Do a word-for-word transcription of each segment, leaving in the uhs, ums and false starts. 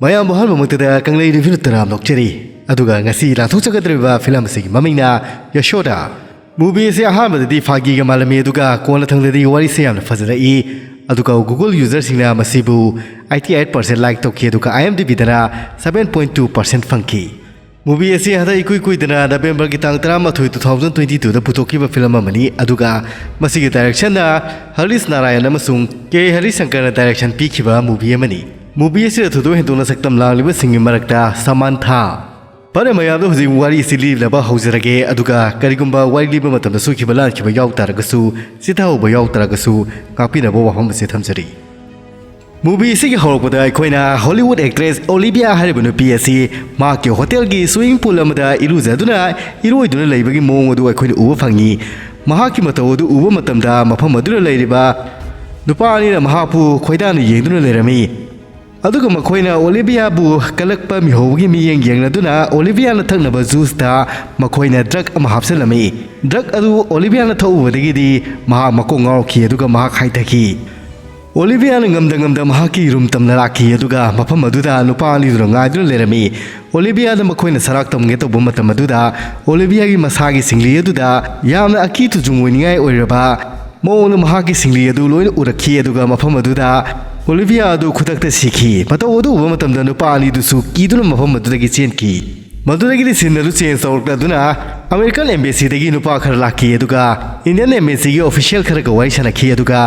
ꯃꯌꯥꯝꯕꯨ ꯑꯍꯥꯟꯕꯃꯛꯇꯗ ꯀꯪꯂꯩ ꯔꯤꯚ꯭ꯌꯨ ꯇꯔꯥꯝꯅ ꯑꯣꯛꯆꯔꯤ꯫ ꯑꯗꯨꯒ ꯉꯁꯤ ꯂꯥꯟꯊꯣꯛꯆꯒꯗꯧꯔꯤꯕ ꯐꯤꯂꯝ ꯑꯁꯤꯒꯤ ꯃꯃꯤꯡꯅ ꯌꯁꯣꯗꯥ꯫ ꯃꯨꯚꯤ ꯑꯁꯤ ꯑꯍꯥꯟꯕꯗꯗꯤ ꯐꯥꯒꯤꯒ ꯃꯥꯜꯂꯝꯃꯤ, ꯑꯗꯨꯒ ꯀꯣꯟꯅꯊꯪꯗꯗꯤ ꯋꯥꯔꯤꯁꯦ ꯌꯥꯝꯅ ꯐꯖꯔꯛꯏ꯫ ꯑꯗꯨꯒ Google ꯌꯨꯖꯔꯁꯤꯡꯅ ꯃꯁꯤꯕꯨ eighty eight percent like ꯇꯧꯈꯤ, ꯑꯗꯨꯒ IMDbꯗꯅ seven point two percent ꯐꯪꯈꯤ꯫ ꯃꯨꯚꯤ ꯑꯁꯤ ꯍꯟꯗꯛ ꯏꯀꯨꯏ ꯀꯨꯏꯗꯅ ꯅꯕꯦꯝꯕꯔꯒꯤ ꯇꯥꯡ ꯇꯔꯥꯃꯥꯊꯣꯏ, two thousand twenty twoꯗ ꯄꯨꯊꯣꯛꯈꯤꯕ ꯐꯤꯂꯝ ꯑꯃꯅꯤ, ꯑꯗꯨꯒ ꯃꯁꯤꯒꯤ ꯗꯥꯏꯔꯦꯛꯁꯟꯅ ꯍꯔꯤꯁ ꯅꯥꯔꯥꯌꯟ ꯑꯃꯁꯨꯡ ꯀꯦ ꯍꯔꯤꯁꯪꯀꯔꯅ ꯗꯥꯏꯔꯦꯛꯁꯟ ꯄꯤꯈꯤꯕ ꯃꯨꯚꯤ ꯑꯃꯅꯤ꯫ ꯃꯨꯚꯤ ꯑꯁꯤꯗ ꯊꯣꯏꯗꯣꯛ ꯍꯦꯟꯗꯣꯛꯅ ꯁꯛꯇꯝ ꯂꯥꯡꯂꯤꯕꯁꯤꯡꯒꯤ ꯃꯔꯛꯇ ꯁꯃꯥꯟꯊꯥ꯫ ꯐꯔꯦ, ꯃꯌꯥꯝꯗ ꯍꯧꯖꯤꯛ ꯋꯥꯔꯤ ꯑꯁꯤ ꯂꯤꯅꯕ ꯍꯧꯖꯔꯒꯦ, ꯑꯗꯨꯒ ꯀꯔꯤꯒꯨꯝꯕ ꯋꯥꯔꯤ ꯂꯤꯕ ꯃꯇꯝꯗ ꯁꯣꯏꯈꯤꯕ ꯂꯥꯟꯈꯤꯕ ꯌꯥꯎ ꯇꯥꯔꯒꯁꯨ, ꯆꯤꯊꯍꯧꯕ ꯌꯥꯎ ꯇꯥꯔꯒꯁꯨ ꯉꯥꯛꯄꯤꯅꯕ ꯋꯥꯐꯝ ꯑꯁꯤ ꯊꯝꯖꯔꯤ꯫ ꯃꯨꯚꯤ ꯑꯁꯤꯒꯤ ꯍꯧꯔꯛꯄꯗ ꯑꯩꯈꯣꯏꯅ ꯍꯣꯂꯤꯋꯨꯗ ꯑꯦꯛꯇ꯭ꯔꯦꯁ ꯑꯣꯂꯤꯚꯤꯌꯥ ꯍꯥꯏꯔꯤꯕ ꯅꯨꯄꯤ ꯑꯁꯤ ꯃꯍꯥꯛꯀꯤ ꯍꯣꯇꯦꯜꯒꯤ swimming pool ꯑꯃꯗ ꯏꯔꯨꯖꯗꯨꯅ ꯏꯔꯣꯏꯗꯨꯅ ꯂꯩꯕꯒꯤ ꯃꯑꯣꯡ ꯑꯗꯨ ꯑꯩꯈꯣꯏꯅ ꯎꯕ ꯐꯪꯉꯤ꯫ ꯃꯍꯥꯛꯀꯤ ꯃꯇꯧ ꯑꯗꯨ ꯎꯕ ꯃꯇꯝꯗ ꯃꯐꯝ ꯑꯗꯨꯗ ꯂꯩꯔꯤꯕ ꯅꯨꯄꯥ ꯑꯅꯤꯅ ꯃꯍꯥꯛꯄꯨ ꯈꯣꯏꯗꯥꯅ ꯌꯦꯡꯗꯨꯅ ꯂꯩꯔꯝꯃꯤ꯫ ꯑꯗꯨꯒ ꯃꯈꯣꯏꯅ ꯑꯣꯂꯤꯚꯤꯌꯥꯕꯨ ꯀꯜꯂꯛꯄ ꯃꯤꯍꯧꯕꯒꯤ ꯃꯤꯠꯌꯦꯡ ꯌꯦꯡꯂꯗꯨꯅ ꯑꯣꯂꯤꯚꯤꯌꯥꯅ ꯊꯛꯅꯕ ꯖꯨꯁꯇ ꯃꯈꯣꯏꯅ ꯗ꯭ꯔꯒ ꯑꯃ ꯍꯥꯞꯆꯤꯜꯂꯝꯃꯤ꯫ ꯗ꯭ꯔꯒ ꯑꯗꯨ ꯑꯣꯂꯤꯚꯤꯌꯥꯅ ꯊꯛꯎꯕꯗꯒꯤꯗꯤ ꯃꯍꯥꯛ ꯃꯀꯣꯛ ꯉꯥꯎꯔꯛꯈꯤ, ꯑꯗꯨꯒ ꯃꯍꯥꯛ ꯍꯥꯏꯊꯈꯤ꯫ ꯑꯣꯂꯤꯚꯤꯌꯥꯅ ꯉꯝꯗ ꯉꯝꯗ ꯃꯍꯥꯛꯀꯤ ꯔꯨꯝ ꯇꯝꯅ ꯂꯥꯛꯈꯤ, ꯑꯗꯨꯒ ꯃꯐꯝ ꯑꯗꯨꯗ ꯅꯨꯄꯥ ꯑꯅꯤꯗꯨꯅ ꯉꯥꯏꯗꯨꯅ ꯂꯩꯔꯝꯃꯤ꯫ ꯑꯣꯂꯤꯚꯤꯌꯥꯗ ꯃꯈꯣꯏꯅ ꯁꯔꯥꯛ ꯇꯝꯒꯦ ꯇꯧꯕ ꯃꯇꯝ ꯑꯗꯨꯗ ꯑꯣꯂꯤꯚꯤꯌꯥꯒꯤ ꯃꯁꯥꯒꯤ ꯁꯤꯡꯂꯤ ꯑꯗꯨꯗ ꯌꯥꯝꯅ ꯑꯀꯤ ꯇꯨꯖꯨꯡ ꯑꯣꯏꯅꯤꯡꯉꯥꯏ ꯑꯣꯏꯔꯕ ꯃꯑꯣꯡꯗ ꯃꯍꯥꯛꯀꯤ ꯁꯤꯡꯂꯤ ꯑꯗꯨ ꯂꯣꯏꯅ ꯎꯔꯛꯈꯤ, ꯑꯗꯨꯒ ꯃꯐꯝ ꯑꯗꯨꯗ ꯑꯣꯂꯤꯚꯤꯌꯥ ꯑꯗꯨ ꯈꯨꯗꯛꯇ ꯁꯤꯈꯤ꯫ ꯃꯇꯧ ꯑꯗꯨ ꯎꯕ ꯃꯇꯝꯗ ꯅꯨꯄꯥ ꯑꯅꯤꯗꯨꯁꯨ ꯀꯤꯗꯨꯅ ꯃꯐꯝ ꯑꯗꯨꯗꯒꯤ ꯆꯦꯟꯈꯤ꯫ ꯃꯗꯨꯗꯒꯤꯗꯤ ꯁꯤꯟ ꯑꯗꯨ ꯆꯦꯟꯖ ꯇꯧꯔꯛꯂꯗꯨꯅ ꯑꯃꯦꯔꯤꯀꯟ ꯑꯦꯝꯕꯦꯁꯤꯗꯒꯤ ꯅꯨꯄꯥ ꯈꯔ ꯂꯥꯛꯈꯤ, ꯑꯗꯨꯒ ꯏꯟꯗꯤꯌꯟ ꯑꯦꯝꯕꯦꯁꯤꯒꯤ ꯑꯣꯐꯤꯁꯤꯌꯦꯜ ꯈꯔꯒ ꯋꯥꯔꯤ ꯁꯥꯟꯅꯈꯤ, ꯑꯗꯨꯒ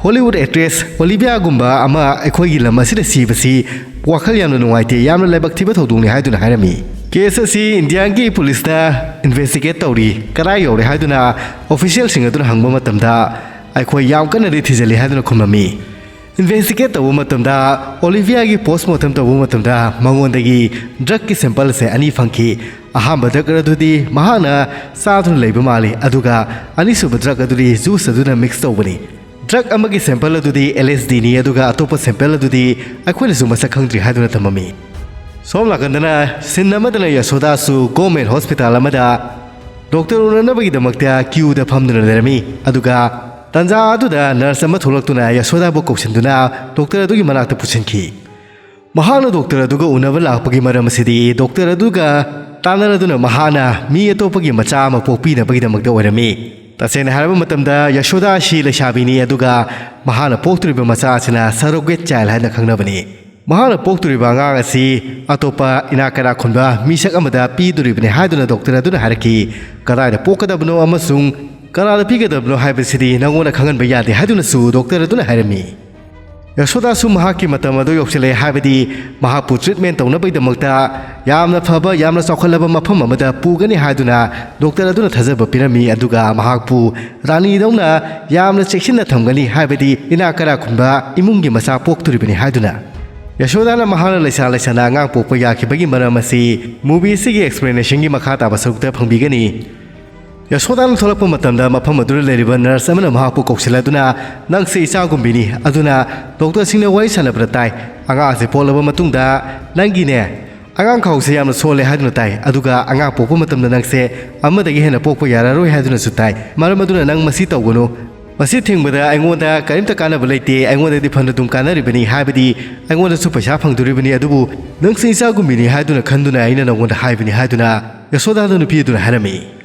ꯍꯣꯂꯤꯋꯨꯗ ꯑꯦꯛꯇ꯭ꯔꯦꯁ ꯑꯣꯂꯤꯚꯤꯌꯥꯒꯨꯝꯕ ꯑꯃ ꯑꯩꯈꯣꯏꯒꯤ ꯂꯝ ꯑꯁꯤꯗ ꯁꯤꯕꯁꯤ ꯋꯥꯈꯜ ꯌꯥꯝꯅ ꯅꯨꯡꯉꯥꯏꯇꯦ, ꯌꯥꯝꯅ ꯂꯥꯏꯕꯛ ꯊꯤꯕ ꯊꯧꯗꯣꯛꯅꯤ ꯍꯥꯏꯗꯨꯅ ꯍꯥꯏꯔꯝꯃꯤ꯫ ꯀꯦꯁ ꯑꯁꯤ ꯏꯟꯗꯤꯌꯥꯒꯤ ꯄꯨꯂꯤꯁꯅ ꯏꯟꯚꯦꯁꯇꯤꯒꯦꯠ ꯇꯧꯔꯤ, ꯀꯗꯥꯏ ꯌꯧꯔꯦ ꯍꯥꯏꯗꯨꯅ ꯑꯣꯐꯤꯁꯤꯌꯦꯜꯁꯤꯡ ꯑꯗꯨꯅ ꯍꯪꯕ ꯃꯇꯝꯗ, ꯑꯩꯈꯣꯏ ꯌꯥꯝ ꯀꯟꯅꯗꯤ ꯊꯤꯖꯤꯜꯂꯤ ꯍꯥꯏꯗꯨꯅ ꯈꯨꯝꯂꯝꯃꯤ꯫ ꯏꯟꯚꯦꯁꯇꯤꯒꯦꯠ ꯇꯧꯕ ꯃꯇꯝꯗ, ꯑꯣꯂꯤꯚꯤꯌꯥꯒꯤ ꯄꯣꯁꯃꯣꯔꯇꯝ ꯇꯧꯕ ꯃꯇꯝꯗ ꯃꯉꯣꯟꯗꯒꯤ ꯗ꯭ꯔꯒꯀꯤ ꯁꯦꯝꯄꯜꯁꯦ ꯑꯅꯤ ꯐꯪꯈꯤ꯫ ꯑꯍꯥꯟꯕ ꯗ꯭ꯔꯒ ꯑꯗꯨꯗꯤ ꯃꯍꯥꯛꯅ ꯆꯥꯗꯨꯅ ꯂꯩꯕ ꯃꯥꯜꯂꯤ, ꯑꯗꯨꯒ ꯑꯅꯤꯁꯨꯕ ꯗ꯭ꯔꯒ ꯑꯗꯨꯗꯤ ꯖꯨꯁ ꯑꯗꯨꯅ ꯃꯤꯛꯁ ꯇꯧꯕꯅꯤ꯫ ꯗ꯭ꯔꯒ ꯑꯃꯒꯤ ꯁꯦꯝꯄꯜ ꯑꯗꯨꯗꯤ LSDꯅꯤ, ꯑꯗꯨꯒ ꯑꯇꯣꯞꯄ ꯁꯦꯝꯄꯜ ꯑꯗꯨꯗꯤ ꯑꯩꯈꯣꯏꯅꯁꯨ ꯃꯁꯛ ꯈꯪꯗ꯭ꯔꯤ ꯍꯥꯏꯗꯨꯅ ꯊꯝꯃꯝꯃꯤ꯫ ꯁꯣꯝ ꯅꯥꯀꯟꯗꯅ ꯁꯤꯟ ꯑꯃꯗꯅ ꯌꯁꯣꯗꯥꯁꯨ ꯒꯣꯔꯃꯦꯟ ꯍꯣꯁꯄꯤꯇꯥꯜ ꯑꯃꯗ ꯗꯣꯛꯇꯔ ꯎꯅꯅꯕꯒꯤꯗꯃꯛꯇ ꯀ꯭ꯌꯨꯗ ꯐꯝꯗꯨꯅ ꯂꯩꯔꯝꯃꯤ꯫ ꯑꯗꯨꯒ ꯇꯥꯟꯖꯥ ꯑꯗꯨꯗ ꯅꯔꯁ ꯑꯃ ꯊꯣꯛꯂꯛꯇꯨꯅ ꯌꯁꯣꯗꯥꯕꯨ ꯀꯧꯁꯤꯟꯗꯨꯅ ꯗꯣꯛꯇꯔ ꯑꯗꯨꯒꯤ ꯃꯅꯥꯛꯇ ꯄꯨꯁꯤꯟꯈꯤ꯫ ꯃꯍꯥꯛꯅ ꯗꯣꯛꯇꯔ ꯑꯗꯨꯒ ꯎꯅꯕ ꯂꯥꯛꯄꯒꯤ ꯃꯔꯝ ꯑꯁꯤꯗꯤ ꯗꯣꯛꯇꯔ ꯑꯗꯨꯒ ꯇꯥꯟꯅꯔꯗꯨꯅ ꯃꯍꯥꯛꯅ ꯃꯤ ꯑꯇꯣꯞꯄꯒꯤ ꯃꯆꯥ ꯑꯃ ꯄꯣꯛꯄꯤꯅꯕꯒꯤꯗꯃꯛꯇ ꯑꯣꯏꯔꯝꯃꯤ꯫ ꯇꯁꯦꯡꯅ ꯍꯥꯏꯔꯕ ꯃꯇꯝꯗ, ꯌꯁꯣꯗꯥ ꯑꯁꯤ ꯂꯩꯁꯥꯕꯤꯅꯤ, ꯑꯗꯨꯒ ꯃꯍꯥꯛꯅ ꯄꯣꯛꯇꯣꯔꯤꯕ ꯃꯆꯥ ꯑꯁꯤꯅ surrogate child ꯍꯥꯏꯅ ꯈꯪꯅꯕꯅꯤ꯫ ꯃꯍꯥꯛꯅ ꯄꯣꯛꯇꯣꯔꯤꯕ ꯑꯉꯥꯡ ꯑꯁꯤ ꯑꯇꯣꯞꯄ ꯏꯅꯥꯛ ꯀꯩꯔꯥꯛ ꯈꯨꯟꯕ ꯃꯤꯁꯛ ꯑꯃꯗ ꯄꯤꯗꯣꯔꯤꯕꯅꯤ ꯍꯥꯏꯗꯨꯅ ꯗꯣꯛꯇꯔ ꯑꯗꯨꯅ ꯍꯥꯏꯔꯛꯈꯤ꯫ ꯀꯗꯥꯏꯗ ꯄꯣꯛꯀꯗꯕꯅꯣ ꯑꯃꯁꯨꯡ ꯀꯅꯥꯗ ꯄꯤꯒꯗꯕꯅꯣ ꯍꯥꯏꯕꯁꯤꯗꯤ ꯅꯉꯣꯟꯗ ꯈꯪꯍꯟꯕ ꯌꯥꯗꯦ ꯍꯥꯏꯗꯨꯅꯁꯨ ꯗꯣꯛꯇꯔ ꯑꯗꯨꯅ ꯍꯥꯏꯔꯝꯃꯤ꯫ ꯌꯁꯣꯗꯥꯁꯨ ꯃꯍꯥꯛꯀꯤ ꯃꯇꯝ ꯑꯗꯨ ꯌꯧꯁꯤꯜꯂꯛꯑꯦ, ꯍꯥꯏꯕꯗꯤ ꯃꯍꯥꯛꯄꯨ treatment ꯇꯧꯅꯕꯒꯤꯗꯃꯛꯇ ꯌꯥꯝꯅ ꯐꯕ, ꯌꯥꯝꯅ ꯆꯥꯎꯈꯠꯂꯕ ꯃꯐꯝ ꯑꯃꯗ ꯄꯨꯒꯅꯤ ꯍꯥꯏꯗꯨꯅ ꯗꯣꯛꯇꯔ ꯑꯗꯨꯅ ꯊꯥꯖꯕ ꯄꯤꯔꯝꯃꯤ, ꯑꯗꯨꯒ ꯃꯍꯥꯛꯄꯨ ꯔꯥꯅꯤꯗꯧꯅ ꯌꯥꯝꯅ ꯆꯦꯛꯁꯤꯟꯅ ꯊꯝꯒꯅꯤ, ꯍꯥꯏꯕꯗꯤ ꯏꯅꯥꯛ ꯀꯩꯔꯥꯛ ꯈꯨꯟꯕ ꯏꯃꯨꯡꯒꯤ ꯃꯆꯥ ꯄꯣꯛꯇꯣꯔꯤꯕꯅꯤ ꯍꯥꯏꯗꯨꯅ꯫ ꯌꯁꯣꯗꯥꯅ ꯃꯍꯥꯛꯅ ꯂꯩꯁꯥ ꯂꯩꯁꯥꯅ ꯑꯉꯥꯡ ꯄꯣꯛꯄ ꯌꯥꯈꯤꯕꯒꯤ ꯃꯔꯝ ꯑꯁꯤ movie ꯑꯁꯤꯒꯤ explanationꯒꯤ ꯃꯈꯥ ꯇꯥꯕ ꯁꯔꯨꯛꯇ ꯐꯪꯕꯤꯒꯅꯤ꯫ ꯌꯁꯣꯗꯥꯅ ꯊꯣꯛꯂꯛꯄ ꯃꯇꯝꯗ ꯃꯐꯝ ꯑꯗꯨꯗ ꯂꯩꯔꯤꯕ nurse ꯑꯃꯅ ꯃꯍꯥꯛꯄꯨ ꯀꯧꯁꯤꯜꯂꯗꯨꯅ, "ꯅꯪꯁꯦ ꯏꯆꯥꯒꯨꯝꯕꯤꯅꯤ, ꯑꯗꯨꯅ ꯗꯣꯛꯇꯔꯁꯤꯡꯅ ꯋꯥꯔꯤ ꯁꯥꯟꯅꯕꯗ ꯇꯥꯏ, ꯑꯉꯥꯡ ꯑꯁꯤ ꯄꯣꯛꯂꯕ ꯃꯇꯨꯡꯗ ꯅꯪꯒꯤꯅꯦ, ꯑꯉꯥꯡ ꯈꯥꯎꯁꯦ ꯌꯥꯝꯅ ꯁꯣꯜꯂꯦ ꯍꯥꯏꯗꯨꯅ ꯇꯥꯏ, ꯑꯗꯨꯒ ꯑꯉꯥꯡ ꯄꯣꯛꯄ ꯃꯇꯝꯗ ꯅꯪꯁꯦ ꯑꯃꯗꯒꯤ ꯍꯦꯟꯅ ꯄꯣꯛꯄ ꯌꯥꯔꯔꯣꯏ ꯍꯥꯏꯗꯨꯅꯁꯨ ꯇꯥꯏ꯫ ꯃꯔꯝ ꯑꯗꯨꯅ ꯅꯪ ꯃꯁꯤ ꯇꯧꯒꯅꯨ꯫ ꯃꯁꯤ ꯊꯤꯡꯕꯗ ꯑꯩꯉꯣꯟꯗ ꯀꯔꯤꯝꯇ ꯀꯥꯟꯅꯕ ꯂꯩꯇꯦ, ꯑꯩꯉꯣꯟꯗꯗꯤ ꯐꯅ ꯑꯗꯨꯝ ꯀꯥꯟꯅꯔꯤꯕꯅꯤ, ꯍꯥꯏꯕꯗꯤ ꯑꯩꯉꯣꯟꯗꯁꯨ ꯄꯩꯁꯥ ꯐꯪꯗꯣꯔꯤꯕꯅꯤ, ꯑꯗꯨꯕꯨ ꯅꯪꯁꯦ ꯏꯆꯥꯒꯨꯝꯕꯤꯅꯤ ꯍꯥꯏꯗꯨꯅ ꯈꯟꯗꯨꯅ ꯑꯩꯅ ꯅꯉꯣꯟꯗ ꯍꯥꯏꯕꯅꯤ" ꯍꯥꯏꯗꯨꯅ ꯌꯁꯣꯗꯥꯗ ꯅꯨꯄꯤ ꯑꯗꯨꯅ ꯍꯥꯏꯔꯝꯃꯤ꯫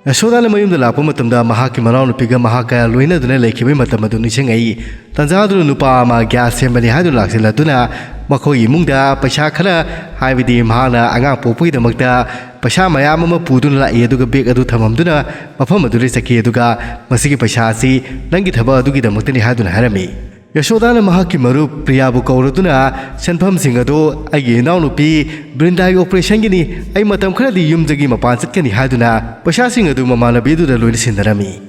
ꯌꯁꯣꯗꯥꯅ ꯃꯌꯨꯝꯗ ꯂꯥꯛꯄ ꯃꯇꯝꯗ ꯃꯍꯥꯛꯀꯤ ꯃꯅꯥꯎꯅꯨꯄꯤꯒ ꯃꯍꯥꯛꯀ ꯂꯣꯏꯅꯗꯨꯅ ꯂꯩꯈꯤꯕꯒꯤ ꯃꯇꯝ ꯑꯗꯨ ꯅꯤꯡꯁꯤꯡꯉꯛꯏ꯫ ꯇꯟꯖꯥ ꯑꯗꯨꯗ ꯅꯨꯄꯥ ꯑꯃ gas ꯁꯦꯝꯕꯅꯤ ꯍꯥꯏꯗꯨꯅ ꯂꯥꯛꯁꯤꯜꯂꯗꯨꯅ ꯃꯈꯣꯏꯒꯤ ꯏꯃꯨꯡꯗ ꯄꯩꯁꯥ ꯈꯔ, ꯍꯥꯏꯕꯗꯤ ꯃꯍꯥꯛꯅ ꯑꯉꯥꯡ ꯄꯣꯛꯄꯒꯤꯗꯃꯛꯇ ꯄꯩꯁꯥ ꯃꯌꯥꯝ ꯑꯃ ꯄꯨꯗꯨꯅ ꯂꯥꯛꯏ, ꯑꯗꯨꯒ bag ꯑꯗꯨ ꯊꯝꯃꯝꯗꯨꯅ ꯃꯐꯝ ꯑꯗꯨꯗ ꯆꯠꯈꯤ, ꯑꯗꯨꯒ ꯃꯁꯤꯒꯤ ꯄꯩꯁꯥ ꯑꯁꯤ ꯅꯪꯒꯤ ꯊꯕꯛ ꯑꯗꯨꯒꯤꯗꯃꯛꯇꯅꯤ ꯍꯥꯏꯗꯨꯅ ꯍꯥꯏꯔꯝꯃꯤ꯫ ꯌꯁꯣꯗꯥꯅ ꯃꯍꯥꯛꯀꯤ ꯃꯔꯨꯞ ꯄ꯭ꯔꯤꯌꯥꯕꯨ ꯀꯧꯔꯗꯨꯅ, "ꯁꯦꯟꯐꯝꯁꯤꯡ ꯑꯗꯨ ꯑꯩꯒꯤ ꯏꯅꯥꯎꯅꯨꯄꯤ ꯕ꯭ꯔꯤꯟꯗꯥꯒꯤ operationꯒꯤꯅꯤ, ꯑꯩ ꯃꯇꯝ ꯈꯔꯗꯤ ꯌꯨꯝꯗꯒꯤ ꯃꯄꯥꯟ ꯆꯠꯀꯅꯤ" ꯍꯥꯏꯗꯨꯅ ꯄꯩꯁꯥꯁꯤꯡ ꯑꯗꯨ ꯃꯃꯥꯟꯅꯕꯤ ꯑꯗꯨꯗ ꯂꯣꯏꯅ ꯁꯤꯟꯅꯔꯝꯃꯤ꯫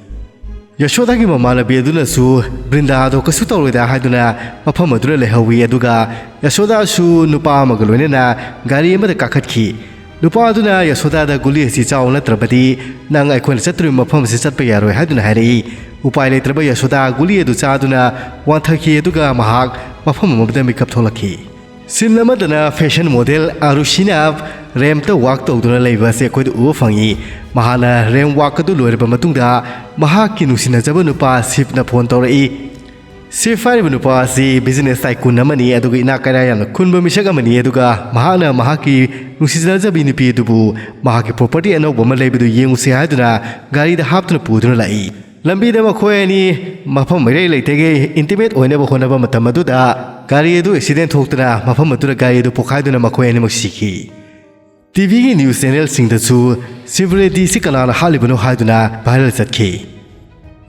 ꯌꯁꯣꯗꯥꯒꯤ ꯃꯃꯥꯟꯅꯕꯤ ꯑꯗꯨꯅꯁꯨ ꯕ꯭ꯔꯤꯟꯗꯥ ꯑꯗꯣ ꯀꯩꯁꯨ ꯇꯧꯔꯣꯏꯗ ꯍꯥꯏꯗꯨꯅ ꯃꯐꯝ ꯑꯗꯨꯗ ꯂꯩꯍꯧꯋꯤ, ꯑꯗꯨꯒ ꯌꯁꯣꯗꯥꯁꯨ ꯅꯨꯄꯥ ꯑꯃꯒ ꯂꯣꯏꯅꯅ ꯒꯥꯔꯤ ꯑꯃꯗ ꯀꯥꯈꯠꯈꯤ꯫ ꯅꯨꯄꯥ ꯑꯗꯨꯅ ꯌꯁꯣꯗꯥꯗ, "ꯒꯨꯂꯤ ꯑꯁꯤ ꯆꯥꯎ, ꯅꯠꯇ꯭ꯔꯕꯗꯤ ꯅꯪ ꯑꯩꯈꯣꯏꯅ ꯆꯠꯇꯣꯔꯤꯕ ꯃꯐꯝ ꯑꯁꯤ ꯆꯠꯄ ꯌꯥꯔꯣꯏ" ꯍꯥꯏꯗꯨꯅ ꯍꯥꯏꯔꯛꯏ꯫ ꯎꯄꯥꯏ ꯂꯩꯇ꯭ꯔꯕ ꯌꯁꯣꯗꯥ ꯒꯨꯂꯤ ꯑꯗꯨ ꯆꯥꯗꯨꯅ ꯋꯥꯟꯊꯈꯤ, ꯑꯗꯨꯒ ꯃꯍꯥꯛ ꯃꯐꯝ ꯑꯃꯗ ꯃꯤꯀꯞ ꯊꯣꯛꯂꯛꯈꯤ꯫ Scene ꯑꯃꯗꯅ fashion model ꯑꯔꯨꯁꯤꯅ rampꯇ walk ꯇꯧꯗꯨꯅ ꯂꯩꯕ ꯑꯁꯤ ꯑꯩꯈꯣꯏꯗ ꯎꯕ ꯐꯪꯉꯤ꯫ ꯃꯍꯥꯛꯅ ramp walk ꯑꯗꯨ ꯂꯣꯏꯔꯕ ꯃꯇꯨꯡꯗ ꯃꯍꯥꯛꯀꯤ ꯅꯨꯡꯁꯤꯅꯖꯕ ꯅꯨꯄꯥ ꯁꯤꯞꯅ phone ꯇꯧꯔꯛꯏ꯫ ꯁꯤꯐ ꯍꯥꯏꯔꯤꯕ ꯅꯨꯄꯥ ꯑꯁꯤ ꯕꯤꯖꯤꯅꯦꯁ ꯇꯥꯏꯀꯨꯟ ꯑꯃꯅꯤ, ꯑꯗꯨꯒ ꯏꯅꯥꯛ ꯀꯩꯔꯥꯛ ꯌꯥꯝꯅ ꯈꯨꯟꯕ ꯃꯤꯁꯛ ꯑꯃꯅꯤ꯫ ꯑꯗꯨꯒ ꯃꯍꯥꯛꯅ ꯃꯍꯥꯛꯀꯤ ꯅꯨꯡꯁꯤꯖꯅꯖꯕꯤ ꯅꯨꯄꯤ ꯑꯗꯨꯕꯨ ꯃꯍꯥꯛꯀꯤ ꯄ꯭ꯔꯣꯄꯔꯇꯤ ꯑꯅꯧꯕ ꯑꯃ ꯂꯩꯕꯗꯨ ꯌꯦꯡꯉꯨꯁꯤ ꯍꯥꯏꯗꯨꯅ ꯒꯥꯔꯤꯗ ꯍꯥꯞꯇꯨꯅ ꯄꯨꯗꯨꯅ ꯂꯥꯛꯏ꯫ ꯂꯝꯕꯤꯗ ꯃꯈꯣꯏ ꯑꯅꯤ ꯃꯐꯝ ꯏꯔꯩ ꯂꯩꯇꯒꯩ ꯏꯟꯇꯤꯃꯦꯠ ꯑꯣꯏꯅꯕ ꯍꯣꯠꯅꯕ ꯃꯇꯝ ꯑꯗꯨꯗ ꯒꯥꯔꯤ ꯑꯗꯨ ꯑꯦꯛꯁꯤꯗꯦꯟ ꯊꯣꯛꯇꯨꯅ ꯃꯐꯝ ꯑꯗꯨꯗ ꯒꯥꯔꯤ ꯑꯗꯨ ꯄꯣꯈꯥꯏꯗꯨꯅ ꯃꯈꯣꯏ ꯑꯅꯤꯃꯛ ꯁꯤꯈꯤ꯫ ꯇꯤꯚꯤꯒꯤ ꯅ꯭ꯌꯨꯁ ꯆꯦꯅꯦꯜꯁꯤꯡꯗꯁꯨ ꯁꯤꯕ ꯔꯦꯗ꯭ꯗꯤ ꯁꯤ ꯀꯅꯥꯅ ꯍꯥꯠꯂꯤꯕꯅꯣ ꯍꯥꯏꯗꯨꯅ ꯚꯥꯏꯔꯦꯜ ꯆꯠꯈꯤ꯫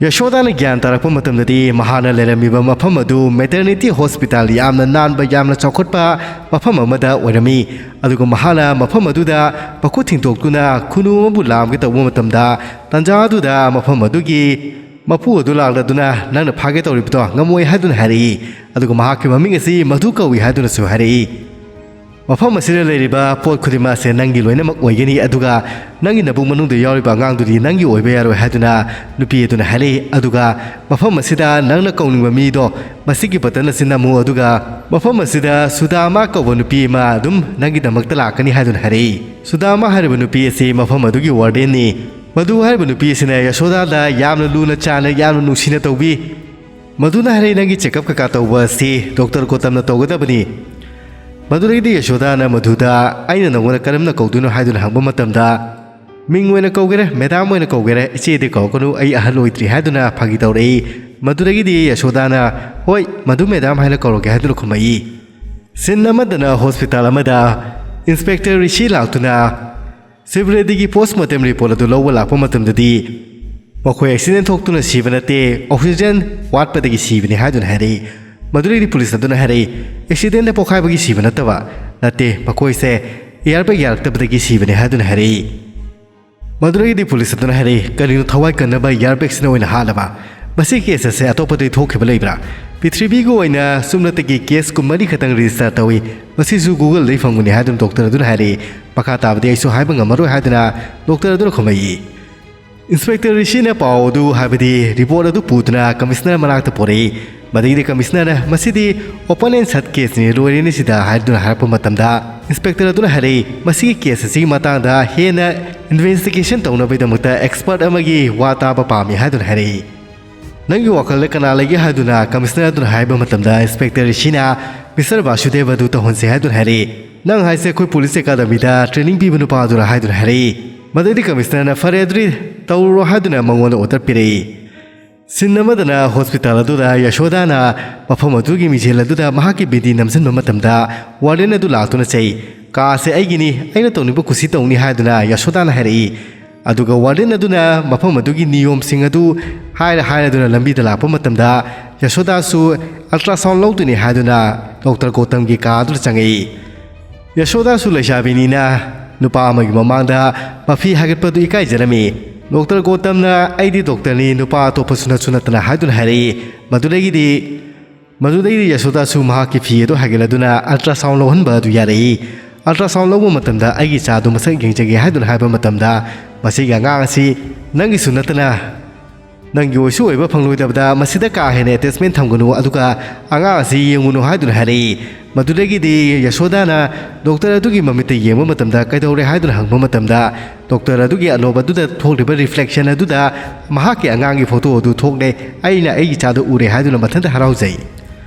ꯌꯥꯁꯣꯗꯥꯅ ꯒ꯭ꯌꯥꯟ ꯇꯥꯔꯛꯄ ꯃꯇꯝꯗꯗꯤ ꯃꯍꯥꯛꯅ ꯂꯩꯔꯝꯃꯤꯕ ꯃꯐꯝ ꯑꯗꯨ ꯃꯦꯇꯔꯅꯤꯇꯤ ꯍꯣꯁꯄꯤꯇꯥꯜ, ꯌꯥꯝꯅ ꯅꯥꯟꯕ, ꯌꯥꯝꯅ ꯆꯥꯎꯈꯠꯄ ꯃꯐꯝ ꯑꯃꯗ ꯑꯣꯏꯔꯝꯃꯤ꯫ ꯑꯗꯨꯒ ꯃꯍꯥꯛꯅ ꯃꯐꯝ ꯑꯗꯨꯗ ꯃꯈꯨꯠ ꯊꯤꯡꯇꯣꯛꯇꯨꯅ ꯈꯨꯅꯨ ꯑꯃꯕꯨ ꯂꯥꯝꯒꯦ ꯇꯧꯕ ꯃꯇꯝꯗ, ꯇꯥꯟꯖꯥ ꯑꯗꯨꯗ ꯃꯐꯝ ꯑꯗꯨꯒꯤ ꯃꯄꯨ ꯑꯗꯨ ꯂꯥꯛꯂꯗꯨꯅ, "ꯅꯪꯅ ꯐꯥꯒꯦ ꯇꯧꯔꯤꯕꯗꯣ ꯉꯝꯃꯣꯏ" ꯍꯥꯏꯗꯨꯅ ꯍꯥꯏꯔꯛꯏ꯫ ꯑꯗꯨꯒ ꯃꯍꯥꯛꯀꯤ ꯃꯃꯤꯡ ꯑꯁꯤ ꯃꯙꯨ ꯀꯧꯏ ꯍꯥꯏꯗꯨꯅꯁꯨ ꯍꯥꯏꯔꯛꯏ꯫ "ꯃꯐꯝ ꯑꯁꯤꯗ ꯂꯩꯔꯤꯕ ꯄꯣꯠ ꯈꯨꯗꯤꯡꯃꯛ ꯑꯁꯦ ꯅꯪꯒꯤ ꯂꯣꯏꯅꯃꯛ ꯑꯣꯏꯒꯅꯤ, ꯑꯗꯨꯒ ꯅꯪꯒꯤ ꯅꯕꯨꯛ ꯃꯅꯨꯡꯗ ꯌꯥꯎꯔꯤꯕ ꯑꯉꯥꯡꯗꯨꯗꯤ ꯅꯪꯒꯤ ꯑꯣꯏꯕ ꯌꯥꯔꯣꯏ" ꯍꯥꯏꯗꯨꯅ ꯅꯨꯄꯤ ꯑꯗꯨꯅ ꯍꯥꯏꯔꯛꯏ꯫ ꯑꯗꯨꯒ ꯃꯐꯝ ꯑꯁꯤꯗ ꯅꯪꯅ ꯀꯧꯅꯤꯡꯕ ꯃꯤꯗꯣ ꯃꯁꯤꯒꯤ ꯕꯇꯟ ꯑꯁꯤ ꯅꯝꯃꯨ, ꯑꯗꯨꯒ ꯃꯐꯝ ꯑꯁꯤꯗ ꯁꯨꯗꯥꯃꯥ ꯀꯧꯕ ꯅꯨꯄꯤ ꯑꯃ ꯑꯗꯨꯝ ꯅꯪꯒꯤꯗꯃꯛꯇ ꯂꯥꯛꯀꯅꯤ ꯍꯥꯏꯗꯨꯅ ꯍꯥꯏꯔꯛꯏ꯫ ꯁꯨꯗꯥꯃꯥ ꯍꯥꯏꯔꯤꯕ ꯅꯨꯄꯤ ꯑꯁꯤ ꯃꯐꯝ ꯑꯗꯨꯒꯤ ꯋꯥꯔꯗꯦꯟꯅꯤ꯫ ꯃꯗꯨ ꯍꯥꯏꯔꯤꯕ ꯅꯨꯄꯤ ꯑꯁꯤꯅ ꯌꯥꯁꯣꯗꯥꯗ ꯌꯥꯝꯅ ꯂꯨꯅ ꯆꯥꯟꯅ, ꯌꯥꯝꯅ ꯅꯨꯡꯁꯤꯅ ꯇꯧꯕꯤ꯫ ꯃꯗꯨꯅ ꯍꯥꯏꯔꯛꯏ, "ꯅꯪꯒꯤ ꯆꯦꯛꯑꯞ ꯀꯩꯀꯥ ꯇꯧꯕ ꯑꯁꯤ ꯗꯣꯛꯇꯔ ꯒꯣꯇꯝꯅ ꯇꯧꯒꯗꯕꯅꯤ"꯫ ꯃꯗꯨꯗꯒꯤꯗꯤ ꯌꯥꯁꯣꯗꯥꯅ ꯃꯗꯨꯗ, "ꯑꯩꯅ ꯅꯪꯉꯣꯟꯗ ꯀꯔꯝꯅ ꯀꯧꯗꯣꯏꯅꯣ?" ꯍꯥꯏꯗꯨꯅ ꯍꯪꯕ ꯃꯇꯝꯗ, "ꯃꯤꯡ ꯑꯣꯏꯅ ꯀꯧꯒꯦꯔꯥ, ꯃꯦꯗꯥꯝ ꯑꯣꯏꯅ ꯀꯧꯒꯦꯔꯥ, ꯏꯆꯦꯗꯤ ꯀꯧꯔꯛꯀꯅꯨ, ꯑꯩ ꯑꯍꯜ ꯑꯣꯏꯗ꯭ꯔꯤ" ꯍꯥꯏꯗꯨꯅ ꯐꯥꯒꯤ ꯇꯧꯔꯛꯏ꯫ ꯃꯗꯨꯗꯒꯤꯗꯤ ꯌꯥꯁꯣꯗꯥꯅ, "ꯍꯣꯏ, ꯃꯗꯨ ꯃꯦꯗꯥꯝ ꯍꯥꯏꯅ ꯀꯧꯔꯒꯦ" ꯍꯥꯏꯗꯨꯅ ꯈꯨꯝꯃꯛꯏ꯫ ꯁꯤꯟ ꯑꯃꯗꯅ ꯍꯣꯁꯄꯤꯇꯥꯜ ꯑꯃꯗ ꯏꯟꯁꯄꯦꯛꯇꯔ ꯔꯤꯁꯤ ꯂꯥꯛꯇꯨꯅ ꯁꯤꯕ ꯔꯦꯗ꯭ꯗꯤꯒꯤ ꯄꯣꯁꯃꯣꯔꯇꯦꯝ ꯔꯤꯄꯣꯔꯠ ꯑꯗꯨ ꯂꯧꯕ ꯂꯥꯛꯄ ꯃꯇꯝꯗꯗꯤ, ꯃꯈꯣꯏ ꯑꯦꯛꯁꯤꯗꯦꯟ ꯊꯣꯛꯇꯨꯅ ꯁꯤꯕ ꯅꯠꯇꯦ, ꯑꯣꯛꯁꯤꯖꯦꯟ ꯋꯥꯠꯄꯗꯒꯤ ꯁꯤꯕꯅꯤ ꯍꯥꯏꯗꯨꯅ ꯍꯥꯏꯔꯛꯏ꯫ ꯃꯗꯨꯗꯒꯤꯗꯤ ꯄꯨꯂꯤꯁ ꯑꯗꯨꯅ ꯍꯥꯏꯔꯛꯏ, "ꯑꯦꯛꯁꯤꯗꯦꯟꯗ ꯄꯣꯛꯈꯥꯏꯕꯒꯤ ꯁꯤꯕ ꯅꯠꯇꯕ, ꯅꯠꯇꯦ, ꯃꯈꯣꯏꯁꯦ ꯏꯌꯥꯔꯕꯦꯒ ꯌꯥꯔꯛꯇꯕꯗꯒꯤ ꯁꯤꯕꯅꯤ" ꯍꯥꯏꯗꯨꯅ ꯍꯥꯏꯔꯛꯏ꯫ ꯃꯗꯨꯗꯒꯤꯗꯤ ꯄꯨꯂꯤꯁ ꯑꯗꯨꯅ ꯍꯥꯏꯔꯛꯏ, "ꯀꯔꯤꯅꯣ ꯊꯋꯥꯏ ꯀꯟꯅꯕ ꯏꯌꯥꯔꯕꯦꯒꯁꯤꯅ ꯑꯣꯏꯅ ꯍꯥꯠꯂꯕ? ꯃꯁꯤꯒꯤ ꯀꯦꯁ ꯑꯁꯦ ꯑꯇꯣꯞꯄꯗꯒꯤ ꯊꯣꯛꯈꯤꯕ ꯂꯩꯕ꯭ꯔꯥ? ꯄ꯭ꯔꯤꯊꯤꯕꯤꯒꯤ ꯑꯣꯏꯅ ꯁꯨꯞꯅꯇꯒꯤ ꯀꯦꯁ ꯀꯨꯟꯃꯔꯤ ꯈꯛꯇꯪ ꯔꯦꯖꯤꯁꯇꯔ ꯇꯧꯏ꯫ ꯃꯁꯤꯁꯨ Google-ꯗꯒꯤ ꯐꯪꯕꯅꯤ" ꯍꯥꯏꯗꯨꯅ ꯗꯣꯛꯇꯔ ꯑꯗꯨꯅ ꯍꯥꯏꯔꯛꯏ꯫ "ꯃꯈꯥ ꯇꯥꯕꯗꯤ ꯑꯩꯁꯨ ꯍꯥꯏꯕ ꯉꯝꯃꯔꯣꯏ" ꯍꯥꯏꯗꯨꯅ ꯗꯣꯛꯇꯔ ꯑꯗꯨꯅ ꯈꯨꯝꯃꯛꯏ꯫ ꯏꯟꯁꯄꯦꯛꯇꯔ ꯔꯤꯁꯤꯅ ꯄꯥꯎ ꯑꯗꯨ, ꯍꯥꯏꯕꯗꯤ ꯔꯤꯄꯣꯔꯠ ꯑꯗꯨ ꯄꯨꯗꯨꯅ ꯀꯃꯤꯁꯅꯔ ꯃꯅꯥꯛꯇ ꯄꯣꯔꯛꯏ꯫ ꯃꯗꯨꯒꯤꯗꯤ ꯀꯃꯤꯁꯅꯔꯅ, "ꯃꯁꯤꯗꯤ open and shut case-ꯅꯤ, ꯂꯣꯏꯔꯦꯅꯦ ꯁꯤꯗ" ꯍꯥꯏꯗꯨꯅ ꯍꯥꯏꯔꯛꯄ ꯃꯇꯝꯗ, ꯏꯟꯁꯄꯦꯛꯇꯔ ꯑꯗꯨꯅ ꯍꯥꯏꯔꯛꯏ, "ꯃꯁꯤꯒꯤ ꯀꯦꯁ ꯑꯁꯤꯒꯤ ꯃꯇꯥꯡꯗ ꯍꯦꯟꯅ ꯏꯟꯚꯦꯁꯇꯤꯒꯦꯁꯟ ꯇꯧꯅꯕꯒꯤꯗꯃꯛꯇ ꯑꯦꯛꯁꯄꯔꯠ ꯑꯃꯒꯤ ꯋꯥ ꯇꯥꯕ ꯄꯥꯝꯃꯤ" ꯍꯥꯏꯗꯨꯅ ꯍꯥꯏꯔꯛꯏ꯫ "ꯅꯪꯒꯤ ꯋꯥꯈꯜꯗ ꯀꯅꯥ ꯂꯩꯒꯦ?" ꯍꯥꯏꯗꯨꯅ ꯀꯃꯤꯁꯅꯔ ꯑꯗꯨꯅ ꯍꯥꯏꯕ ꯃꯇꯝꯗ, ꯏꯟꯁꯄꯦꯛꯇꯔ ꯔꯤꯁꯤꯅ ꯃꯤꯁꯇꯔ ꯕꯥꯁꯨꯗꯦꯕ ꯑꯗꯨ ꯇꯧꯍꯟꯁꯦ ꯍꯥꯏꯗꯨꯅ ꯍꯥꯏꯔꯛꯏ꯫ "ꯅꯪ ꯍꯥꯏꯁꯦ ꯑꯩꯈꯣꯏ ꯄꯨꯂꯤꯁ ꯑꯦꯀꯥꯗꯃꯤꯗ ꯇ꯭ꯔꯦꯅꯤꯡ ꯄꯤꯕ ꯅꯨꯄꯥꯗꯨꯔꯥ?" ꯍꯥꯏꯗꯨꯅ ꯍꯥꯏꯔꯛꯏ꯫ ꯃꯗꯩꯗꯤ ꯀꯃꯤꯁꯅꯔꯅ, "ꯐꯔꯦ ꯑꯗꯨꯗꯤ ꯇꯧꯔꯨꯔꯣ" ꯍꯥꯏꯗꯨꯅ ꯃꯉꯣꯟꯗ ꯑꯣꯔꯗꯔ ꯄꯤꯔꯛꯏ꯫ ꯁꯤꯟ ꯑꯃꯗꯅ ꯍꯣꯁꯄꯤꯇꯥꯜ ꯑꯗꯨꯗ ꯌꯥꯁꯣꯗꯥꯅ ꯃꯐꯝ ꯑꯗꯨꯒꯤ ꯃꯤꯡꯁꯦꯜ ꯑꯗꯨꯗ ꯃꯍꯥꯛꯀꯤ ꯕꯤꯟꯗꯤ ꯅꯝꯁꯤꯟꯕ ꯃꯇꯝꯗ ꯋꯥꯔꯗꯦꯟ ꯑꯗꯨ ꯂꯥꯛꯇꯨꯅ ꯆꯩ, "ꯀꯥꯁꯦ ꯑꯩꯒꯤꯅꯤ, ꯑꯩꯅ ꯇꯧꯅꯤꯡꯕ ꯀꯨꯁꯤ ꯇꯧꯅꯤ" ꯍꯥꯏꯗꯨꯅ ꯌꯥꯁꯣꯗꯥꯅ ꯍꯥꯏꯔꯛꯏ꯫ ꯑꯗꯨꯒ ꯋꯥꯔꯗꯦꯟ ꯑꯗꯨꯅ ꯃꯐꯝ ꯑꯗꯨꯒꯤ ꯅꯤꯌꯣꯝꯁꯤꯡ ꯑꯗꯨ ꯍꯥꯏꯔ ꯍꯥꯏꯔꯗꯨꯅ ꯂꯝꯕꯤꯗ ꯂꯥꯛꯄ ꯃꯇꯝꯗ ꯌꯥꯁꯣꯗꯥꯁꯨ ꯑꯜꯇ꯭ꯔꯥꯁꯥꯎꯟ ꯂꯧꯗꯣꯏꯅꯤ ꯍꯥꯏꯗꯨꯅ ꯗꯣꯛꯇꯔ ꯒꯣꯇꯝꯒꯤ ꯀꯥ ꯑꯗꯨꯗ ꯆꯪꯉꯛꯏ꯫ ꯌꯥꯁꯣꯗꯥꯁꯨ ꯂꯩꯁꯥꯕꯤꯅꯤꯅ ꯅꯨꯄꯥ ꯑꯃꯒꯤ ꯃꯃꯥꯡꯗ ꯃꯐꯤ ꯍꯥꯏꯒꯠꯄꯗꯨ ꯏꯀꯥꯏꯖꯔꯝꯃꯤ꯫ ꯗꯣꯛꯇꯔ ꯒꯣꯇꯝꯅ, "ꯑꯩꯗꯤ ꯗꯣꯛꯇꯔꯅꯤ, ꯅꯨꯄꯥ ꯑꯇꯣꯞꯄꯁꯨ ꯅꯠꯁꯨ ꯅꯠꯇꯅ" ꯍꯥꯏꯗꯨꯅ ꯍꯥꯏꯔꯛꯏ꯫ ꯃꯗꯨꯗꯒꯤꯗꯤ ꯃꯗꯨꯗꯒꯤꯗꯤ ꯌꯥꯁꯣꯗꯥꯁꯨ ꯃꯍꯥꯛꯀꯤ ꯐꯤ ꯑꯗꯨ ꯍꯥꯏꯒꯠꯂꯗꯨꯅ ꯑꯜꯇ꯭ꯔꯥꯁꯥꯎꯟ ꯂꯧꯍꯟꯕ ꯑꯗꯨ ꯌꯥꯔꯛꯏ꯫ ꯑꯜꯇ꯭ꯔꯥꯁꯥꯎꯟ ꯂꯧꯕ ꯃꯇꯝꯗ ꯑꯩꯒꯤ ꯏꯆꯥꯗꯨ ꯃꯁꯛ ꯌꯦꯡꯖꯒꯦ ꯍꯥꯏꯗꯨꯅ ꯍꯥꯏꯕ ꯃꯇꯝꯗ, ꯃꯁꯤꯒꯤ ꯑꯉꯥꯡ ꯑꯁꯤ ꯅꯪꯒꯤꯁꯨ ꯅꯠꯇꯅ ꯅꯪꯒꯤ ꯑꯣꯏꯁꯨ ꯑꯣꯏꯕ ꯐꯪꯂꯣꯏꯗꯕꯗ ꯃꯁꯤꯗ ꯀꯥ ꯍꯦꯟꯅ ꯑꯦꯇꯦꯆꯃꯦꯟ ꯊꯝꯒꯅꯨ, ꯑꯗꯨꯒ ꯑꯉꯥꯡ ꯑꯁꯤ ꯌꯦꯡꯉꯨꯅꯨ ꯍꯥꯏꯗꯨꯅ ꯍꯥꯏꯔꯛꯏ꯫ ꯃꯗꯨꯗꯒꯤꯗꯤ ꯌꯥꯁꯣꯗꯥꯅ ꯗꯣꯛꯇꯔ ꯑꯗꯨꯒꯤ ꯃꯃꯤꯠꯇ ꯌꯦꯡꯕ ꯃꯇꯝꯗ ꯀꯩꯗꯧꯔꯦ ꯍꯥꯏꯗꯨꯅ ꯍꯪꯕ ꯃꯇꯝꯗ, ꯗꯣꯛꯇꯔ ꯑꯗꯨꯒꯤ ꯑꯅꯣꯞ ꯑꯗꯨꯗ ꯊꯣꯛꯂꯤꯕ ꯔꯤꯐ꯭ꯂꯦꯛꯁꯟ ꯑꯗꯨꯗ ꯃꯍꯥꯛꯀꯤ ꯑꯉꯥꯡꯒꯤ ꯐꯣꯇꯣ ꯑꯗꯨ ꯊꯣꯛꯂꯦ꯫ "ꯑꯩꯅ ꯑꯩꯒꯤ ꯏꯆꯥꯗꯨ ꯎꯔꯦ" ꯍꯥꯏꯗꯨꯅ ꯃꯊꯟꯇ ꯍꯔꯥꯎꯖꯩ꯫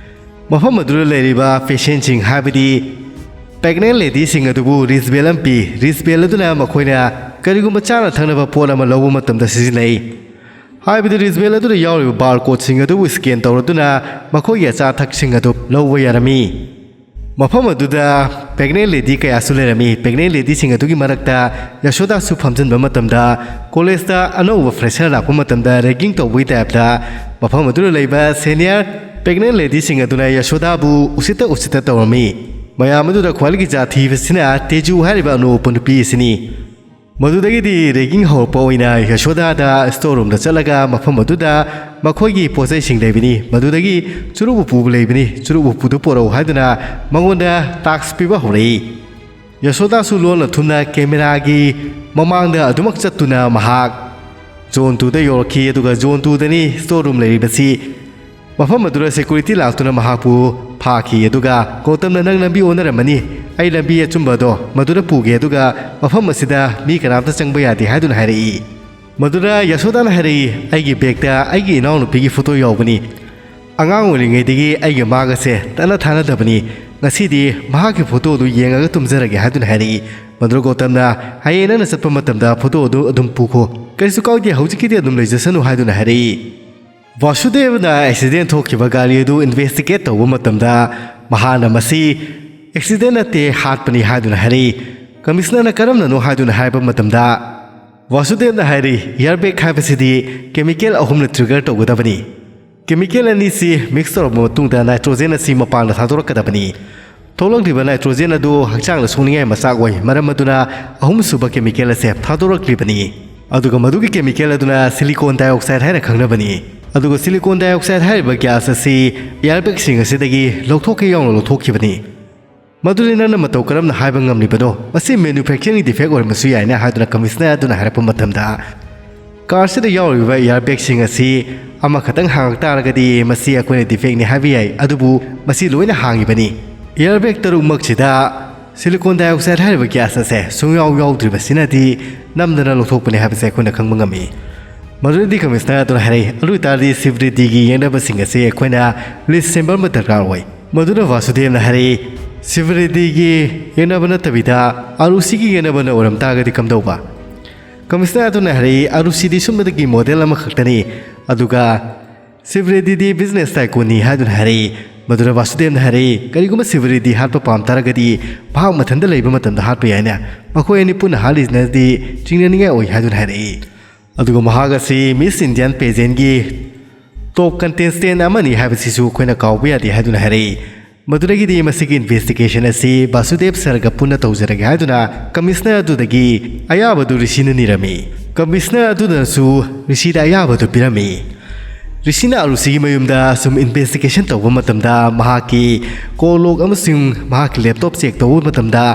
ꯃꯐꯝ ꯑꯗꯨꯗ ꯂꯩꯔꯤꯕ ꯄꯦꯁꯦꯟꯁꯤꯡ, ꯍꯥꯏꯕꯗꯤ ꯄ꯭ꯔꯦꯒꯅꯦꯟ ꯂꯦꯗꯤꯁꯤꯡ ꯑꯗꯨꯕꯨ ꯔꯤꯁ ꯕꯦꯜ ꯑꯃ ꯄꯤ꯫ ꯔꯤꯁ ꯕꯦꯜ ꯑꯗꯨꯅ ꯃꯈꯣꯏꯅ ꯀꯔꯤꯒꯨꯝꯕ ꯆꯥꯅ ꯊꯛꯅꯕ ꯄꯣꯠ ꯑꯃ ꯂꯧꯕ ꯃꯇꯝꯗ ꯁꯤꯖꯤꯟꯅꯩ꯫ ꯍꯥꯏꯕꯗꯤ ꯔꯤꯁ ꯕꯦꯜ ꯑꯗꯨꯗ ꯌꯥꯎꯔꯤꯕ ꯕꯥꯔ ꯀꯣꯗꯁꯤꯡ ꯑꯗꯨꯕꯨ ꯁ꯭ꯀꯦꯟ ꯇꯧꯔꯗꯨꯅ ꯃꯈꯣꯏꯒꯤ ꯑꯆꯥ ꯑꯊꯛꯁꯤꯡ ꯑꯗꯨ ꯂꯧꯕ ꯌꯥꯔꯝꯃꯤ꯫ ꯃꯐꯝ ꯑꯗꯨꯗ ꯄ꯭ꯔꯦꯒꯅꯦꯟ ꯂꯦꯗꯤ ꯀꯌꯥꯁꯨ ꯂꯩꯔꯝꯃꯤ꯫ ꯄ꯭ꯔꯦꯒꯅꯦꯟ ꯂꯦꯗꯤꯁꯤꯡ ꯑꯗꯨꯒꯤ ꯃꯔꯛꯇ ꯌꯥꯁꯣꯗꯥꯁꯨ ꯐꯝꯖꯤꯟꯕ ꯃꯇꯝꯗ, ꯀꯣꯂꯦꯖꯇ ꯑꯅꯧꯕ ꯐ꯭ꯔꯦꯁꯔ ꯂꯥꯛꯄ ꯃꯇꯝꯗ ꯔꯦꯒꯤꯡ ꯇꯧꯕꯒꯤ ꯇꯥꯏꯞꯇ ꯃꯐꯝ ꯑꯗꯨꯗ ꯂꯩꯕ ꯁꯦꯅꯤꯌꯔ ꯄ꯭ꯔꯦꯒꯅꯦꯟ ꯂꯦꯗꯤꯁꯤꯡ ꯑꯗꯨꯅ ꯌꯥꯁꯣꯗꯥꯕꯨ ꯎꯁꯤꯠꯇ ꯎꯁꯤꯠꯇ ꯇꯧꯔꯝꯃꯤ꯫ ꯃꯌꯥꯝ ꯑꯗꯨꯗ ꯈ꯭ꯋꯥꯏꯗꯒꯤ ꯖꯥꯠ ꯊꯤꯕꯁꯤꯅ ꯇꯦꯖꯨ ꯍꯥꯏꯔꯤꯕ ꯑꯅꯣꯞ ꯎꯞꯄ ꯅꯨꯄꯤ ꯑꯁꯤꯅꯤ꯫ ꯃꯗꯨꯗꯒꯤꯗꯤ ꯔꯦꯒꯤꯡ ꯍꯧꯔꯛꯄ ꯑꯣꯏꯅ ꯌꯥꯁꯣꯗꯥꯗ ꯁ꯭ꯇꯣꯔ ꯔꯨꯝꯗ ꯆꯠꯂꯒ ꯃꯐꯝ ꯑꯗꯨꯗ ꯃꯈꯣꯏꯒꯤ ꯄꯣꯠꯆꯩꯁꯤꯡ ꯂꯩꯕꯅꯤ, ꯃꯗꯨꯗꯒꯤ ꯆꯨꯔꯨꯞ ꯎꯄꯨ ꯂꯩꯕꯅꯤ, ꯆꯨꯔꯨꯞ ꯎꯄꯨꯗꯨ ꯄꯣꯔꯛꯎ ꯍꯥꯏꯗꯨꯅ ꯃꯉꯣꯟꯗ ꯇꯥꯛꯁ ꯄꯤꯕ ꯍꯧꯔꯛꯏ꯫ ꯌꯥꯁꯣꯗꯥꯁꯨ ꯂꯣꯟꯅ ꯊꯨꯝꯅ ꯀꯦꯃꯦꯔꯥꯒꯤ ꯃꯃꯥꯡꯗ ꯑꯗꯨꯃꯛ ꯆꯠꯇꯨꯅ ꯃꯍꯥꯛ ꯖꯣꯟ ꯇꯨꯗ ꯌꯧꯔꯛꯈꯤ, ꯑꯗꯨꯒ ꯖꯣꯟ ꯇꯨꯗꯅꯤ ꯁ꯭ꯇꯣꯔ ꯔꯨꯝ ꯂꯩꯔꯤꯕꯁꯤ꯫ ꯃꯐꯝ ꯑꯗꯨꯗ ꯁꯦꯀ꯭ꯌꯨꯔꯤꯇꯤ ꯂꯥꯛꯇꯨꯅ ꯃꯍꯥꯛꯄꯨ ꯐꯥꯈꯤ, ꯑꯗꯨꯒ ꯒꯧꯇꯝꯅ, "ꯅꯪ ꯂꯝꯕꯤ ꯑꯣꯟꯅꯔꯝꯃꯅꯤ, ꯑꯩ ꯂꯝꯕꯤ ꯑꯆꯨꯝꯕ ꯑꯗꯣ ꯃꯗꯨꯗ ꯄꯨꯒꯦ, ꯑꯗꯨꯒ ꯃꯐꯝ ꯑꯁꯤꯗ ꯃꯤ ꯀꯅꯥꯝꯇ ꯆꯪꯕ ꯌꯥꯗꯦ" ꯍꯥꯏꯗꯨꯅ ꯍꯥꯏꯔꯛꯏ꯫ ꯃꯗꯨꯗ ꯌꯥꯁꯣꯗꯥꯅ ꯍꯥꯏꯔꯛꯏ, "ꯑꯩꯒꯤ ꯕꯦꯒꯇ ꯑꯩꯒꯤ ꯏꯅꯥꯎꯅꯨꯄꯤꯒꯤ ꯐꯣꯇꯣ ꯌꯥꯎꯕꯅꯤ꯫ ꯑꯉꯥꯡ ꯑꯣꯏꯔꯤꯉꯩꯗꯒꯤ ꯑꯩꯒ ꯃꯥꯒꯁꯦ ꯇꯠꯅ ꯊꯥꯅꯗꯕꯅꯤ꯫ ꯉꯁꯤꯗꯤ ꯃꯍꯥꯛꯀꯤ ꯐꯣꯇꯣ ꯑꯗꯨ ꯌꯦꯡꯉꯒ ꯇꯨꯝꯖꯔꯒꯦ" ꯍꯥꯏꯗꯨꯅ ꯍꯥꯏꯔꯛꯏ꯫ ꯃꯗꯨꯗ ꯒꯧꯇꯝꯅ, "ꯍꯌꯦꯡ ꯅꯪꯅ ꯆꯠꯄ ꯃꯇꯝꯗ ꯐꯣꯇꯣ ꯑꯗꯨ ꯑꯗꯨꯝ ꯄꯨꯈꯣ꯫ ꯀꯔꯤꯁꯨ ꯀꯥꯏꯗꯦ, ꯍꯧꯖꯤꯛꯀꯤꯗꯤ ꯑꯗꯨꯝ ꯂꯩꯖꯁꯅꯨ" ꯍꯥꯏꯗꯨꯅ ꯍꯥꯏꯔꯛꯏ꯫ ꯚꯥꯁꯨꯗꯦꯕꯅ ꯑꯦꯛꯁꯤꯗꯦꯟ ꯊꯣꯛꯈꯤꯕ ꯒꯥꯔꯤ ꯑꯗꯨ ꯏꯟꯚꯦꯁꯇꯤꯒꯦꯠ ꯇꯧꯕ ꯃꯇꯝꯗ ꯃꯍꯥꯛꯅ ꯃꯁꯤ ꯑꯦꯛꯁꯤꯗꯦꯟ ꯅꯠꯇꯦ, ꯍꯥꯠꯄꯅꯤ ꯍꯥꯏꯗꯨꯅ ꯍꯥꯏꯔꯛꯏ꯫ ꯀꯃꯤꯁꯅꯔꯅ "ꯀꯔꯝꯅꯅꯣ?" ꯍꯥꯏꯗꯨꯅ ꯍꯥꯏꯕ ꯃꯇꯝꯗ ꯚꯥꯁꯨꯗꯦꯕꯅ ꯍꯥꯏꯔꯤ, "ꯏꯌꯥꯔ ꯕꯦꯒ ꯍꯥꯏꯕꯁꯤꯗꯤ ꯀꯦꯃꯤꯀꯦꯜ ꯑꯍꯨꯝꯅ ꯇ꯭ꯔꯤꯒꯔ ꯇꯧꯒꯗꯕꯅꯤ꯫ ꯀꯦꯃꯤꯀꯦꯜ ꯑꯅꯤꯁꯤ ꯃꯤꯛꯁ ꯇꯧꯔꯕ ꯃꯇꯨꯡꯗ ꯅꯥꯏꯇ꯭ꯔꯣꯖꯦꯟ ꯑꯁꯤ ꯃꯄꯥꯟꯗ ꯊꯥꯗꯣꯔꯛꯀꯗꯕꯅꯤ꯫ ꯊꯣꯛꯂꯛꯂꯤꯕ ꯅꯥꯏꯇ꯭ꯔꯣꯖꯦꯟ ꯑꯗꯨ ꯍꯛꯆꯥꯡꯗ ꯁꯣꯛꯅꯤꯡꯉꯥꯏ ꯃꯆꯥꯛ ꯑꯣꯏ, ꯃꯔꯝ ꯑꯗꯨꯅ ꯑꯍꯨꯝꯁꯨꯕ ꯀꯦꯃꯤꯀꯦꯜ ꯑꯁꯦ ꯊꯥꯗꯣꯔꯛꯂꯤꯕꯅꯤ꯫ ꯑꯗꯨꯒ ꯃꯗꯨꯒꯤ ꯀꯦꯃꯤꯀꯦꯜ ꯑꯗꯨꯅ ꯁꯤꯂꯤꯀꯣꯟ ꯗꯥꯏꯑꯣꯛꯁꯥꯏꯗ ꯍꯥꯏꯅ ꯈꯪꯅꯕꯅꯤ꯫ ꯑꯗꯨꯒ ꯁꯤꯂꯤꯀꯣꯟ ꯗꯥꯏꯑꯣꯛꯁꯥꯏꯗ ꯍꯥꯏꯔꯤꯕ ꯒ꯭ꯌꯥꯁ ꯑꯁꯤ ꯏꯌꯥꯔ ꯕꯦꯒꯁꯤꯡ ꯑꯁꯤꯗꯒꯤ ꯂꯧꯊꯣꯛꯀꯦ ꯌꯥꯎꯅ ꯂꯧꯊꯣꯛꯈꯤꯕꯅꯤ꯫ ꯃꯗꯨꯗꯤ ꯅꯪꯅ ꯃꯇꯧ ꯀꯔꯝꯅ ꯍꯥꯏꯕ ꯉꯝꯂꯤꯕꯅꯣ? ꯃꯁꯤ ꯃꯦꯅꯨꯐꯦꯛꯆꯔꯤꯡ ꯗꯤꯐꯦꯛ ꯑꯣꯏꯔꯝꯕꯁꯨ ꯌꯥꯏꯅ" ꯍꯥꯏꯗꯨꯅ ꯀꯃꯤꯁꯅꯔ ꯑꯗꯨꯅ ꯍꯥꯏꯔꯛꯄ ꯃꯇꯝꯗ, "ꯀꯥꯔꯁꯤꯗ ꯌꯥꯎꯔꯤꯕ ꯏꯌꯥꯔ ꯕꯦꯒꯁꯤꯡ ꯑꯁꯤ ꯑꯃꯈꯛꯇꯪ ꯍꯥꯡꯉꯛ ꯇꯥꯔꯒꯗꯤ ꯃꯁꯤ ꯑꯩꯈꯣꯏꯅ ꯗꯤꯐꯦꯛꯅꯤ ꯍꯥꯏꯕ ꯌꯥꯏ, ꯑꯗꯨꯕꯨ ꯃꯁꯤ ꯂꯣꯏꯅ ꯍꯥꯡꯉꯤꯕꯅꯤ꯫ ꯏꯌꯥꯔ ꯕꯦꯒ ꯇꯔꯨꯛꯃꯛꯁꯤꯗ ꯁꯤꯂꯤꯀꯣꯟ ꯗꯥꯏꯑꯣꯛꯁꯥꯏꯗ ꯍꯥꯏꯔꯤꯕ ꯒ꯭ꯌꯥꯁ ꯑꯁꯦ ꯁꯨꯡꯌꯥꯎ ꯌꯥꯎꯗ꯭ꯔꯤꯕꯁꯤꯅꯗꯤ ꯅꯝꯗꯅ ꯂꯧꯊꯣꯛꯄꯅꯤ ꯍꯥꯏꯕꯁꯦ ꯑꯩꯈꯣꯏꯅ ꯈꯪꯕ ꯉꯝꯃꯤ"꯫ ꯃꯗꯨꯗꯤ ꯀꯃꯤꯁꯅꯔ ꯑꯗꯨꯅ ꯍꯥꯏꯔꯛꯏ, "ꯑꯗꯨ ꯑꯣꯏꯇꯥꯔꯗꯤ ꯁꯤꯕꯔꯤꯗꯤꯒꯤ ꯌꯦꯛꯅꯕꯁꯤꯡ ꯑꯁꯤ ꯑꯩꯈꯣꯏꯅ ꯂꯤꯁ ꯁꯦꯝꯕ ꯑꯃ ꯗꯔꯀꯥꯔ ꯑꯣꯏ"꯫ ꯃꯗꯨꯅ ꯚꯥꯁꯨꯗꯦꯕꯅ ꯍꯥꯏꯔꯛꯏ, "ꯁꯤꯕꯔꯤꯗꯤꯒꯤ ꯌꯦꯛꯅꯕ ꯅꯠꯇꯕꯤꯗ ꯑꯥꯔꯨꯁꯤꯒꯤ ꯌꯦꯛꯅꯕꯅ ꯑꯣꯏꯔꯝ ꯇꯥꯔꯒꯗꯤ ꯀꯝꯗꯧꯕ?" ꯀꯃꯤꯁꯅꯔ ꯑꯗꯨꯅ ꯍꯥꯏꯔꯛꯏ, "ꯑꯥꯔꯨꯁꯤꯗꯤ ꯁꯨꯞꯅꯇꯒꯤ ꯃꯣꯗꯦꯜ ꯑꯃꯈꯛꯇꯅꯤ, ꯑꯗꯨꯒ ꯁꯤꯕꯔꯤꯗꯤꯗꯤ ꯕꯤꯖꯤꯅꯦꯁ ꯇꯥꯏꯀꯨꯟꯅꯤ" ꯍꯥꯏꯗꯨꯅ ꯍꯥꯏꯔꯛꯏ꯫ ꯃꯗꯨꯗ ꯚꯥꯁꯨꯗꯦꯕꯅ ꯍꯥꯏꯔꯛꯏ, "ꯀꯔꯤꯒꯨꯝꯕ ꯁꯤꯕꯔꯤꯗꯤ ꯍꯥꯠꯄ ꯄꯥꯝ ꯇꯥꯔꯒꯗꯤ ꯃꯍꯥꯛ ꯃꯊꯟꯇ ꯂꯩꯕ ꯃꯇꯝꯗ ꯍꯥꯠꯄ ꯌꯥꯏꯅ, ꯃꯈꯣꯏ ꯑꯅꯤ ꯄꯨꯟꯅ ꯍꯥꯠꯂꯤꯁꯤꯅꯗꯤ ꯆꯤꯡꯅꯅꯤꯡꯉꯥꯏ ꯑꯣꯏ" ꯍꯥꯏꯗꯨꯅ ꯍꯥꯏꯔꯛꯏ꯫ ꯑꯗꯨꯒ ꯃꯍꯥꯛ ꯑꯁꯤ ꯃꯤꯁ ꯏꯟꯗꯤꯌꯥꯟ ꯄꯦꯖꯦꯟꯒꯤ ꯇꯣꯞ ꯀꯟꯇꯦꯁꯇꯦꯟ ꯑꯃꯅꯤ ꯍꯥꯏꯕꯁꯤꯁꯨ ꯑꯩꯈꯣꯏꯅ ꯀꯥꯎꯕ ꯌꯥꯗꯦ ꯍꯥꯏꯗꯨꯅ ꯍꯥꯏꯔꯛꯏ꯫ ꯃꯗꯨꯗꯒꯤꯗꯤ ꯃꯁꯤꯒꯤ ꯏꯟꯚꯦꯁꯇꯤꯒꯦꯁꯟ ꯑꯁꯤ ꯚꯥꯁꯨꯗꯦꯕ ꯁꯔꯒ ꯄꯨꯟꯅ ꯇꯧꯖꯔꯒꯦ ꯍꯥꯏꯗꯨꯅ ꯀꯃꯤꯁꯅꯔ ꯑꯗꯨꯗꯒꯤ ꯑꯌꯥꯕꯗꯨ ꯔꯤꯁꯤꯅ ꯅꯤꯔꯝꯃꯤ꯫ ꯀꯃꯤꯁꯅꯔ ꯑꯗꯨꯅꯁꯨ ꯔꯤꯁꯤꯗ ꯑꯌꯥꯕꯗꯨ ꯄꯤꯔꯝꯃꯤ꯫ ꯔꯤꯁꯤꯅ ꯑꯥꯔꯨꯁꯤꯒꯤ ꯃꯌꯨꯝꯗ ꯁꯨꯝ ꯏꯟꯚꯦꯁꯇꯤꯒꯦꯁꯟ ꯇꯧꯕ ꯃꯇꯝꯗ ꯃꯍꯥꯛꯀꯤ ꯀꯣꯜ ꯂꯣꯛ ꯑꯃꯁꯨꯡ ꯃꯍꯥꯛꯀꯤ ꯂꯦꯞꯇꯣꯞ ꯆꯦꯛ ꯇꯧꯕ ꯃꯇꯝꯗ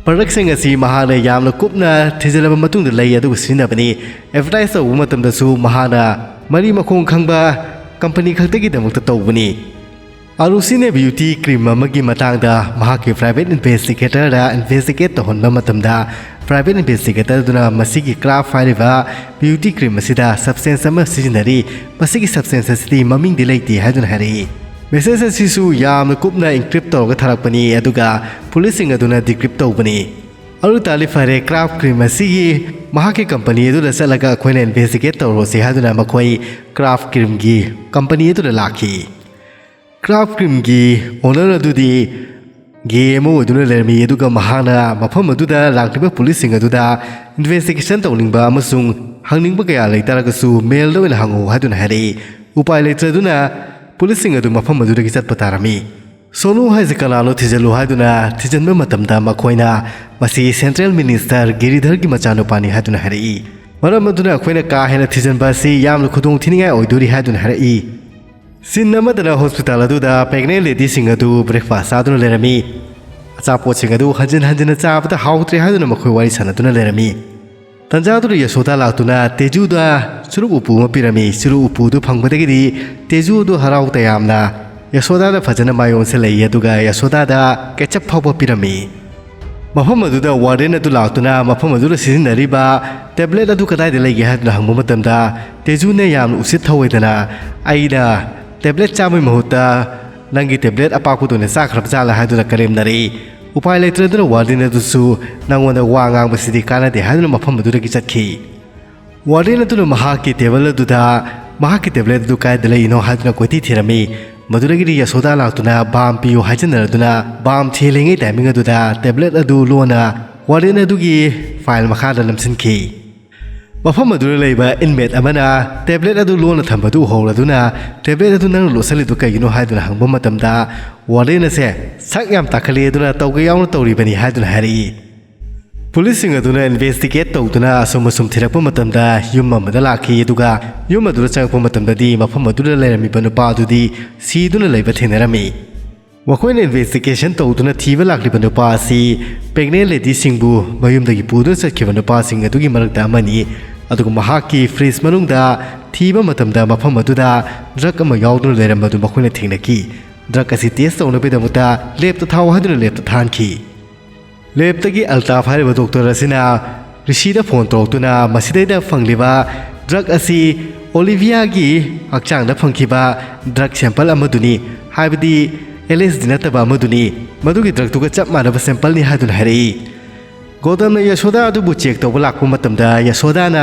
ꯄ꯭ꯔꯗꯛꯁꯤꯡ ꯑꯁꯤ ꯃꯍꯥꯛꯅ ꯌꯥꯝꯅ ꯀꯨꯞꯅ ꯊꯤꯖꯤꯜꯂꯕ ꯃꯇꯨꯡꯗ ꯂꯩ ꯑꯗꯨꯒ ꯁꯤꯖꯤꯟꯅꯕꯅꯤ꯫ ꯑꯦꯗꯚꯔꯇꯥꯏꯁ ꯇꯧꯕ ꯃꯇꯝꯗꯁꯨ ꯃꯍꯥꯛꯅ ꯃꯔꯤ ꯃꯈꯣꯡ ꯈꯪꯕ ꯀꯝꯄꯅꯤ ꯈꯛꯇꯒꯤꯗꯃꯛꯇ ꯇꯧꯕꯅꯤ꯫ ꯑꯥꯔꯨꯁꯤꯅ ꯕ꯭ꯌꯨꯇꯤ ꯀ꯭ꯔꯤꯝ ꯑꯃꯒꯤ ꯃꯇꯥꯡꯗ ꯃꯍꯥꯛꯀꯤ ꯄ꯭ꯔꯥꯏꯚꯦꯠ ꯏꯟꯚꯦꯁꯇꯤꯒꯦꯇꯔꯗ ꯏꯟꯚꯦꯁꯇꯤꯒꯦꯠ ꯇꯧꯍꯟꯕ ꯃꯇꯝꯗ Private investigator ꯑꯗꯨꯅ ꯃꯁꯤꯒꯤ ꯀ꯭ꯔꯥꯐ ꯍꯥꯏꯔꯤꯕ ꯕ꯭ꯌꯨꯇꯤ ꯀ꯭ꯔꯤꯝ ꯑꯁꯤꯗ ꯁꯕꯁꯇꯦꯟꯁ ꯑꯃ ꯁꯤꯖꯤꯟꯅꯔꯤ꯫ ꯃꯁꯤꯒꯤ ꯁꯕꯁꯇꯦꯟꯁ ꯑꯁꯤꯗꯤ ꯃꯃꯤꯡꯗꯤ ꯂꯩꯇꯦ ꯍꯥꯏꯗꯨꯅ ꯍꯥꯏꯔꯛꯏ꯫ ꯃꯦꯁꯦꯖ ꯑꯁꯤꯁꯨ ꯌꯥꯝꯅ ꯀꯨꯞꯅ ꯏꯟꯀ꯭ꯔꯤꯞ ꯇꯧꯔꯒ ꯊꯥꯔꯛꯄꯅꯤ, ꯑꯗꯨꯒ ꯄꯨꯂꯤꯁꯁꯤꯡ ꯑꯗꯨꯅ ꯗꯤꯀ꯭ꯔꯤꯞ ꯇꯧꯕꯅꯤ꯫ ꯑꯗꯨ ꯇꯥꯔꯗꯤ ꯐꯔꯦ, ꯀ꯭ꯔꯥꯐ ꯀ꯭ꯔꯤꯝ ꯑꯁꯤꯒꯤ ꯃꯍꯥꯛꯀꯤ ꯀꯝꯄꯅꯤ ꯑꯗꯨꯗ ꯆꯠꯂꯒ ꯑꯩꯈꯣꯏꯅ ꯏꯟꯚꯦꯁꯇꯤꯒꯦꯠ ꯇꯧꯔꯨꯔꯁꯤ ꯍꯥꯏꯗꯨꯅ ꯃꯈꯣꯏ ꯀ꯭ꯔꯥꯐ ꯀ꯭ꯔꯤꯝꯒꯤ ꯀꯝꯄꯅꯤ ꯑꯗꯨꯗ ꯂꯥꯛꯈꯤ꯫ ꯀ꯭ꯔꯥꯐ ꯀ꯭ꯔꯤꯝꯒꯤ ꯑꯣꯅꯔ ꯑꯗꯨꯗꯤ ꯒꯦ ꯑꯃ ꯑꯣꯏꯗꯨꯅ ꯂꯩꯔꯝꯃꯤ, ꯑꯗꯨꯒ ꯃꯍꯥꯛꯅ ꯃꯐꯝ ꯑꯗꯨꯗ ꯂꯥꯛꯂꯤꯕ ꯄꯨꯂꯤꯁꯁꯤꯡ ꯑꯗꯨꯗ ꯏꯟꯚꯦꯁꯇꯤꯒꯦꯁꯟ ꯇꯧꯅꯤꯡꯕ ꯑꯃꯁꯨꯡ ꯍꯪꯅꯤꯡꯕ ꯀꯌꯥ ꯂꯩꯇꯥꯔꯒꯁꯨ ꯃꯦꯜꯗ ꯑꯣꯏꯅ ꯍꯪꯉꯨ ꯍꯥꯏꯗꯨꯅ ꯍꯥꯏꯔꯛꯏ꯫ ꯎꯄꯥꯏ ꯂꯩꯇ꯭ꯔꯗꯨꯅ ꯄꯨꯂꯤꯁꯁꯤꯡ ꯑꯗꯨ ꯃꯐꯝ ꯑꯗꯨꯗꯒꯤ ꯆꯠꯄ ꯇꯥꯔꯝꯃꯤ꯫ ꯁꯣꯅꯨ ꯍꯥꯏꯁꯦ ꯀꯅꯥꯅꯣ ꯊꯤꯖꯤꯜꯂꯨ ꯍꯥꯏꯗꯨꯅ ꯊꯤꯖꯤꯟꯕ ꯃꯇꯝꯗ ꯃꯈꯣꯏꯅ ꯃꯁꯤ ꯁꯦꯟꯇ꯭ꯔꯦꯜ ꯃꯤꯅꯤꯁꯇꯔ ꯒꯤꯔꯤꯙꯔꯒꯤ ꯃꯆꯥꯅꯨꯄꯥꯅꯤ ꯍꯥꯏꯗꯨꯅ ꯍꯥꯏꯔꯛꯏ꯫ ꯃꯔꯝ ꯑꯗꯨꯅ ꯑꯩꯈꯣꯏꯅ ꯀꯥ ꯍꯦꯟꯅ ꯊꯤꯖꯤꯟꯕ ꯑꯁꯤ ꯌꯥꯝꯅ ꯈꯨꯗꯣꯡ ꯊꯤꯅꯤꯡꯉꯥꯏ ꯑꯣꯏꯗꯣꯔꯤ ꯍꯥꯏꯗꯨꯅ ꯍꯥꯏꯔꯛꯏ꯫ ꯁꯤꯟ ꯑꯃꯗꯅ ꯍꯣꯁꯄꯤꯇꯥꯜ ꯑꯗꯨꯗ ꯄ꯭ꯔꯦꯒꯅꯦꯟ ꯂꯦꯗꯤꯁꯤꯡ ꯑꯗꯨ ꯕ꯭ꯔꯦꯛꯐꯥꯁ ꯆꯥꯗꯨꯅ ꯂꯩꯔꯝꯃꯤ꯫ ꯑꯆꯥꯄꯣꯠꯁꯤꯡ ꯑꯗꯨ ꯍꯟꯖꯤꯟ ꯍꯟꯖꯤꯟꯅ ꯆꯥꯕꯗ ꯍꯥꯎꯇ꯭ꯔꯦ ꯍꯥꯏꯗꯨꯅ ꯃꯈꯣꯏ ꯋꯥꯔꯤ ꯁꯥꯟꯅꯗꯨꯅ ꯂꯩꯔꯝꯃꯤ꯫ ꯇꯟꯖꯥꯗꯨꯗ ꯌꯁꯣꯗꯥ ꯂꯥꯛꯇꯨꯅ ꯇꯦꯖꯨꯗ ꯆꯨꯔꯨꯞ ꯎꯄꯨ ꯑꯃ ꯄꯤꯔꯝꯃꯤ꯫ ꯆꯨꯔꯨꯞ ꯎꯄꯨꯗꯨ ꯐꯪꯕꯗꯒꯤꯗꯤ ꯇꯦꯖꯨ ꯑꯗꯨ ꯍꯔꯥꯎ ꯇꯌꯥꯝꯅ ꯌꯁꯣꯗꯥꯗ ꯐꯖꯅ ꯃꯥꯏ ꯑꯣꯟꯁꯤꯜꯂꯛꯏ, ꯑꯗꯨꯒ ꯌꯁꯣꯗꯥꯗ ꯀꯦꯆꯞ ꯐꯥꯎꯕ ꯄꯤꯔꯝꯃꯤ꯫ ꯃꯐꯝ ꯑꯗꯨꯗ ꯋꯥꯔꯗꯦꯟ ꯑꯗꯨ ꯂꯥꯛꯇꯨꯅ ꯃꯐꯝ ꯑꯗꯨꯗ ꯁꯤꯖꯤꯟꯅꯔꯤꯕ ꯇꯦꯕ꯭ꯂꯦꯠ ꯑꯗꯨ ꯀꯗꯥꯏꯗ ꯂꯩꯒꯦ ꯍꯥꯏꯗꯨꯅ ꯍꯪꯕ ꯃꯇꯝꯗ ꯇꯦꯖꯨꯅ ꯌꯥꯝꯅ ꯎꯁꯤꯠ ꯊꯧꯑꯣꯏꯗꯅ, "ꯑꯩꯅ ꯇꯦꯕ꯭ꯂꯦꯠ ꯆꯥꯕꯒꯤ ꯃꯍꯨꯠꯇ ꯅꯪꯒꯤ ꯇꯦꯕ꯭ꯂꯦꯠ ꯑꯄꯥꯛꯄꯗꯨ ꯑꯣꯏꯅ ꯆꯥꯈ꯭ꯔꯕ ꯖꯥꯠꯂꯥ?" ꯍꯥꯏꯗꯨꯅ ꯀꯔꯦꯝꯅꯔꯛꯏ꯫ ꯎꯄꯥꯏ ꯂꯩꯇ꯭ꯔꯗꯨꯅ ꯋꯥꯔꯗꯦꯟ ꯑꯗꯨꯁꯨ ꯅꯪꯉꯣꯟꯗ ꯋꯥ ꯉꯥꯡꯕꯁꯤꯗꯤ ꯀꯥꯟꯅꯗꯦ ꯍꯥꯏꯗꯨꯅ ꯃꯐꯝ ꯑꯗꯨꯗꯒꯤ ꯆꯠꯈꯤ꯫ ꯋꯥꯔꯗꯦꯟ ꯑꯗꯨꯅ ꯃꯍꯥꯛꯀꯤ ꯇꯦꯕꯜ ꯑꯗꯨꯗ ꯃꯍꯥꯛꯀꯤ ꯇꯦꯕ꯭ꯂꯦꯠ ꯑꯗꯨ ꯀꯥꯏꯗ ꯂꯩꯔꯤꯅꯣ ꯍꯥꯏꯗꯨꯅ ꯀꯣꯏꯊꯤ ꯊꯤꯔꯝꯃꯤ꯫ ꯃꯗꯨꯗꯒꯤꯗꯤ ꯌꯁꯣꯗꯥ ꯂꯥꯛꯇꯨꯅ ꯕꯥꯝ ꯄꯤꯌꯨ ꯍꯥꯏꯖꯟꯅꯔꯗꯨꯅ ꯕꯥꯝ ꯊꯦꯜꯂꯤꯉꯩ ꯇꯥꯏꯃꯤꯡ ꯑꯗꯨꯗ ꯇꯦꯕ꯭ꯂꯦꯠ ꯑꯗꯨ ꯂꯣꯟꯅ ꯋꯥꯔꯗꯦꯟ ꯑꯗꯨꯒꯤ ꯐꯥꯏꯜ ꯃꯈꯥꯗ ꯅꯝꯁꯤꯟꯈꯤ꯫ ꯃꯐꯝ ꯑꯗꯨꯗ ꯂꯩꯕ ꯏꯟꯃꯦꯠ ꯑꯃꯅ ꯇꯦꯕ꯭ꯂꯦꯠ ꯑꯗꯨ ꯂꯣꯟꯅ ꯊꯝꯕꯗꯨ ꯎꯍꯧꯔꯗꯨꯅ, "ꯇꯦꯕ꯭ꯂꯦꯠ ꯑꯗꯨ ꯅꯪꯅ ꯂꯣꯠꯁꯤꯜꯂꯤꯗꯨ ꯀꯩꯒꯤꯅꯣ?" ꯍꯥꯏꯗꯨꯅ ꯍꯪꯕ ꯃꯇꯝꯗ, ꯋꯥꯔꯗꯦꯟ ꯑꯁꯦ, "ꯁꯛ ꯌꯥꯝ ꯇꯥꯈꯠꯂꯤ ꯑꯗꯨꯅ ꯇꯧꯒꯦ ꯌꯥꯎꯅ ꯇꯧꯔꯤꯕꯅꯤ" ꯍꯥꯏꯗꯨꯅ ꯍꯥꯏꯔꯛꯏ꯫ ꯄꯨꯂꯤꯁꯁꯤꯡ ꯑꯗꯨꯅ ꯏꯟꯚꯦꯁꯇꯤꯒꯦꯠ ꯇꯧꯗꯨꯅ ꯑꯁꯨꯝ ꯑꯁꯨꯝ ꯊꯤꯔꯛꯄ ꯃꯇꯝꯗ ꯌꯨꯝ ꯑꯃꯗ ꯂꯥꯛꯈꯤ, ꯑꯗꯨꯒ ꯌꯨꯝ ꯑꯗꯨꯗ ꯆꯪꯉꯛꯄ ꯃꯇꯝꯗꯗꯤ ꯃꯐꯝ ꯑꯗꯨꯗ ꯂꯩꯔꯝꯃꯤꯕ ꯅꯨꯄꯥ ꯑꯗꯨꯗꯤ ꯁꯤꯗꯨꯅ ꯂꯩꯕ ꯊꯦꯡꯅꯔꯝꯃꯤ꯫ ꯃꯈꯣꯏꯅ ꯏꯟꯚꯦꯁꯇꯤꯒꯦꯁꯟ ꯇꯧꯗꯨꯅ ꯊꯤꯕ ꯂꯥꯛꯂꯤꯕ ꯅꯨꯄꯥ ꯑꯁꯤ ꯄ꯭ꯔꯦꯒꯅꯦꯟ ꯂꯦꯗꯤꯁꯤꯡꯕꯨ ꯃꯌꯨꯝꯗꯒꯤ ꯄꯨꯗꯨꯅ ꯆꯠꯈꯤꯕ ꯅꯨꯄꯥꯁꯤꯡ ꯑꯗꯨꯒꯤ ꯃꯔꯛꯇ ꯑꯃꯅꯤ, ꯑꯗꯨꯒ ꯃꯍꯥꯛꯀꯤ ꯐ꯭ꯔꯤꯖ ꯃꯅꯨꯡꯗ ꯊꯤꯕ ꯃꯇꯝꯗ ꯃꯐꯝ ꯑꯗꯨꯗ ꯗ꯭ꯔꯒ ꯑꯃ ꯌꯥꯎꯗꯨꯅ ꯂꯩꯔꯝꯕꯗꯨ ꯃꯈꯣꯏꯅ ꯊꯦꯡꯅꯈꯤ꯫ ꯗ꯭ꯔꯒ ꯑꯁꯤ ꯇꯦꯁ ꯇꯧꯅꯕꯒꯤꯗꯃꯛꯇ ꯂꯦꯞꯇ ꯊꯥꯎ ꯍꯥꯏꯗꯨꯅ ꯂꯦꯞꯇ ꯊꯥꯍꯟꯈꯤ꯫ ꯂꯦꯞꯇꯒꯤ ꯑꯜꯇꯥꯐ ꯍꯥꯏꯔꯤꯕ ꯗꯣꯛꯇꯔ ꯑꯁꯤꯅ ꯔꯤꯁꯤꯗ ꯐꯣꯟ ꯇꯧꯔꯛꯇꯨꯅ ꯃꯁꯤꯗꯩꯗ ꯐꯪꯂꯤꯕ ꯗ꯭ꯔꯒ ꯑꯁꯤ ꯑꯣꯂꯤꯚꯤꯌꯥꯒꯤ ꯍꯛꯆꯥꯡꯗ ꯐꯪꯈꯤꯕ ꯗ꯭ꯔꯒ ꯁꯦꯝꯄꯜ ꯑꯃꯗꯨꯅꯤ, ꯍꯥꯏꯕꯗꯤ ꯑꯦꯜ ꯑꯦꯁ ꯗꯤ ꯅꯠꯇꯕ ꯑꯃꯗꯨꯅꯤ, ꯃꯗꯨꯒꯤ ꯗ꯭ꯔꯒꯇꯨꯒ ꯆꯞ ꯃꯥꯟꯅꯕ ꯁꯦꯝꯄꯜꯅꯤ ꯍꯥꯏꯗꯨꯅ ꯍꯥꯏꯔꯛꯏ꯫ ꯒꯧꯇꯝꯅ ꯌꯁꯣꯗꯥ ꯑꯗꯨꯕꯨ ꯆꯦꯛ ꯇꯧꯕ ꯂꯥꯛꯄ ꯃꯇꯝꯗ ꯌꯁꯣꯗꯥꯅ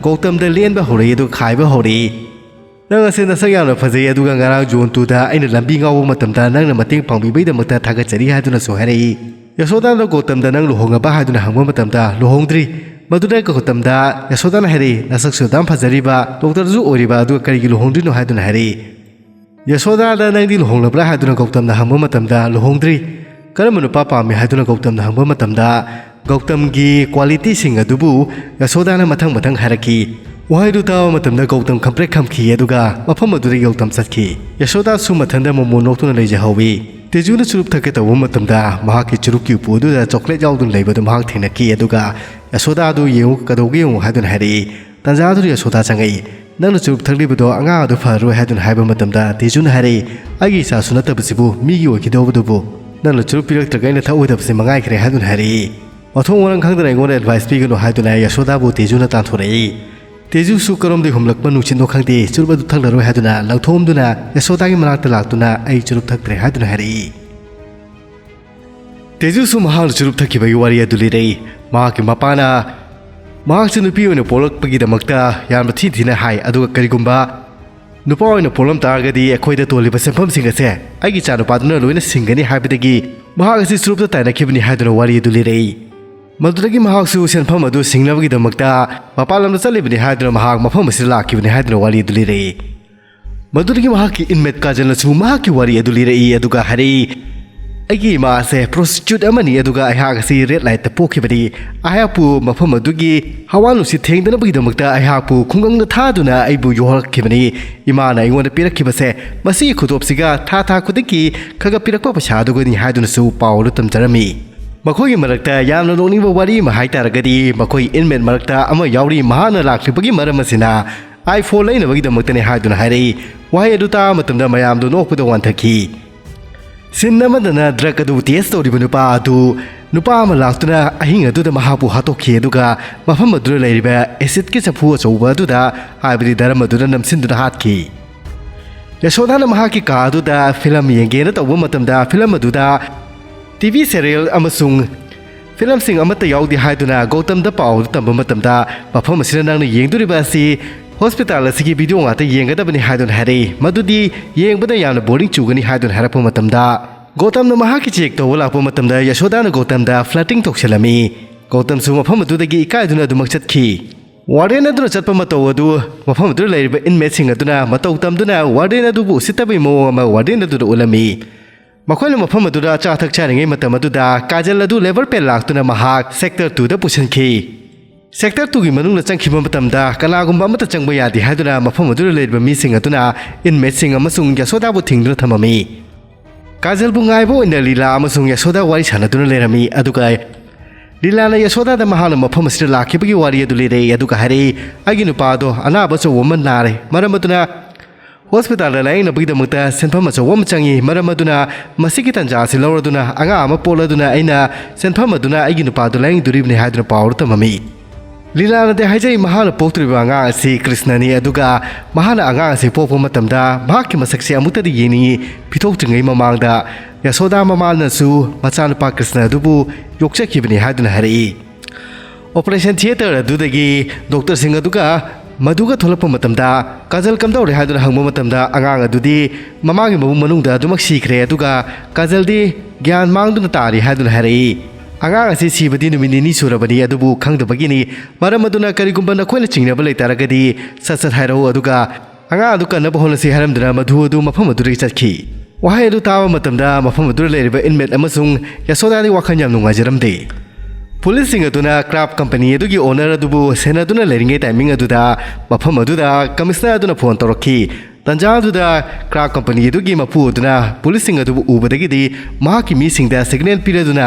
ꯒꯧꯇꯝꯗ ꯂꯦꯟꯕ ꯍꯧꯔꯛꯏ ꯑꯗꯨꯒ ꯈꯥꯏꯕ ꯍꯧꯔꯛꯏ꯫ "ꯅꯪ ꯑꯁꯤ ꯅꯁꯛ ꯌꯥꯝꯅ ꯐꯖꯩ, ꯑꯗꯨꯒ ꯉꯔꯥꯡ ꯖꯣꯟꯇꯨꯗ ꯑꯩꯅ ꯂꯝꯕꯤ ꯉꯥꯎꯕ ꯃꯇꯝꯗ ꯅꯪꯅ ꯃꯇꯦꯡ ꯄꯥꯡꯕꯤꯕꯒꯤꯗꯃꯛꯇ ꯊꯥꯒꯠꯆꯔꯤ" ꯍꯥꯏꯗꯨꯅꯁꯨ ꯍꯥꯏꯔꯛꯏ꯫ ꯌꯁꯣꯗꯥꯅ ꯒꯧꯇꯝꯗ "ꯅꯪ ꯂꯨꯍꯣꯡꯉꯕ?" ꯍꯥꯏꯗꯨꯅ ꯍꯪꯕ ꯃꯇꯝꯗ "ꯂꯨꯍꯣꯡꯗ꯭ꯔꯤ"꯫ ꯃꯗꯨꯗ ꯒꯧꯇꯝꯗ ꯌꯁꯣꯗꯥꯅ ꯍꯥꯏꯔꯛꯏ, "ꯅꯁꯛꯁꯨ ꯑꯗꯨꯝ ꯐꯖꯔꯤꯕ, ꯗꯣꯛꯇꯔꯁꯨ ꯑꯣꯏꯔꯤꯕ, ꯑꯗꯨꯒ ꯀꯔꯤꯒꯤ ꯂꯨꯍꯣꯡꯗ꯭ꯔꯤꯅꯣ?" ꯍꯥꯏꯗꯨꯅ ꯍꯥꯏꯔꯛꯏ꯫ ꯌꯁꯣꯗꯥꯗ "ꯅꯪꯗꯤ ꯂꯨꯍꯣꯡꯂꯕ꯭ꯔꯥ?" ꯍꯥꯏꯗꯨꯅ ꯒꯧꯇꯝꯅ ꯍꯪꯕ ꯃꯇꯝꯗ "ꯂꯨꯍꯣꯡꯗ꯭ꯔꯤ"꯫ "ꯀꯔꯝꯕ ꯅꯨꯄꯥ ꯄꯥꯝꯃꯤ?" ꯍꯥꯏꯗꯨꯅ ꯒꯧꯇꯝꯅ ꯍꯪꯕ ꯃꯇꯝꯗ ꯒꯧꯇꯝꯒꯤ ꯀ꯭ꯋꯥꯂꯤꯇꯤꯁꯤꯡ ꯑꯗꯨꯕꯨ ꯌꯁꯣꯗꯥꯅ ꯃꯊꯪ ꯃꯊꯪ ꯍꯥꯏꯔꯛꯈꯤ꯫ ꯋꯥꯍꯩꯗꯨ ꯇꯥꯕ ꯃꯇꯝꯗ ꯒꯧꯇꯝ ꯈꯝꯄ꯭ꯔꯦꯛ ꯈꯝꯈꯤ, ꯑꯗꯨꯒ ꯃꯐꯝ ꯑꯗꯨꯗꯒꯤ ꯒꯧꯇꯝ ꯆꯠꯈꯤ꯫ ꯌꯁꯣꯗꯥꯁꯨ ꯃꯊꯟꯗ ꯃꯣꯃꯣ ꯅꯣꯛꯇꯨꯅ ꯂꯩꯖꯍꯧꯋꯤ꯫ ꯇꯦꯖꯨꯅ ꯆꯨꯔꯨꯞ ꯊꯛꯀꯦ ꯇꯧꯕ ꯃꯇꯝꯗ ꯃꯍꯥꯛꯀꯤ ꯆꯨꯔꯨꯞꯀꯤ ꯎꯄꯨ ꯑꯗꯨꯗ ꯆꯣꯀ꯭ꯂꯦꯠ ꯌꯥꯎꯗꯨꯅ ꯂꯩꯕꯗꯨ ꯃꯍꯥꯛ ꯊꯦꯡꯅꯈꯤ, ꯑꯗꯨꯒ ꯌꯁꯣꯗꯥ ꯑꯗꯨ "ꯌꯦꯡꯉꯨ, ꯀꯗꯧꯒꯦ ꯌꯦꯡꯉꯨ" ꯍꯥꯏꯗꯨꯅ ꯍꯥꯏꯔꯛꯏ꯫ ꯇꯥꯟꯖꯥ ꯑꯗꯨꯗ ꯌꯁꯣꯗꯥ ꯆꯪꯉꯛꯏ꯫ "ꯅꯪꯅ ꯆꯨꯔꯨꯞ ꯊꯛꯂꯤꯕꯗꯣ ꯑꯉꯥꯡ ꯑꯗꯨ ꯐꯔꯔꯣꯏ" ꯍꯥꯏꯗꯨꯅ ꯍꯥꯏꯕ ꯃꯇꯝꯗ ꯇꯦꯖꯨꯅ ꯍꯥꯏꯔꯛꯏ, "ꯑꯩꯒꯤ ꯏꯆꯥꯁꯨ ꯅꯠꯇꯕꯁꯤꯕꯨ ꯃꯤꯒꯤ ꯑꯣꯏꯈꯤꯗꯧꯕꯗꯨꯕꯨ ꯅꯪꯅ ꯆꯨꯔꯨꯞ ꯄꯤꯔꯛꯇ꯭ꯔꯒ ꯑꯩꯅ ꯊꯛꯑꯣꯏꯗꯕꯁꯦ ꯃꯉꯥꯏꯈ꯭ꯔꯦ" ꯍꯥꯏꯗꯨꯅ ꯍꯥꯏꯔꯛꯏ꯫ ꯃꯊꯣꯡ ꯃꯔꯝ ꯈꯪꯗꯅ ꯑꯩꯉꯣꯟꯗ ꯑꯦꯗꯚꯥꯏꯁ ꯄꯤꯒꯅꯨ ꯍꯥꯏꯗꯨꯅ ꯌꯁꯣꯗꯥꯕꯨ ꯇꯦꯖꯨꯅ ꯇꯥꯟꯊꯣꯔꯛꯏ꯫ ꯇꯦꯖꯨꯁꯨ ꯀꯔꯣꯝꯗꯒꯤ ꯍꯨꯝꯂꯛꯄ ꯅꯨꯡꯁꯤꯠꯅꯣ ꯈꯪꯗꯦ, ꯆꯨꯔꯨꯞ ꯑꯗꯨ ꯊꯛꯂꯔꯣꯏ ꯍꯥꯏꯗꯨꯅ ꯂꯪꯊꯣꯛꯑꯝꯗꯨꯅ ꯌꯁꯣꯗꯥꯒꯤ ꯃꯅꯥꯛꯇ ꯂꯥꯛꯇꯨꯅ "ꯑꯩ ꯆꯨꯔꯨꯞ ꯊꯛꯇ꯭ꯔꯦ" ꯍꯥꯏꯗꯨꯅ ꯍꯥꯏꯔꯛꯏ꯫ ꯇꯦꯖꯨꯁꯨ ꯃꯍꯥꯛꯅ ꯆꯨꯔꯨꯞ ꯊꯛꯈꯤꯕꯒꯤ ꯋꯥꯔꯤ ꯑꯗꯨ ꯂꯤꯔꯛꯏ꯫ ꯃꯍꯥꯛꯀꯤ ꯃꯄꯥꯅ ꯃꯍꯥꯛꯁꯦ ꯅꯨꯄꯤ ꯑꯣꯏꯅ ꯄꯣꯛꯂꯛꯄꯒꯤꯗꯃꯛꯇ ꯌꯥꯝꯅ ꯊꯤ ꯊꯤꯅ ꯍꯥꯏ, ꯑꯗꯨꯒ ꯀꯔꯤꯒꯨꯝꯕ ꯅꯨꯄꯥ ꯑꯣꯏꯅ ꯄꯣꯛꯂꯝ ꯇꯥꯔꯒꯗꯤ ꯑꯩꯈꯣꯏꯗ ꯇꯣꯜꯂꯤꯕ ꯁꯦꯟꯐꯝꯁꯤꯡ ꯑꯁꯦ ꯑꯩꯒꯤ ꯏꯆꯥꯅꯨꯄꯥꯗꯨꯅ ꯂꯣꯏꯅ ꯁꯤꯡꯒꯅꯤ ꯍꯥꯏꯕꯗꯒꯤ ꯃꯍꯥꯛ ꯑꯁꯤ ꯆꯨꯔꯨꯞꯇ ꯇꯥꯏꯅꯈꯤꯕꯅꯤ ꯍꯥꯏꯗꯨꯅ ꯋꯥꯔꯤ ꯑꯗꯨ ꯂꯤꯔꯛꯏ꯫ ꯃꯗꯨꯗꯒꯤ ꯃꯍꯥꯛꯁꯨ ꯁꯦꯟꯐꯝ ꯑꯗꯨ ꯁꯤꯡꯅꯕꯒꯤꯗꯃꯛꯇ ꯃꯄꯥꯟ ꯂꯝꯗ ꯆꯠꯂꯤꯕꯅꯤ ꯍꯥꯏꯗꯨꯅ ꯃꯍꯥꯛ ꯃꯐꯝ ꯑꯁꯤꯗ ꯂꯥꯛꯈꯤꯕꯅꯤ ꯍꯥꯏꯗꯨꯅ ꯋꯥꯔꯤ ꯑꯗꯨ ꯂꯤꯔꯛꯏ꯫ ꯃꯗꯨꯗꯒꯤ ꯃꯍꯥꯛꯀꯤ ꯏꯟꯃꯦꯠ ꯀꯥꯖꯜꯅꯁꯨ ꯃꯍꯥꯛꯀꯤ ꯋꯥꯔꯤ ꯑꯗꯨ ꯂꯤꯔꯛꯏ, ꯑꯗꯨꯒ ꯍꯥꯏꯔꯛꯏ, "ꯑꯩꯒꯤ ꯏꯃꯥ ꯑꯁꯦ ꯄ꯭ꯔꯣꯁꯇꯤꯇ꯭ꯌꯨꯠ ꯑꯃꯅꯤ, ꯑꯗꯨꯒ ꯑꯩꯍꯥꯛ ꯑꯁꯤ ꯔꯦꯗ ꯂꯥꯏꯠꯇ ꯄꯣꯛꯈꯤꯕꯅꯤ꯫ ꯑꯩꯍꯥꯛꯄꯨ ꯃꯐꯝ ꯑꯗꯨꯒꯤ ꯍꯋꯥ ꯅꯨꯡꯁꯤꯠ ꯊꯦꯡꯗꯅꯕꯒꯤꯗꯃꯛꯇ ꯑꯩꯍꯥꯛꯄꯨ ꯈꯨꯡꯒꯪꯗ ꯊꯥꯗꯨꯅ ꯑꯩꯕꯨ ꯌꯣꯛꯍꯜꯂꯛꯈꯤꯕꯅꯤ꯫ ꯏꯃꯥꯅ ꯑꯩꯉꯣꯟꯗ ꯄꯤꯔꯛꯈꯤꯕꯁꯦ ꯃꯁꯤꯒꯤ ꯈꯨꯗꯣꯞꯁꯤꯒ ꯊꯥ ꯊꯥ ꯈꯨꯗꯤꯡꯒꯤ ꯈꯔ ꯈꯔ ꯄꯤꯔꯛꯄ ꯄꯩꯁꯥ ꯑꯗꯨꯒꯅꯤ" ꯍꯥꯏꯗꯨꯅꯁꯨ ꯄꯥꯎ ꯑꯗꯨ ꯇꯝꯖꯔꯝꯃꯤ꯫ ꯃꯈꯣꯏꯒꯤ ꯃꯔꯛꯇ ꯌꯥꯝꯅ ꯅꯣꯛꯅꯤꯡꯕ ꯋꯥꯔꯤ ꯑꯃ ꯍꯥꯏ ꯇꯥꯔꯒꯗꯤ, ꯃꯈꯣꯏ ꯏꯟꯃꯦꯠ ꯃꯔꯛꯇ ꯑꯃ ꯌꯥꯎꯔꯤ, ꯃꯍꯥꯛꯅ ꯂꯥꯛꯂꯤꯕꯒꯤ ꯃꯔꯝ ꯑꯁꯤꯅ iPhone ꯂꯩꯅꯕꯒꯤꯗꯃꯛꯇꯅꯤ ꯍꯥꯏꯗꯨꯅ ꯍꯥꯏꯔꯛꯏ꯫ ꯋꯥꯍꯩ ꯑꯗꯨ ꯇꯥꯕ ꯃꯇꯝꯗ ꯃꯌꯥꯝꯗꯨ ꯅꯣꯛꯄꯗ ꯋꯥꯟꯊꯈꯤ꯫ ꯁꯤꯟ ꯑꯃꯗꯅ ꯗ꯭ꯔꯒ ꯑꯗꯨ ꯇꯦꯁ ꯇꯧꯔꯤꯕ ꯅꯨꯄꯥ ꯑꯗꯨ, ꯅꯨꯄꯥ ꯑꯃ ꯂꯥꯛꯇꯨꯅ ꯑꯍꯤꯡ ꯑꯗꯨꯗ ꯃꯍꯥꯛꯄꯨ ꯍꯥꯠꯇꯣꯛꯈꯤ, ꯑꯗꯨꯒ ꯃꯐꯝ ꯑꯗꯨꯗ ꯂꯩꯔꯤꯕ ꯑꯦꯁꯤꯗꯀꯤ ꯆꯐꯨ ꯑꯆꯧꯕ ꯑꯗꯨꯗ, ꯍꯥꯏꯕꯗꯤ ꯗ꯭ꯔꯝ ꯑꯗꯨꯗ ꯅꯝꯁꯤꯟꯗꯨꯅ ꯍꯥꯠꯈꯤ꯫ ꯌꯁꯣꯗꯥꯅ ꯃꯍꯥꯛꯀꯤ ꯀꯥ ꯑꯗꯨꯗ ꯐꯤꯂꯝ ꯌꯦꯡꯒꯦꯅ ꯇꯧꯕ ꯃꯇꯝꯗ, ꯐꯤꯂꯝ ꯑꯗꯨꯗ ꯇꯤ ꯚꯤ ꯁꯦꯔꯤꯌꯦꯜ ꯑꯃꯁꯨꯡ ꯐꯤꯂꯝꯁꯤꯡ ꯑꯃꯠꯇ ꯌꯥꯎꯗꯦ ꯍꯥꯏꯗꯨꯅ ꯒꯧꯇꯝꯗ ꯄꯥꯎ ꯑꯗꯨ ꯇꯝꯕ ꯃꯇꯝꯗ, ꯃꯐꯝ ꯑꯁꯤꯗ ꯅꯪꯅ ꯌꯦꯡꯗꯣꯔꯤꯕ ꯑꯁꯤ ꯍꯣꯁꯄꯤꯇꯥꯜ ꯑꯁꯤꯒꯤ ꯚꯤꯗꯤꯑꯣ ꯉꯥꯛꯇ ꯌꯦꯡꯒꯗꯕꯅꯤ ꯍꯥꯏꯗꯨꯅ ꯍꯥꯏꯔꯛꯏ꯫ ꯃꯗꯨꯗꯤ ꯌꯦꯡꯕꯗ ꯌꯥꯝꯅ ꯕꯣꯔꯤꯡ ꯆꯨꯒꯅꯤ ꯍꯥꯏꯗꯨꯅ ꯍꯥꯏꯔꯛꯄ ꯃꯇꯝꯗ, ꯒꯧꯇꯝꯅ ꯃꯍꯥꯛꯀꯤ ꯆꯦꯛ ꯇꯧꯕ ꯂꯥꯛꯄ ꯃꯇꯝꯗ ꯌꯁꯣꯗꯥꯅ ꯒꯧꯇꯝꯗ ꯐ꯭ꯂꯔꯇꯤꯡ ꯇꯧꯁꯤꯜꯂꯝꯃꯤ꯫ ꯒꯧꯇꯝꯁꯨ ꯃꯐꯝ ꯑꯗꯨꯗꯒꯤ ꯏꯀꯥꯏꯗꯨꯅ ꯑꯗꯨꯃꯛ ꯆꯠꯈꯤ꯫ ꯋꯥꯔꯗꯦꯟ ꯑꯗꯨꯅ ꯆꯠꯄ ꯃꯇꯧ ꯑꯗꯨ ꯃꯐꯝ ꯑꯗꯨꯗ ꯂꯩꯔꯤꯕ ꯏꯟꯃꯦꯠꯁꯤꯡ ꯑꯗꯨꯅ ꯃꯇꯧ ꯇꯝꯗꯨꯅ ꯋꯥꯔꯗꯦꯟ ꯑꯗꯨꯕꯨ ꯎꯁꯤꯠꯇꯕꯒꯤ ꯃꯑꯣꯡ ꯑꯃ ꯋꯥꯔꯗꯦꯟ ꯑꯗꯨꯗ ꯎꯠꯂꯝꯃꯤ꯫ ꯃꯈꯣꯏꯅ ꯃꯐꯝ ꯑꯗꯨꯗ ꯑꯆꯥ ꯑꯊꯛ ꯆꯥꯔꯤꯉꯩ ꯃꯇꯝ ꯑꯗꯨꯗ ꯀꯥꯖꯜ ꯑꯗꯨ ꯂꯦꯕꯔ ꯄꯦꯟ ꯂꯥꯛꯇꯨꯅ ꯃꯍꯥꯛ ꯁꯦꯛꯇꯔ ꯇꯨꯗ ꯄꯨꯁꯤꯟꯈꯤ꯫ ꯁꯦꯛꯇꯔ ꯇꯨꯒꯤ ꯃꯅꯨꯡꯗ ꯆꯪꯈꯤꯕ ꯃꯇꯝꯗ ꯀꯅꯥꯒꯨꯝꯕ ꯑꯃꯠꯇ ꯆꯪꯕ ꯌꯥꯗꯦ ꯍꯥꯏꯗꯨꯅ ꯃꯐꯝ ꯑꯗꯨꯗ ꯂꯩꯔꯤꯕ ꯃꯤꯁꯤꯡ ꯑꯗꯨꯅ ꯏꯟꯃꯦꯠꯁꯤꯡ ꯑꯃꯁꯨꯡ ꯌꯁꯣꯗꯥꯕꯨ ꯊꯤꯡꯗꯨꯅ ꯊꯝꯃꯝꯃꯤ꯫ ꯀꯥꯖꯜꯕꯨ ꯉꯥꯏꯕ ꯑꯣꯏꯅ ꯂꯤꯂꯥ ꯑꯃꯁꯨꯡ ꯌꯁꯣꯗꯥ ꯋꯥꯔꯤ ꯁꯥꯟꯅꯗꯨꯅ ꯂꯩꯔꯝꯃꯤ, ꯑꯗꯨꯒ ꯂꯤꯂꯥꯅ ꯌꯁꯣꯗꯥꯗ ꯃꯍꯥꯛꯅ ꯃꯐꯝ ꯑꯁꯤꯗ ꯂꯥꯛꯈꯤꯕꯒꯤ ꯋꯥꯔꯤ ꯑꯗꯨ ꯂꯤꯔꯛꯏ, ꯑꯗꯨꯒ ꯍꯥꯏꯔꯛꯏ, "ꯑꯩꯒꯤ ꯅꯨꯄꯥꯗꯣ ꯑꯅꯥꯕ ꯑꯆꯧꯕ ꯑꯃ ꯅꯥꯔꯦ, ꯃꯔꯝ ꯑꯗꯨꯅ ꯍꯣꯁꯄꯤꯇꯥꯜꯗ ꯂꯥꯌꯦꯡꯅꯕꯒꯤꯗꯃꯛꯇ ꯁꯦꯟꯐꯝ ꯑꯆꯧꯕ ꯑꯃ ꯆꯪꯏ, ꯃꯔꯝ ꯑꯗꯨꯅ ꯃꯁꯤꯒꯤ ꯇꯥꯟꯖꯥ ꯑꯁꯤ ꯂꯧꯔꯗꯨꯅ ꯑꯉꯥꯡ ꯑꯃ ꯄꯣꯛꯂꯗꯨꯅ ꯑꯩꯅ ꯁꯦꯟꯐꯝ ꯑꯗꯨꯅ ꯑꯩꯒꯤ ꯅꯨꯄꯥꯗꯨ ꯂꯥꯌꯦꯡꯗꯣꯔꯤꯕꯅꯤ" ꯍꯥꯏꯗꯨꯅ ꯄꯥꯎ ꯑꯗꯨ ꯇꯝꯃꯝꯃꯤ꯫ ꯂꯤꯂꯥꯅꯗꯤ ꯍꯥꯏꯖꯩ, ꯃꯍꯥꯛꯅ ꯄꯣꯛꯇꯣꯔꯤꯕ ꯑꯉꯥꯡ ꯑꯁꯤ ꯀ꯭ꯔꯤꯁꯅꯅꯤ, ꯑꯗꯨꯒ ꯃꯍꯥꯛꯅ ꯑꯉꯥꯡ ꯑꯁꯤ ꯄꯣꯛꯄ ꯃꯇꯝꯗ ꯃꯍꯥꯛꯀꯤ ꯃꯁꯛꯁꯤ ꯑꯃꯨꯛꯇꯗꯤ ꯌꯦꯡꯅꯤꯡꯏ꯫ ꯄꯤꯊꯣꯛꯇ꯭ꯔꯤꯉꯩ ꯃꯃꯥꯡꯗ ꯌꯁꯣꯗꯥ ꯃꯃꯥꯅꯁꯨ ꯃꯆꯥꯅꯨꯄꯥ ꯀ꯭ꯔꯤꯁꯅ ꯑꯗꯨꯕꯨ ꯌꯣꯛꯆꯈꯤꯕꯅꯤ ꯍꯥꯏꯗꯨꯅ ꯍꯥꯏꯔꯛꯏ꯫ ꯑꯣꯄꯔꯦꯁꯟ ꯊꯤꯌꯦꯇꯔ ꯑꯗꯨꯗꯒꯤ ꯗꯣꯛꯇꯔꯁꯤꯡ ꯑꯗꯨꯒ ꯃꯗꯨꯒ ꯊꯣꯛꯂꯛꯄ ꯃꯇꯝꯗ, "ꯀꯥꯖꯜ ꯀꯝꯗꯧꯔꯦ?" ꯍꯥꯏꯗꯨꯅ ꯍꯪꯕ ꯃꯇꯝꯗ, ꯑꯉꯥꯡ ꯑꯗꯨꯗꯤ ꯃꯃꯥꯒꯤ ꯃꯕꯨꯛ ꯃꯅꯨꯡꯗ ꯑꯗꯨꯃꯛ ꯁꯤꯈ꯭ꯔꯦ, ꯑꯗꯨꯒ ꯀꯥꯖꯜꯗꯤ ꯒ꯭ꯌꯥꯟ ꯃꯥꯡꯗꯨꯅ ꯇꯥꯔꯤ ꯍꯥꯏꯗꯨꯅ ꯍꯥꯏꯔꯛꯏ꯫ ꯑꯉꯥꯡ ꯑꯁꯤ ꯁꯤꯕꯗꯤ ꯅꯨꯃꯤꯠ ꯅꯤꯅꯤ ꯁꯨꯔꯕꯅꯤ, ꯑꯗꯨꯕꯨ ꯈꯪꯗꯕꯒꯤꯅꯤ꯫ ꯃꯔꯝ ꯑꯗꯨꯅ ꯀꯔꯤꯒꯨꯝꯕ ꯅꯈꯣꯏꯅ ꯆꯤꯡꯅꯕ ꯂꯩꯇꯥꯔꯒꯗꯤ ꯁꯠ ꯁꯠ ꯍꯥꯏꯔꯛꯎ, ꯑꯗꯨꯒ ꯑꯉꯥꯡ ꯑꯗꯨ ꯀꯟꯅꯕ ꯍꯣꯠꯅꯁꯤ ꯍꯥꯏꯔꯝꯗꯨꯅ ꯃꯗꯨ ꯑꯗꯨ ꯃꯐꯝ ꯑꯗꯨꯗꯒꯤ ꯆꯠꯈꯤ꯫ ꯋꯥꯍꯩ ꯑꯗꯨ ꯇꯥꯕ ꯃꯇꯝꯗ ꯃꯐꯝ ꯑꯗꯨꯗ ꯂꯩꯔꯤꯕ ꯏꯟꯃꯦꯠ ꯑꯃꯁꯨꯡ ꯌꯁꯣꯗꯥꯗꯤ ꯋꯥꯈꯜ ꯌꯥꯝ ꯅꯨꯡꯉꯥꯏꯖꯔꯝꯗꯦ꯫ ꯄꯨꯂꯤꯁꯁꯤꯡ ꯑꯗꯨꯅ ꯀ꯭ꯂꯕ ꯀꯝꯄꯅꯤ ꯑꯗꯨꯒꯤ ꯑꯣꯅꯔ ꯑꯗꯨꯕꯨ ꯁꯦꯟꯅꯗꯨꯅ ꯂꯩꯔꯤꯉꯩ ꯇꯥꯏꯃꯤꯡ ꯑꯗꯨꯗ, ꯃꯐꯝ ꯑꯗꯨꯗ ꯀꯃꯤꯁꯅꯔ ꯑꯗꯨꯅ ꯐꯣꯟ ꯇꯧꯔꯛꯈꯤ꯫ ꯇꯟꯖꯥ ꯑꯗꯨꯗ ꯀ꯭ꯂꯕ ꯀꯝꯄꯅꯤ ꯑꯗꯨꯒꯤ ꯃꯄꯨ ꯑꯗꯨꯅ ꯄꯨꯂꯤꯁꯁꯤꯡ ꯑꯗꯨꯕꯨ ꯎꯕꯗꯒꯤꯗꯤ ꯃꯍꯥꯛꯀꯤ ꯃꯤꯁꯤꯡꯗ ꯁꯤꯒꯅꯦꯜ ꯄꯤꯔꯗꯨꯅ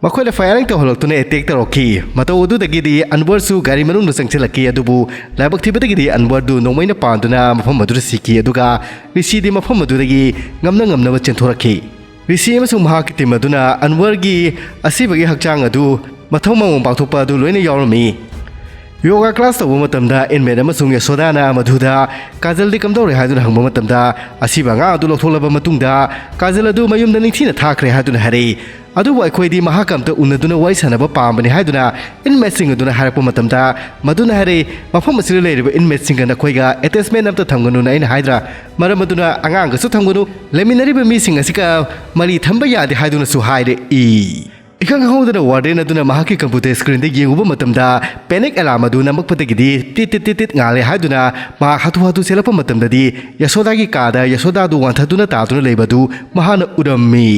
ꯃꯈꯣꯏꯅ ꯐꯥꯌꯔꯤꯡ ꯇꯧꯍꯜꯂꯛꯇꯨꯅ ꯑꯦꯇꯦꯛ ꯇꯧꯔꯛꯈꯤ꯫ ꯃꯇꯧ ꯑꯗꯨꯗꯒꯤꯗꯤ ꯑꯟꯋꯔꯁꯨ ꯒꯥꯔꯤ ꯃꯅꯨꯡꯗ ꯆꯪꯁꯤꯜꯂꯛꯈꯤ, ꯑꯗꯨꯕꯨ ꯂꯥꯏꯕꯛ ꯊꯤꯕꯗꯒꯤꯗꯤ ꯑꯟꯋꯔꯗꯨ ꯅꯣꯡꯃꯩꯅ ꯄꯥꯟꯗꯨꯅ ꯃꯐꯝ ꯑꯗꯨꯗ ꯁꯤꯈꯤ, ꯑꯗꯨꯒ ꯔꯤꯁꯤꯗꯤ ꯃꯐꯝ ꯑꯗꯨꯗꯒꯤ ꯉꯝꯅ ꯉꯝꯅꯕ ꯆꯦꯟꯊꯣꯔꯛꯈꯤ꯫ ꯔꯤꯁꯤ ꯑꯃꯁꯨꯡ ꯃꯍꯥꯛꯀꯤ ꯇꯤꯝ ꯑꯗꯨꯅ ꯑꯟꯋꯔꯒꯤ ꯑꯁꯤꯕꯒꯤ ꯍꯛꯆꯥꯡ ꯑꯗꯨ ꯃꯊꯧ ꯃꯉꯣꯟ ꯄꯥꯡꯊꯣꯛꯄ ꯑꯗꯨ ꯂꯣꯏꯅ ꯌꯥꯎꯔꯝꯃꯤ꯫ ꯌꯣꯒꯥ ꯀ꯭ꯂꯥꯁ ꯇꯧꯕ ꯃꯇꯝꯗ ꯏꯟꯃꯦꯠ ꯑꯃꯁꯨꯡ ꯌꯁꯣꯗꯥꯅ ꯃꯗꯨꯗ ꯀꯥꯖꯜꯗꯤ ꯀꯝꯗꯧꯔꯦ ꯍꯥꯏꯗꯨꯅ ꯍꯪꯕ ꯃꯇꯝꯗ, ꯑꯁꯤꯕ ꯑꯉꯥꯡ ꯑꯗꯨ ꯂꯧꯊꯣꯛꯂꯕ ꯃꯇꯨꯡꯗ ꯀꯥꯖꯜ ꯑꯗꯨ ꯃꯌꯨꯝꯗ ꯅꯤꯡꯊꯤꯅ ꯊꯥꯈ꯭ꯔꯦ ꯍꯥꯏꯗꯨꯅ ꯍꯥꯏꯔꯛꯏ꯫ ꯑꯗꯨꯕꯨ ꯑꯩꯈꯣꯏꯗꯤ ꯃꯍꯥꯛꯀ ꯑꯝꯇ ꯎꯅꯗꯨꯅ ꯋꯥꯔꯤ ꯁꯥꯟꯅꯕ ꯄꯥꯝꯕꯅꯤ ꯍꯥꯏꯗꯨꯅ ꯏꯟꯃꯦꯠꯁꯤꯡ ꯑꯗꯨꯅ ꯍꯥꯏꯔꯛꯄ ꯃꯇꯝꯗ, ꯃꯗꯨꯅ ꯍꯥꯏꯔꯛꯏ, "ꯃꯐꯝ ꯑꯁꯤꯗ ꯂꯩꯔꯤꯕ ꯏꯟꯃꯦꯠꯁꯤꯡꯒ ꯅꯈꯣꯏꯒ ꯑꯦꯇꯦꯆꯃꯦꯟ ꯑꯝꯇ ꯊꯝꯒꯅꯨꯅ ꯑꯩꯅ ꯍꯥꯏꯗ꯭ꯔꯥ? ꯃꯔꯝ ꯑꯗꯨꯅ ꯑꯉꯥꯡꯒꯁꯨ ꯊꯝꯒꯅꯨ, ꯂꯩꯃꯤꯟꯅꯔꯤꯕ ꯃꯤꯁꯤꯡ ꯑꯁꯤꯒ ꯃꯔꯤ ꯊꯝꯕ ꯌꯥꯗꯦ" ꯍꯥꯏꯗꯨꯅꯁꯨ ꯍꯥꯏꯔꯛꯏ꯫ ꯏꯈꯪ ꯈꯪꯍꯧꯗꯅ ꯋꯥꯔꯗꯦꯟ ꯑꯗꯨꯅ ꯃꯍꯥꯛꯀꯤ ꯀꯝꯄ꯭ꯌꯨꯇꯔ ꯁ꯭ꯀ꯭ꯔꯤꯟꯗ ꯌꯦꯡꯉꯨꯕ ꯃꯇꯝꯗ, ꯄꯦꯅꯤꯛ ꯑꯦꯂꯥꯔꯝ ꯑꯗꯨ ꯅꯝꯃꯛꯄꯗꯒꯤꯗꯤ ꯇꯤꯠ ꯇꯤꯠ ꯇꯤꯠ ꯇꯤꯠ ꯉꯥꯜꯂꯦ ꯍꯥꯏꯗꯨꯅ ꯃꯍꯥꯛ ꯍꯥꯊꯨ ꯍꯥꯊꯨ ꯆꯦꯜꯂꯛꯄ ꯃꯇꯝꯗꯗꯤ, ꯌꯁꯣꯗꯥꯒꯤ ꯀꯥꯗ ꯌꯁꯣꯗꯥ ꯑꯗꯨ ꯋꯥꯟꯊꯗꯨꯅ ꯇꯥꯗꯨꯅ ꯂꯩꯕ ꯑꯗꯨ ꯃꯍꯥꯛꯅ ꯎꯔꯝꯃꯤ꯫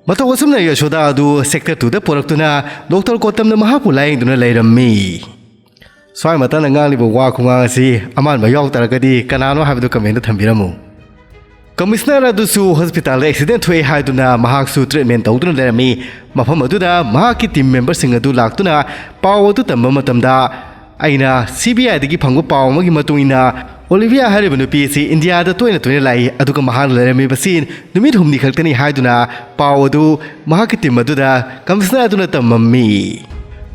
ꯃꯇꯧ ꯑꯁꯨꯝꯅ ꯌꯁꯣꯗꯥ ꯑꯗꯨ ꯁꯦꯛꯇꯔ ꯇꯨꯗ ꯄꯨꯔꯛꯇꯨꯅ ꯗꯣꯛꯇꯔ ꯒꯣꯇꯝꯅ ꯃꯍꯥꯛꯄꯨ ꯂꯥꯌꯦꯡꯗꯨꯅ ꯂꯩꯔꯝꯃꯤ꯫ ꯁ꯭ꯋꯥꯏ ꯃꯇꯥꯡꯗ ꯉꯥꯡꯂꯤꯕ ꯋꯥ ꯈꯨꯉꯥꯡ ꯑꯁꯤ ꯑꯃꯥꯟꯕ ꯌꯥꯎ ꯇꯥꯔꯒꯗꯤ ꯀꯅꯥꯅꯣ ꯍꯥꯏꯕꯗꯨ ꯀꯃꯦꯟꯗ ꯊꯝꯕꯤꯔꯝꯃꯨ꯫ ꯀꯃꯤꯁꯅꯔ ꯑꯗꯨꯁꯨ ꯍꯣꯁꯄꯤꯇꯥꯜꯗ ꯑꯦꯛꯁꯤꯗꯦꯟ ꯊꯣꯛꯑꯦ ꯍꯥꯏꯗꯨꯅ ꯃꯍꯥꯛꯁꯨ ꯇ꯭ꯔꯤꯠꯃꯦꯟ ꯇꯧꯗꯨꯅ ꯂꯩꯔꯝꯃꯤ꯫ ꯃꯐꯝ ꯑꯗꯨꯗ ꯃꯍꯥꯛꯀꯤ ꯇꯤꯝ ꯃꯦꯝꯕꯔꯁꯤꯡ ꯑꯗꯨ ꯂꯥꯛꯇꯨꯅ ꯄꯥꯎ ꯑꯗꯨ ꯇꯝꯕ ꯃꯇꯝꯗ, ꯑꯩꯅ ꯁꯤ ꯕꯤ ꯑꯥꯏꯗꯒꯤ ꯐꯪꯕ ꯄꯥꯎ ꯑꯃꯒꯤ ꯃꯇꯨꯡ ꯏꯟꯅ, ꯑꯣꯂꯤꯚꯤꯌꯥ ꯍꯥꯏꯔꯤꯕ ꯅꯨꯄꯤ ꯑꯁꯤ ꯏꯟꯗꯤꯌꯥꯗ ꯇꯣꯏꯅ ꯇꯣꯏꯅ ꯂꯥꯛꯏ, ꯑꯗꯨꯒ ꯃꯍꯥꯛꯅ ꯂꯩꯔꯝꯃꯤꯕꯁꯤ ꯅꯨꯃꯤꯠ ꯍꯨꯝꯅꯤ ꯈꯛꯇꯅꯤ ꯍꯥꯏꯗꯨꯅ ꯄꯥꯎ ꯑꯗꯨ ꯃꯍꯥꯛꯀꯤ ꯇꯤꯝ ꯑꯗꯨꯗ ꯀꯃꯤꯁꯅꯔ ꯑꯗꯨꯅ ꯇꯝꯃꯝꯃꯤ꯫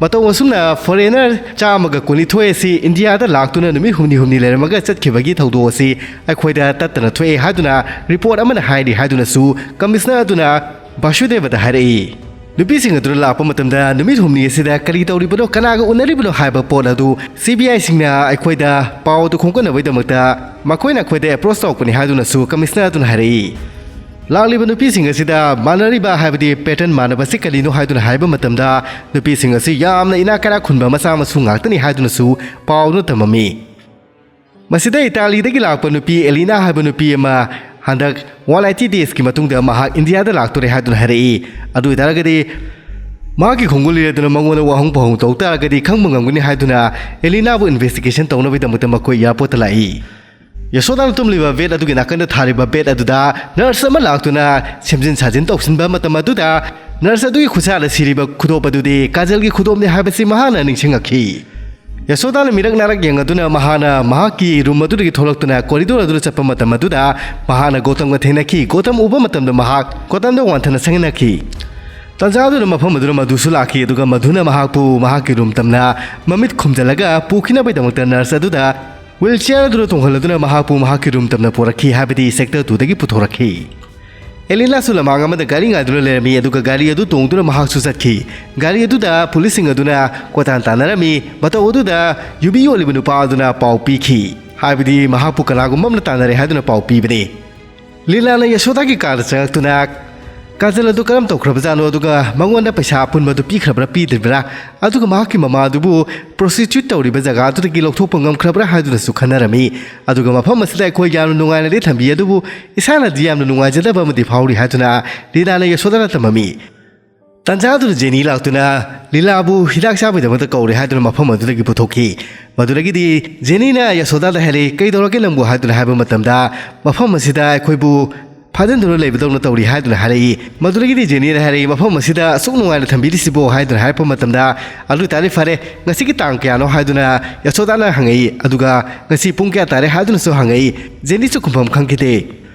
ꯃꯇꯧ ꯑꯁꯨꯝꯅ ꯐꯣꯔꯦꯅꯔ ꯆꯥꯝꯃꯒ ꯀꯨꯟꯅꯤꯊꯣꯏ ꯑꯁꯤ ꯏꯟꯗꯤꯌꯥꯗ ꯂꯥꯛꯇꯨꯅ ꯅꯨꯃꯤꯠ ꯍꯨꯝꯅꯤ ꯍꯨꯝꯅꯤ ꯂꯩꯔꯝꯃꯒ ꯆꯠꯈꯤꯕꯒꯤ ꯊꯧꯗꯣꯛ ꯑꯁꯤ ꯑꯩꯈꯣꯏꯗ ꯇꯠꯇꯅ ꯊꯣꯛꯑꯦ ꯍꯥꯏꯗꯨꯅ ꯔꯤꯄꯣꯔꯠ ꯑꯃꯅ ꯍꯥꯏꯔꯤ ꯍꯥꯏꯗꯨꯅꯁꯨ ꯀꯃꯤꯁꯅꯔ ꯑꯗꯨꯅ ꯕꯥꯁꯨꯗꯦꯕꯗ ꯍꯥꯏꯔꯛꯏ꯫ ꯅꯨꯄꯤꯁꯤꯡ ꯑꯗꯨꯅ ꯂꯥꯛꯄ ꯃꯇꯝꯗ ꯅꯨꯃꯤꯠ ꯍꯨꯝꯅꯤ ꯑꯁꯤꯗ ꯀꯔꯤ ꯇꯧꯔꯤꯕꯅꯣ, ꯀꯅꯥꯒ ꯎꯅꯔꯤꯕꯅꯣ ꯍꯥꯏꯕ ꯄꯣꯠ ꯑꯗꯨ ꯁꯤ ꯕꯤ ꯑꯥꯏꯁꯤꯡꯅ ꯑꯩꯈꯣꯏꯗ ꯄꯥꯎ ꯑꯗꯨ ꯈꯣꯝꯒꯠꯅꯕꯒꯤꯗꯃꯛꯇ ꯃꯈꯣꯏꯅ ꯑꯩꯈꯣꯏꯗ ꯑꯦꯄ꯭ꯔꯣꯁ ꯇꯧꯔꯛꯄꯅꯤ ꯍꯥꯏꯗꯨꯅꯁꯨ ꯀꯃꯤꯁꯅꯔ ꯑꯗꯨꯅ ꯍꯥꯏꯔꯛꯏ꯫ ꯂꯥꯛꯂꯤꯕ ꯅꯨꯄꯤꯁꯤꯡ ꯑꯁꯤꯗ ꯃꯥꯟꯅꯔꯤꯕ, ꯍꯥꯏꯕꯗꯤ ꯄꯦꯇꯔꯟ ꯃꯥꯟꯅꯕꯁꯤ ꯀꯔꯤꯅꯣ ꯍꯥꯏꯗꯨꯅ ꯍꯥꯏꯕ ꯃꯇꯝꯗ, ꯅꯨꯄꯤꯁꯤꯡ ꯑꯁꯤ ꯌꯥꯝꯅ ꯏꯅꯥꯛ ꯀꯩꯔꯥꯛ ꯈꯨꯟꯕ ꯃꯆꯥ ꯃꯁꯨ ꯉꯥꯛꯇꯅꯤ ꯍꯥꯏꯗꯨꯅꯁꯨ ꯄꯥꯎꯗꯨꯅ ꯇꯝꯃꯝꯃꯤ꯫ ꯃꯁꯤꯗ ꯏꯇꯥꯂꯤꯗꯒꯤ ꯂꯥꯛꯄ ꯅꯨꯄꯤ ꯑꯦꯂꯤꯅꯥ ꯍꯥꯏꯕ ꯅꯨꯄꯤ ꯑꯃ ꯍꯟꯗꯛ ꯋꯥꯟ ꯑꯩꯠꯇꯤ ꯗꯦꯖꯀꯤ ꯃꯇꯨꯡꯗ ꯃꯍꯥꯛ ꯏꯟꯗꯤꯌꯥꯗ ꯂꯥꯛꯇꯣꯔꯦ ꯍꯥꯏꯗꯨꯅ ꯍꯥꯏꯔꯛꯏ꯫ ꯑꯗꯨ ꯑꯣꯏꯇꯥꯔꯒꯗꯤ ꯃꯍꯥꯛꯀꯤ ꯈꯣꯡꯒꯨꯜ ꯂꯤꯔꯗꯨꯅ ꯃꯉꯣꯟꯗ ꯋꯥꯍꯪ ꯄꯥꯎꯍꯪ ꯇꯧ ꯇꯥꯔꯒꯗꯤ ꯈꯪꯕ ꯉꯝꯒꯅꯤ ꯍꯥꯏꯗꯨꯅ ꯑꯦꯂꯤꯅꯥꯕꯨ ꯏꯟꯚꯦꯁꯇꯤꯒꯦꯁꯟ ꯇꯧꯅꯕꯒꯤꯗꯃꯛꯇ ꯃꯈꯣꯏ ꯑꯦꯌꯥꯔꯄꯣꯔꯠꯇ ꯂꯥꯛꯏ꯫ ꯌꯁꯣꯗꯥꯅ ꯇꯨꯝꯂꯤꯕ ꯕꯦꯗ ꯑꯗꯨꯒꯤ ꯅꯥꯀꯟꯗ ꯊꯥꯔꯤꯕ ꯕꯦꯗ ꯑꯗꯨꯗ ꯅꯔꯁ ꯑꯃ ꯂꯥꯛꯇꯨꯅ ꯁꯦꯝꯖꯤꯟ ꯁꯥꯖꯤꯟ ꯇꯧꯁꯤꯟꯕ ꯃꯇꯝ ꯑꯗꯨꯗ, ꯅꯔꯁ ꯑꯗꯨꯒꯤ ꯈꯨꯠꯁꯥꯗ ꯁꯤꯔꯤꯕ ꯈꯨꯗꯣꯞ ꯑꯗꯨꯗꯤ ꯀꯥꯖꯜꯒꯤ ꯈꯨꯗꯣꯞꯅꯤ ꯍꯥꯏꯕꯁꯤ ꯃꯍꯥꯛꯅ ꯅꯤꯡꯁꯤꯡꯉꯛꯈꯤ꯫ ꯌꯁꯣꯗꯥꯅ ꯃꯤꯔꯛ ꯅꯥꯔꯛ ꯌꯦꯡꯂꯗꯨꯅ ꯃꯍꯥꯛꯅ ꯃꯍꯥꯛꯀꯤ ꯔꯨꯝ ꯑꯗꯨꯗꯒꯤ ꯊꯣꯛꯂꯛꯇꯨꯅ ꯀꯣꯔꯤꯗꯣꯔ ꯑꯗꯨꯗ ꯆꯠꯄ ꯃꯇꯝ ꯑꯗꯨꯗ, ꯃꯍꯥꯛꯅ ꯒꯣꯇꯝꯒ ꯊꯦꯡꯅꯈꯤ꯫ ꯒꯣꯇꯝ ꯎꯕ ꯃꯇꯝꯗ ꯃꯍꯥꯛ ꯒꯣꯇꯝꯗ ꯋꯥꯟꯊꯅ ꯁꯪꯍꯟꯅꯈꯤ꯫ ꯇꯥꯟꯖꯥ ꯑꯗꯨꯗ ꯃꯐꯝ ꯑꯗꯨꯗ ꯃꯙꯨꯁꯨ ꯂꯥꯛꯈꯤ, ꯑꯗꯨꯒ ꯃꯙꯨꯅ ꯃꯍꯥꯛꯄꯨ ꯃꯍꯥꯛꯀꯤ ꯔꯨꯝ ꯇꯝꯅ ꯃꯃꯤꯠ ꯈꯨꯝꯖꯤꯜꯂꯒ ꯄꯨꯈꯤꯅꯕꯒꯤꯗꯃꯛꯇ ꯅꯔꯁ ꯑꯗꯨꯗ ꯋꯤꯜ ꯆꯤꯌꯔ ꯑꯗꯨꯗ ꯇꯣꯡꯍꯜꯂꯗꯨꯅ ꯃꯍꯥꯛꯄꯨ ꯃꯍꯥꯛꯀꯤ ꯔꯨꯝ ꯇꯝꯅ ꯄꯨꯔꯛꯈꯤ ꯍꯥꯏꯕꯗꯤ ꯁꯦꯛꯇꯔ ꯇꯨꯗꯒꯤ ꯄꯨꯊꯣꯔꯛꯈꯤ꯫ ꯑꯦꯂꯤꯅꯥꯁꯨ ꯂꯃꯥꯡ ꯑꯃꯗ ꯒꯥꯔꯤ ꯉꯥꯏꯗꯨꯅ ꯂꯩꯔꯝꯃꯤ, ꯑꯗꯨꯒ ꯒꯥꯔꯤ ꯑꯗꯨ ꯇꯣꯡꯗꯨꯅ ꯃꯍꯥꯛꯁꯨ ꯆꯠꯈꯤ꯫ ꯒꯥꯔꯤ ꯑꯗꯨꯗ ꯄꯨꯂꯤꯁꯁꯤꯡ ꯑꯗꯨꯅ ꯀꯣꯏꯇꯥꯟ ꯇꯥꯟꯅꯔꯝꯃꯤ꯫ ꯃꯇꯧ ꯑꯗꯨꯗ ꯌꯨꯕꯤ ꯌꯣꯜꯂꯤꯕ ꯅꯨꯄꯥ ꯑꯗꯨꯅ ꯄꯥꯎ ꯄꯤꯈꯤ, ꯍꯥꯏꯕꯗꯤ ꯃꯍꯥꯛꯄꯨ ꯀꯅꯥꯒꯨꯝꯕ ꯑꯃꯅ ꯇꯥꯟꯅꯔꯦ ꯍꯥꯏꯗꯨꯅ ꯄꯥꯎ ꯄꯤꯕꯅꯤ꯫ ꯂꯤꯂꯥꯅ ꯌꯁꯣꯗꯥꯒꯤ ꯀꯥꯗ ꯆꯪꯉꯛꯇꯨꯅ ꯀꯥꯖꯜ ꯑꯗꯨ ꯀꯔꯝ ꯇꯧꯈ꯭ꯔꯕꯖꯥꯠꯅꯣ, ꯑꯗꯨꯒ ꯃꯉꯣꯟꯗ ꯄꯩꯁꯥ ꯑꯄꯨꯟꯕꯗꯨ ꯄꯤꯈ꯭ꯔꯕ꯭ꯔꯥ ꯄꯤꯗ꯭ꯔꯤꯕ꯭ꯔꯥ, ꯑꯗꯨꯒ ꯃꯍꯥꯛꯀꯤ ꯃꯃꯥ ꯑꯗꯨꯕꯨ ꯄ꯭ꯔꯣꯁꯇꯤꯇ꯭ꯌꯨꯠ ꯇꯧꯔꯤꯕ ꯖꯒꯥ ꯑꯗꯨꯗꯒꯤ ꯂꯧꯊꯣꯛꯄ ꯉꯝꯈ꯭ꯔꯕ꯭ꯔꯥ ꯍꯥꯏꯗꯨꯅꯁꯨ ꯈꯟꯅꯔꯝꯃꯤ꯫ ꯑꯗꯨꯒ ꯃꯐꯝ ꯑꯁꯤꯗ ꯑꯩꯈꯣꯏ ꯌꯥꯝꯅ ꯅꯨꯡꯉꯥꯏꯅꯗꯤ ꯊꯝꯕꯤ, ꯑꯗꯨꯕꯨ ꯏꯁꯥꯅꯗꯤ ꯌꯥꯝꯅ ꯅꯨꯡꯉꯥꯏꯖꯗꯕ ꯑꯃꯗꯤ ꯐꯥꯎꯔꯤ ꯍꯥꯏꯗꯨꯅ ꯂꯤꯂꯥꯅ ꯌꯁꯣꯗꯥꯗ ꯇꯝꯃꯝꯃꯤ꯫ ꯇꯥꯟꯖꯥ ꯑꯗꯨꯗ ꯖꯦꯅꯤ ꯂꯥꯛꯇꯨꯅ ꯂꯤꯂꯥꯕꯨ ꯍꯤꯗꯥꯛ ꯆꯥꯕꯒꯤꯗꯃꯛꯇ ꯀꯧꯔꯦ ꯍꯥꯏꯗꯨꯅ ꯃꯐꯝ ꯑꯗꯨꯗꯒꯤ ꯄꯨꯊꯣꯛꯈꯤ꯫ ꯃꯗꯨꯗꯒꯤꯗꯤ ꯖꯦꯅꯤꯅ ꯌꯁꯣꯗꯥꯗ ꯍꯥꯏꯔꯛꯏ, "ꯀꯩꯗꯧꯔꯒꯦ ꯅꯪꯕꯨ?" ꯍꯥꯏꯗꯨꯅ ꯍꯥꯏꯕ ꯃꯇꯝꯗ, "ꯃꯐꯝ ꯑꯁꯤꯗ ꯑꯩꯈꯣꯏꯕꯨ ꯐꯥꯖꯤꯟꯗꯨꯅ ꯂꯩꯕꯗꯧꯅ ꯇꯧꯔꯤ" ꯍꯥꯏꯗꯨꯅ ꯍꯥꯏꯔꯛꯏ꯫ ꯃꯗꯨꯗꯒꯤꯗꯤ ꯖꯦꯅꯤꯅ ꯍꯥꯏꯔꯛꯏ, "ꯃꯐꯝ ꯑꯁꯤꯗ ꯑꯁꯨꯛ ꯅꯨꯡꯉꯥꯏꯅ ꯊꯝꯕꯤꯔꯤꯁꯤꯕꯣ?" ꯍꯥꯏꯗꯨꯅ ꯍꯥꯏꯔꯛꯄ ꯃꯇꯝꯗ, "ꯑꯗꯨ ꯑꯣꯏꯇꯥꯔꯗꯤ ꯐꯔꯦ, ꯉꯁꯤꯒꯤ ꯇꯥꯡ ꯀꯌꯥꯅꯣ?" ꯍꯥꯏꯗꯨꯅ ꯌꯁꯣꯗꯥꯅ ꯍꯪꯉꯛꯏ꯫ ꯑꯗꯨꯒ, "ꯉꯁꯤ ꯄꯨꯡ ꯀꯌꯥ ꯇꯥꯔꯦ?" ꯍꯥꯏꯗꯨꯅꯁꯨ ꯍꯪꯉꯛꯏ꯫ ꯖꯦꯅꯤꯁꯨ ꯈꯨꯝꯐꯝ ꯈꯪꯈꯤꯗꯦ꯫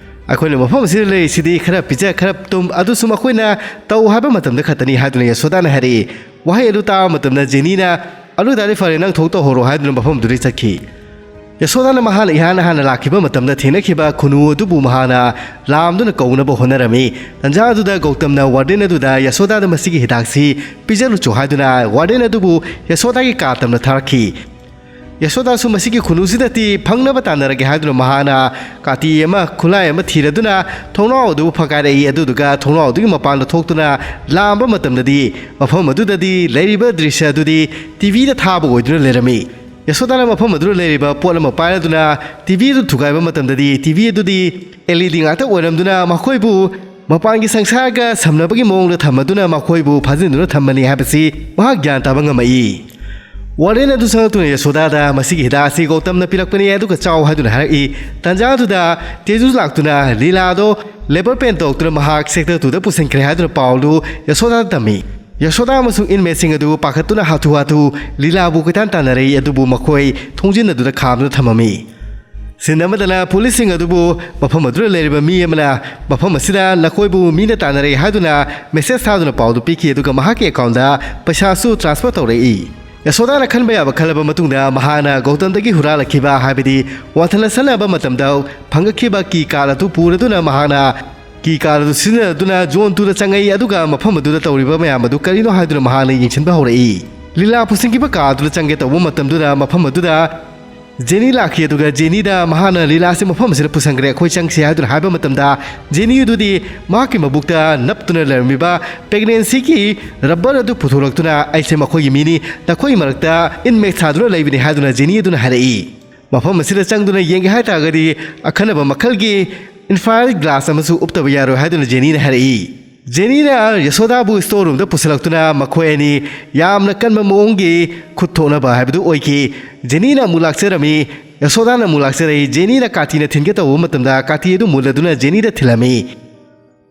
"ꯑꯩꯈꯣꯏꯅ ꯃꯐꯝ ꯑꯁꯤꯗ ꯂꯩꯔꯤꯁꯤꯗꯤ ꯈꯔ ꯄꯤꯖ, ꯈꯔ ꯇꯨꯝ, ꯑꯗꯨꯁꯨ ꯃꯈꯣꯏꯅ ꯇꯧ ꯍꯥꯏꯕ ꯃꯇꯝꯗ ꯈꯛꯇꯅꯤ" ꯍꯥꯏꯗꯨꯅ ꯌꯁꯣꯗꯥꯅ ꯍꯥꯏꯔꯛꯏ꯫ ꯋꯥꯍꯩ ꯑꯗꯨ ꯇꯥꯕ ꯃꯇꯝꯗ ꯖꯦꯅꯤꯅ, "ꯑꯗꯨ ꯑꯣꯏꯇꯥꯔꯗꯤ ꯐꯔꯦ, ꯅꯪ ꯊꯣꯛ ꯇꯧꯍꯧꯔꯣ" ꯍꯥꯏꯗꯨꯅ ꯃꯐꯝꯗꯨꯗꯒꯤ ꯆꯠꯈꯤ꯫ ꯌꯁꯣꯗꯥꯅ ꯃꯍꯥꯛꯅ ꯏꯍꯥꯟ ꯍꯥꯟꯅ ꯂꯥꯛꯈꯤꯕ ꯃꯇꯝꯗ ꯊꯦꯡꯅꯈꯤꯕ ꯈꯨꯅꯨ ꯑꯗꯨꯕꯨ ꯃꯍꯥꯛꯅ ꯂꯥꯝꯗꯨꯅ ꯀꯧꯅꯕ ꯍꯣꯠꯅꯔꯝꯃꯤ꯫ ꯇꯟꯖꯥ ꯑꯗꯨꯗ ꯒꯧꯇꯝꯅ ꯋꯥꯔꯗꯦꯟ ꯑꯗꯨꯗ ꯌꯁꯣꯗꯥꯗ ꯃꯁꯤꯒꯤ ꯍꯤꯗꯥꯛꯁꯤ ꯄꯤꯖꯔꯨꯆꯣ ꯍꯥꯏꯗꯨꯅ ꯋꯥꯔꯗꯦꯟ ꯑꯗꯨꯕꯨ ꯌꯁꯣꯗꯥꯒꯤ ꯀꯥ ꯇꯝꯅ ꯊꯥꯔꯛꯈꯤ꯫ ꯌꯁꯣꯗꯥꯁꯨ ꯃꯁꯤꯒꯤ ꯈꯨꯅꯨꯁꯤꯗꯗꯤ ꯐꯪꯅꯕ ꯇꯥꯟꯅꯔꯒꯦ ꯍꯥꯏꯗꯨꯅ ꯃꯍꯥꯛꯅ ꯀꯥꯇꯤ ꯑꯃ, ꯈꯨꯠꯂꯥꯏ ꯑꯃ ꯊꯤꯔꯗꯨꯅ ꯊꯣꯡꯅꯥꯎ ꯑꯗꯨꯕꯨ ꯐꯛꯀꯥꯏꯔꯛꯏ꯫ ꯑꯗꯨꯗꯨꯒ ꯊꯣꯡꯅꯥꯎ ꯑꯗꯨꯒꯤ ꯃꯄꯥꯟꯗ ꯊꯣꯛꯇꯨꯅ ꯂꯥꯝꯕ ꯃꯇꯝꯗꯗꯤ ꯃꯐꯝ ꯑꯗꯨꯗꯗꯤ ꯂꯩꯔꯤꯕ ꯗ꯭ꯔꯤꯁ꯭ꯌ ꯑꯗꯨꯗꯤ ꯇꯤ ꯚꯤꯗ ꯊꯥꯕ ꯑꯣꯏꯗꯨꯅ ꯂꯩꯔꯝꯃꯤ꯫ ꯌꯁꯣꯗꯥꯅ ꯃꯐꯝ ꯑꯗꯨꯗ ꯂꯩꯔꯤꯕ ꯄꯣꯠ ꯑꯃ ꯄꯥꯏꯔꯗꯨꯅ ꯇꯤ ꯚꯤ ꯑꯗꯨ ꯊꯨꯒꯥꯏꯕ ꯃꯇꯝꯗꯗꯤ ꯇꯤ ꯚꯤ ꯑꯗꯨꯗꯤ ꯑꯦꯜ ꯏ ꯗꯤ ꯉꯥꯛꯇ ꯑꯣꯏꯔꯝꯗꯨꯅ ꯃꯈꯣꯏꯕꯨ ꯃꯄꯥꯟꯒꯤ ꯁꯪꯁꯥꯔꯒ ꯁꯝꯅꯕꯒꯤ ꯃꯑꯣꯡꯗ ꯊꯝꯃꯗꯨꯅ ꯃꯈꯣꯏꯕꯨ ꯐꯥꯖꯤꯟꯗꯨꯅ ꯊꯝꯕꯅꯤ ꯍꯥꯏꯕꯁꯤ ꯃꯍꯥꯛ ꯒ꯭ꯌꯥꯟ ꯇꯥꯕ ꯉꯝꯃꯛꯏ꯫ ꯋꯥꯔꯗꯦꯟ ꯑꯗꯨ ꯆꯪꯂꯛꯇꯨꯅ ꯌꯁꯣꯗꯥꯗ ꯃꯁꯤꯒꯤ ꯍꯤꯗꯥꯛ ꯑꯁꯤ ꯒꯧꯇꯝꯅ ꯄꯤꯔꯛꯄꯅꯤ, ꯑꯗꯨꯒ ꯆꯥꯎ ꯍꯥꯏꯗꯨꯅ ꯍꯥꯏꯔꯛꯏ꯫ ꯇꯥꯟꯖꯥ ꯑꯗꯨꯗ ꯇꯦꯖꯨ ꯂꯥꯛꯇꯨꯅ ꯂꯤꯂꯥꯗꯣ ꯂꯦꯕꯔ ꯄꯦꯟ ꯇꯧꯔꯛꯇꯨꯅ ꯃꯍꯥꯛ ꯁꯦꯛꯇꯔ ꯇꯨꯗ ꯄꯨꯁꯤꯟꯈ꯭ꯔꯦ ꯍꯥꯏꯗꯨꯅ ꯄꯥꯎꯗꯨ ꯌꯁꯣꯗꯥꯗ ꯇꯝꯃꯤ꯫ ꯌꯁꯣꯗꯥ ꯑꯃꯁꯨꯡ ꯏꯟꯃꯦꯠꯁꯤꯡ ꯑꯗꯨ ꯄꯥꯈꯠꯇꯨꯅ ꯍꯥꯊꯨ ꯍꯥꯊꯨ ꯂꯤꯂꯥꯕꯨ ꯀꯣꯏꯇꯥꯟ ꯇꯥꯟꯅꯔꯛꯏ, ꯑꯗꯨꯕꯨ ꯃꯈꯣꯏ ꯊꯣꯡꯖꯤꯟ ꯑꯗꯨꯗ ꯈꯥꯝꯗꯨꯅ ꯊꯝꯃꯝꯃꯤ꯫ ꯁꯤꯟ ꯑꯃꯗꯅ ꯄꯨꯂꯤꯁꯁꯤꯡ ꯑꯗꯨꯕꯨ ꯃꯐꯝ ꯑꯗꯨꯗ ꯂꯩꯔꯤꯕ ꯃꯤ ꯑꯃꯅ ꯃꯐꯝ ꯑꯁꯤꯗ ꯅꯈꯣꯏꯕꯨ ꯃꯤꯅ ꯇꯥꯟꯅꯔꯛꯏ ꯍꯥꯏꯗꯨꯅ ꯃꯦꯁꯦꯖ ꯊꯥꯗꯨꯅ ꯄꯥꯎꯗꯨ ꯄꯤꯈꯤ, ꯑꯗꯨꯒ ꯃꯍꯥꯛꯀꯤ ꯑꯦꯀꯥꯎꯟꯗ ꯄꯩꯁꯥꯁꯨ ꯇ꯭ꯔꯥꯟꯁꯐꯔ ꯇꯧꯔꯛꯏ꯫ ꯌꯁꯣꯗꯥꯅ ꯈꯟꯕ ꯌꯥꯕ ꯈꯜꯂꯕ ꯃꯇꯨꯡꯗ ꯃꯍꯥꯛꯅ ꯒꯧꯇꯝꯗꯒꯤ ꯍꯨꯔꯥꯜꯂꯛꯈꯤꯕ, ꯍꯥꯏꯕꯗꯤ ꯋꯥꯟꯊꯅ ꯁꯠꯅꯕ ꯃꯇꯝꯗ ꯐꯪꯉꯛꯈꯤꯕ ꯀꯤ ꯀꯥꯔꯗ ꯑꯗꯨ ꯄꯨꯔꯗꯨꯅ ꯃꯍꯥꯛꯅ ꯀꯤ ꯀꯥꯔꯗ ꯑꯗꯨ ꯁꯤꯖꯤꯟꯅꯗꯨꯅ ꯖꯣꯟ ꯇꯨꯗ ꯆꯪꯉꯛꯏ, ꯑꯗꯨꯒ ꯃꯐꯝ ꯑꯗꯨꯗ ꯇꯧꯔꯤꯕ ꯃꯌꯥꯝ ꯑꯗꯨ ꯀꯔꯤꯅꯣ ꯍꯥꯏꯗꯨꯅ ꯃꯍꯥꯛꯅ ꯌꯦꯡꯁꯤꯟꯕ ꯍꯧꯔꯛꯏ꯫ ꯂꯤꯂꯥ ꯄꯨꯁꯤꯟꯈꯤꯕ ꯀꯥ ꯑꯗꯨꯗ ꯆꯪꯒꯦ ꯇꯧꯕ ꯃꯇꯝꯗꯨꯗ ꯃꯐꯝ ꯑꯗꯨꯗ ꯖꯦꯅꯤ ꯂꯥꯛꯈꯤ, ꯑꯗꯨꯒ ꯖꯦꯅꯤꯗ ꯃꯍꯥꯛꯅ ꯂꯤꯂꯥꯁꯤ ꯃꯐꯝ ꯑꯁꯤꯗ ꯄꯨꯁꯟꯈ꯭ꯔꯦ, ꯑꯩꯈꯣꯏ ꯆꯪꯁꯤ ꯍꯥꯏꯗꯨꯅ ꯍꯥꯏꯕ ꯃꯇꯝꯗ ꯖꯦꯅꯤ ꯑꯗꯨꯗꯤ ꯃꯍꯥꯛꯀꯤ ꯃꯕꯨꯛꯇ ꯅꯞꯇꯨꯅ ꯂꯩꯔꯝꯃꯤꯕ ꯄ꯭ꯔꯦꯒꯅꯦꯟꯁꯤꯒꯤ ꯔꯕꯔ ꯑꯗꯨ ꯄꯨꯊꯣꯔꯛꯇꯨꯅ, "ꯑꯩꯁꯦ ꯃꯈꯣꯏꯒꯤ ꯃꯤꯅꯤ, ꯅꯈꯣꯏꯒꯤ ꯃꯔꯛꯇ ꯏꯟꯃꯦꯠ ꯁꯥꯗꯨꯅ ꯂꯩꯕꯅꯤ" ꯍꯥꯏꯗꯨꯅ ꯖꯦꯅꯤ ꯑꯗꯨꯅ ꯍꯥꯏꯔꯛꯏ꯫ ꯃꯐꯝ ꯑꯁꯤꯗ ꯆꯪꯗꯨꯅ ꯌꯦꯡꯒꯦ ꯍꯥꯏ ꯇꯥꯔꯒꯗꯤ ꯑꯈꯟꯅꯕ ꯃꯈꯜꯒꯤ ꯏꯟꯐ꯭ꯔꯥꯔꯦꯗ ꯒ꯭ꯂꯥꯁ ꯑꯃꯁꯨ ꯎꯞꯇꯕ ꯌꯥꯔꯣꯏ ꯍꯥꯏꯗꯨꯅ ꯖꯦꯅꯤꯅ ꯍꯥꯏꯔꯛꯏ꯫ ꯖꯦꯅꯤꯅ ꯌꯁꯣꯗꯥꯕꯨ ꯁ꯭ꯇꯣꯔ ꯔꯨꯝꯗ ꯄꯨꯁꯤꯜꯂꯛꯇꯨꯅ ꯃꯈꯣꯏ ꯑꯅꯤ ꯌꯥꯝꯅ ꯀꯟꯕ ꯃꯑꯣꯡꯒꯤ ꯈꯨꯠ ꯊꯣꯛꯅꯕ ꯍꯥꯏꯕꯗꯨ ꯑꯣꯏꯈꯤ꯫ ꯖꯦꯅꯤꯅ ꯑꯃꯨꯛ ꯂꯥꯛꯆꯔꯝꯃꯤ, ꯌꯁꯣꯗꯥꯅ ꯑꯃꯨꯛ ꯂꯥꯛꯆꯔꯛꯏ꯫ ꯖꯦꯅꯤꯅ ꯀꯥꯇꯤꯅ ꯊꯤꯟꯒꯦ ꯇꯧꯕ ꯃꯇꯝꯗ ꯀꯥꯇꯤ ꯑꯗꯨ ꯃꯨꯜꯂꯗꯨꯅ ꯖꯦꯅꯤꯗ ꯊꯤꯜꯂꯝꯃꯤ꯫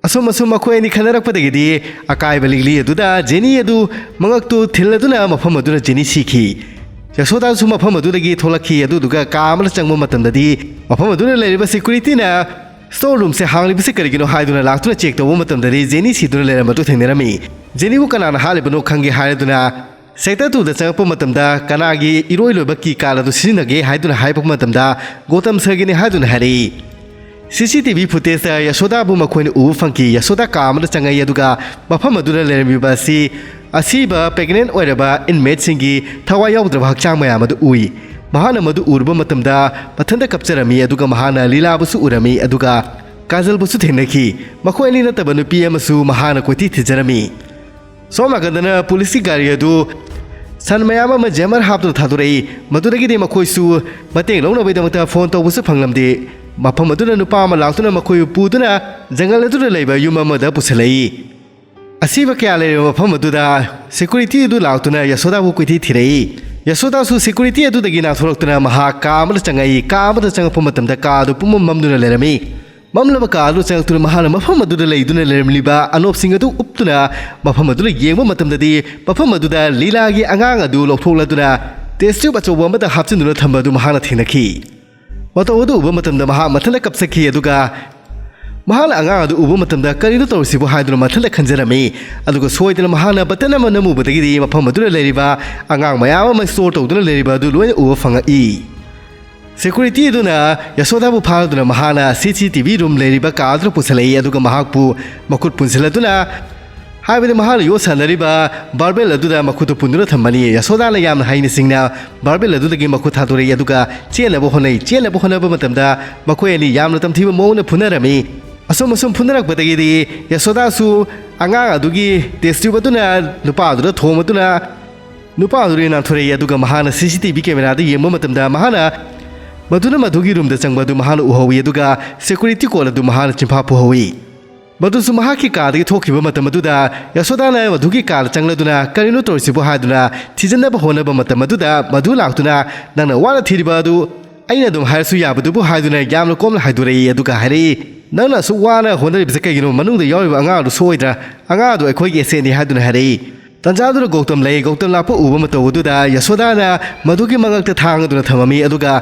ꯑꯁꯨꯝ ꯑꯁꯨꯝ ꯃꯈꯣꯏ ꯑꯅꯤ ꯈꯟꯅꯔꯛꯄꯗꯒꯤꯗꯤ ꯑꯀꯥꯏꯕ ꯂꯤꯛꯂꯤ ꯑꯗꯨꯗ ꯖꯦꯅꯤ ꯑꯗꯨ ꯃꯉꯛꯇꯨ ꯊꯤꯜꯂꯗꯨꯅ ꯃꯐꯝ ꯑꯗꯨꯗ ꯖꯦꯅꯤ ꯁꯤꯈꯤ꯫ ꯌꯁꯣꯗꯥꯁꯨ ꯃꯐꯝ ꯑꯗꯨꯗꯒꯤ ꯊꯣꯛꯂꯛꯈꯤ, ꯑꯗꯨꯗꯨꯒ ꯀꯥ ꯑꯃꯗ ꯆꯪꯕ ꯃꯇꯝꯗꯗꯤ ꯃꯐꯝ ꯑꯗꯨꯗ ꯂꯩꯔꯤꯕ ꯁꯦꯀ꯭ꯌꯨꯔꯤꯇꯤꯅ ꯁ꯭ꯇꯣꯔ ꯔꯨꯝꯁꯦ ꯍꯥꯡꯂꯤꯕꯁꯤ ꯀꯔꯤꯒꯤꯅꯣ ꯍꯥꯏꯗꯨꯅ ꯂꯥꯛꯇꯨꯅ ꯆꯦꯛ ꯇꯧꯕ ꯃꯇꯝꯗꯗꯤ ꯖꯦꯅꯤ ꯁꯤꯗꯨꯅ ꯂꯩꯔꯝꯕꯗꯨ ꯊꯦꯡꯅꯔꯝꯃꯤ꯫ ꯖꯦꯅꯤꯕꯨ ꯀꯅꯥꯅ ꯍꯥꯠꯂꯤꯕꯅꯣ ꯈꯪꯒꯦ ꯍꯥꯏꯗꯨꯅ ꯁꯦꯛꯇꯔ ꯇꯨꯗ ꯆꯪꯉꯛꯄ ꯃꯇꯝꯗ ꯀꯅꯥꯒꯤ ꯏꯔꯣꯏ ꯂꯣꯏꯕ ꯀꯤ ꯀꯥꯔꯗ ꯑꯗꯨ ꯁꯤꯖꯤꯟꯅꯒꯦ ꯍꯥꯏꯗꯨꯅ ꯍꯥꯏꯔꯛꯄ ꯃꯇꯝꯗ ꯒꯣꯇꯝ ꯁꯔꯒꯤꯅꯤ ꯍꯥꯏꯗꯨꯅ ꯍꯥꯏꯔꯛꯏ꯫ ꯁꯤ ꯁꯤ ꯇꯤ ꯚꯤ ꯐꯨꯇꯦꯖꯇ ꯌꯁꯣꯗꯥꯕꯨ ꯃꯈꯣꯏꯅ ꯎꯕ ꯐꯪꯈꯤ꯫ ꯌꯁꯣꯗꯥ ꯀꯥ ꯑꯃꯗ ꯆꯪꯉꯛꯏ, ꯑꯗꯨꯒ ꯃꯐꯝ ꯑꯗꯨꯗ ꯂꯩꯔꯝꯃꯤꯕ ꯑꯁꯤ ꯑꯁꯤꯕ ꯄ꯭ꯔꯦꯒꯅꯦꯟ ꯑꯣꯏꯔꯕ ꯏꯟꯃꯦꯠꯁꯤꯡꯒꯤ ꯊꯋꯥꯏ ꯌꯥꯎꯗ꯭ꯔꯕ ꯍꯛꯆꯥꯡ ꯃꯌꯥꯝ ꯑꯗꯨ ꯎꯏ꯫ ꯃꯍꯥꯛꯅ ꯃꯗꯨ ꯎꯔꯨꯕ ꯃꯇꯝꯗ ꯃꯊꯟꯇ ꯀꯞꯆꯔꯝꯃꯤ, ꯑꯗꯨꯒ ꯃꯍꯥꯛꯅ ꯂꯤꯂꯥꯕꯨꯁꯨ ꯎꯔꯝꯃꯤ, ꯑꯗꯨꯒ ꯀꯥꯖꯜꯕꯨꯁꯨ ꯊꯦꯡꯅꯈꯤ꯫ ꯃꯈꯣꯏ ꯑꯅꯤ ꯅꯠꯇꯕ ꯅꯨꯄꯤ ꯑꯃꯁꯨ ꯃꯍꯥꯛꯅ ꯀꯣꯏꯊꯤ ꯊꯤꯖꯔꯝꯃꯤ꯫ ꯁꯣꯝ ꯅꯥꯀꯟꯗꯅ ꯄꯨꯂꯤꯁꯀꯤ ꯒꯥꯔꯤ ꯑꯗꯨ ꯁꯟ ꯃꯌꯥꯝ ꯑꯃ ꯖꯦꯃꯔ ꯍꯥꯞꯇꯨꯅ ꯊꯥꯗꯣꯔꯛꯏ꯫ ꯃꯗꯨꯗꯒꯤꯗꯤ ꯃꯈꯣꯏꯁꯨ ꯃꯇꯦꯡ ꯂꯧꯅꯕꯒꯤꯗꯃꯛꯇ ꯐꯣꯟ ꯇꯧꯕꯁꯨ ꯐꯪꯂꯝꯗꯦ꯫ ꯃꯐꯝ ꯑꯗꯨꯗ ꯅꯨꯄꯥ ꯑꯃ ꯂꯥꯛꯇꯨꯅ ꯃꯈꯣꯏꯕꯨ ꯄꯨꯗꯨꯅ ꯖꯪꯒꯜ ꯑꯗꯨꯗ ꯂꯩꯕ ꯌꯨꯝ ꯑꯃꯗ ꯄꯨꯁꯤꯜꯂꯛꯏ꯫ ꯑꯁꯤꯕ ꯀꯌꯥ ꯂꯩꯔꯕ ꯃꯐꯝ ꯑꯗꯨꯗ ꯁꯦꯀ꯭ꯌꯨꯔꯤꯇꯤ ꯑꯗꯨ ꯂꯥꯛꯇꯨꯅ ꯌꯁꯣꯗꯥꯕꯨ ꯀꯣꯏꯊꯤ ꯊꯤꯔꯛꯏ꯫ ꯌꯁꯣꯗꯥꯁꯨ ꯁꯦꯀ꯭ꯌꯨꯔꯤꯇꯤ ꯑꯗꯨꯗꯒꯤ ꯅꯥꯟꯊꯣꯔꯛꯇꯨꯅ ꯃꯍꯥꯛ ꯀꯥ ꯑꯃꯗ ꯆꯪꯉꯛꯏ꯫ ꯀꯥ ꯑꯃꯗ ꯆꯪꯉꯛꯄ ꯃꯇꯝꯗ ꯀꯥ ꯑꯗꯨ ꯄꯨꯝꯃꯝ ꯃꯝꯗꯨꯅ ꯂꯩꯔꯝꯃꯤ꯫ ꯃꯝꯂꯕ ꯀꯥ ꯑꯗꯨ ꯆꯪꯉꯛꯇꯨꯅ ꯃꯍꯥꯛꯅ ꯃꯐꯝ ꯑꯗꯨꯗ ꯂꯩꯗꯨꯅ ꯂꯩꯔꯝꯂꯤꯕ ꯑꯅꯣꯞꯁꯤꯡ ꯑꯗꯨ ꯎꯞꯇꯨꯅ ꯃꯐꯝ ꯑꯗꯨꯗ ꯌꯦꯡꯕ ꯃꯇꯝꯗꯗꯤ, ꯃꯐꯝ ꯑꯗꯨꯗ ꯂꯤꯂꯥꯒꯤ ꯑꯉꯥꯡ ꯑꯗꯨ ꯂꯧꯊꯣꯛꯂꯗꯨꯅ ꯇꯦꯁ ꯇ꯭ꯌꯨꯕ ꯑꯆꯧꯕ ꯑꯃꯗ ꯍꯥꯞꯆꯤꯟꯗꯨꯅ ꯊꯝꯕ ꯑꯗꯨ ꯃꯍꯥꯛꯅ ꯊꯦꯡꯅꯈꯤ꯫ ꯃꯇꯧ ꯑꯗꯨ ꯎꯕ ꯃꯇꯝꯗ ꯃꯍꯥꯛ ꯃꯊꯟꯇ ꯀꯞꯆꯈꯤ, ꯑꯗꯨꯒ ꯃꯍꯥꯛꯅ ꯑꯉꯥꯡ ꯑꯗꯨ ꯎꯕ ꯃꯇꯝꯗ "ꯀꯔꯤꯅꯣ ꯇꯧꯔꯤꯁꯤꯕꯨ?" ꯍꯥꯏꯗꯨꯅ ꯃꯊꯟꯇ ꯈꯟꯖꯔꯝꯃꯤ꯫ ꯑꯗꯨꯒ ꯁꯣꯏꯗꯅ ꯃꯍꯥꯛꯅ ꯕꯇꯟ ꯑꯃ ꯅꯝꯃꯨꯕꯗꯒꯤꯗꯤ ꯃꯐꯝ ꯑꯗꯨꯗ ꯂꯩꯔꯤꯕ ꯑꯉꯥꯡ ꯃꯌꯥꯝ ꯑꯃ ꯁ꯭ꯇꯣꯔ ꯇꯧꯗꯨꯅ ꯂꯩꯔꯤꯕ ꯑꯗꯨ ꯂꯣꯏꯅ ꯎꯕ ꯐꯪꯉꯛꯏ꯫ ꯁꯦꯀ꯭ꯌꯨꯔꯤꯇꯤ ꯑꯗꯨꯅ ꯌꯁꯣꯗꯥꯕꯨ ꯐꯥꯗꯨꯅ ꯃꯍꯥꯛꯅ ꯁꯤ ꯁꯤ ꯇꯤ ꯚꯤ ꯔꯨꯝ ꯂꯩꯔꯤꯕ ꯀꯥ ꯑꯗꯨꯗ ꯄꯨꯁꯤꯜꯂꯛꯏ, ꯑꯗꯨꯒ ꯃꯍꯥꯛꯄꯨ ꯃꯈꯨꯠ ꯄꯨꯟꯁꯤꯜꯂꯗꯨꯅ, ꯍꯥꯏꯕꯗꯤ ꯃꯍꯥꯛꯅ ꯌꯣꯠ ꯁꯥꯟꯅꯔꯤꯕ ꯕꯥꯔꯕꯦꯜ ꯑꯗꯨꯗ ꯃꯈꯨꯠꯇꯨ ꯄꯨꯟꯗꯨꯅ ꯊꯝꯕꯅꯤ꯫ ꯌꯁꯣꯗꯥꯅ ꯌꯥꯝꯅ ꯍꯩꯅ ꯁꯤꯡꯅ ꯕꯥꯔꯕꯦꯜ ꯑꯗꯨꯗꯒꯤ ꯃꯈꯨꯠ ꯊꯥꯗꯣꯔꯛꯏ, ꯑꯗꯨꯒ ꯆꯦꯟꯅꯕ ꯍꯣꯠꯅꯩ꯫ ꯆꯦꯟꯅꯕ ꯍꯣꯠꯅꯕ ꯃꯇꯝꯗ ꯃꯈꯣꯏ ꯑꯅꯤ ꯌꯥꯝꯅ ꯇꯝꯊꯤꯕ ꯃꯑꯣꯡꯗ ꯐꯨꯅꯔꯝꯃꯤ꯫ ꯑꯁꯨꯝ ꯑꯁꯨꯝ ꯐꯨꯅꯔꯛꯄꯗꯒꯤꯗꯤ ꯌꯁꯣꯗꯥꯁꯨ ꯑꯉꯥꯡ ꯑꯗꯨꯒꯤ ꯇꯦꯁ ꯇ꯭ꯌꯨꯕ ꯑꯗꯨꯅ ꯅꯨꯄꯥ ꯑꯗꯨꯗ ꯊꯣꯝꯕꯗꯨꯅ ꯅꯨꯄꯥ ꯑꯗꯨꯗꯒꯤ ꯅꯥꯟꯊꯣꯔꯛꯏ, ꯑꯗꯨꯒ ꯃꯍꯥꯛꯅ ꯁꯤ ꯁꯤ ꯇꯤ ꯚꯤ ꯀꯦꯃꯦꯔꯥꯗ ꯌꯦꯡꯕ ꯃꯇꯝꯗ ꯃꯍꯥꯛꯅ ꯃꯗꯨꯅ ꯃꯗꯨꯒꯤ ꯔꯨꯝꯗ ꯆꯪꯕ ꯑꯗꯨ ꯃꯍꯥꯛꯅ ꯎꯍꯧꯏ, ꯑꯗꯨꯒ ꯁꯦꯀ꯭ꯌꯨꯔꯤꯇꯤ ꯀꯣꯠ ꯑꯗꯨ ꯃꯍꯥꯛꯅ ꯆꯤꯟꯐꯥ ꯄꯨꯍꯧꯏ꯫ ꯃꯗꯨꯁꯨ ꯃꯍꯥꯛꯀꯤ ꯀꯥꯗꯒꯤ ꯊꯣꯛꯈꯤꯕ ꯃꯇꯝ ꯑꯗꯨꯗ ꯌꯁꯣꯗꯥꯅ ꯃꯗꯨꯒꯤ ꯀꯥꯗ ꯆꯪꯂꯗꯨꯅ "ꯀꯔꯤꯅꯣ ꯇꯧꯔꯤꯁꯤꯕꯨ?" ꯍꯥꯏꯗꯨꯅ ꯊꯤꯖꯤꯟꯅꯕ ꯍꯣꯠꯅꯕ ꯃꯇꯝ ꯑꯗꯨꯗ ꯃꯗꯨ ꯂꯥꯛꯇꯨꯅ "ꯅꯪꯅ ꯋꯥꯅ ꯊꯤꯔꯤꯕ ꯑꯗꯨ ꯑꯩꯅ ꯑꯗꯨꯝ ꯍꯥꯏꯔꯁꯨ ꯌꯥꯕꯗꯨꯕꯨ?" ꯍꯥꯏꯗꯨꯅ ꯌꯥꯝꯅ ꯀꯣꯝꯅ ꯍꯥꯏꯗꯣꯔꯛꯏ, ꯑꯗꯨꯒ ꯍꯥꯏꯔꯛꯏ, "ꯅꯪꯅ ꯑꯁꯨꯛ ꯋꯥꯅ ꯍꯣꯠꯅꯔꯤꯕꯁꯦ ꯀꯩꯒꯤꯅꯣ? ꯃꯅꯨꯡꯗ ꯌꯥꯎꯔꯤꯕ ꯑꯉꯥꯡ ꯑꯗꯨ ꯁꯣꯏꯗ꯭ꯔꯥ? ꯑꯉꯥꯡ ꯑꯗꯨ ꯑꯩꯈꯣꯏꯒꯤ ꯑꯦꯁꯦꯠꯅꯤ" ꯍꯥꯏꯗꯨꯅ ꯍꯥꯏꯔꯛꯏ꯫ ꯇꯟꯖꯥꯗꯨꯗ ꯒꯧꯇꯝ ꯂꯩ꯫ ꯒꯧꯇꯝ ꯂꯥꯛꯄ ꯎꯕ ꯃꯇꯧ ꯑꯗꯨꯗ ꯌꯁꯣꯗꯥꯅ ꯃꯗꯨꯒꯤ ꯃꯉꯛꯇ ꯊꯥꯡ ꯑꯗꯨꯅ ꯊꯝꯃꯝꯃꯤ, ꯑꯗꯨꯒ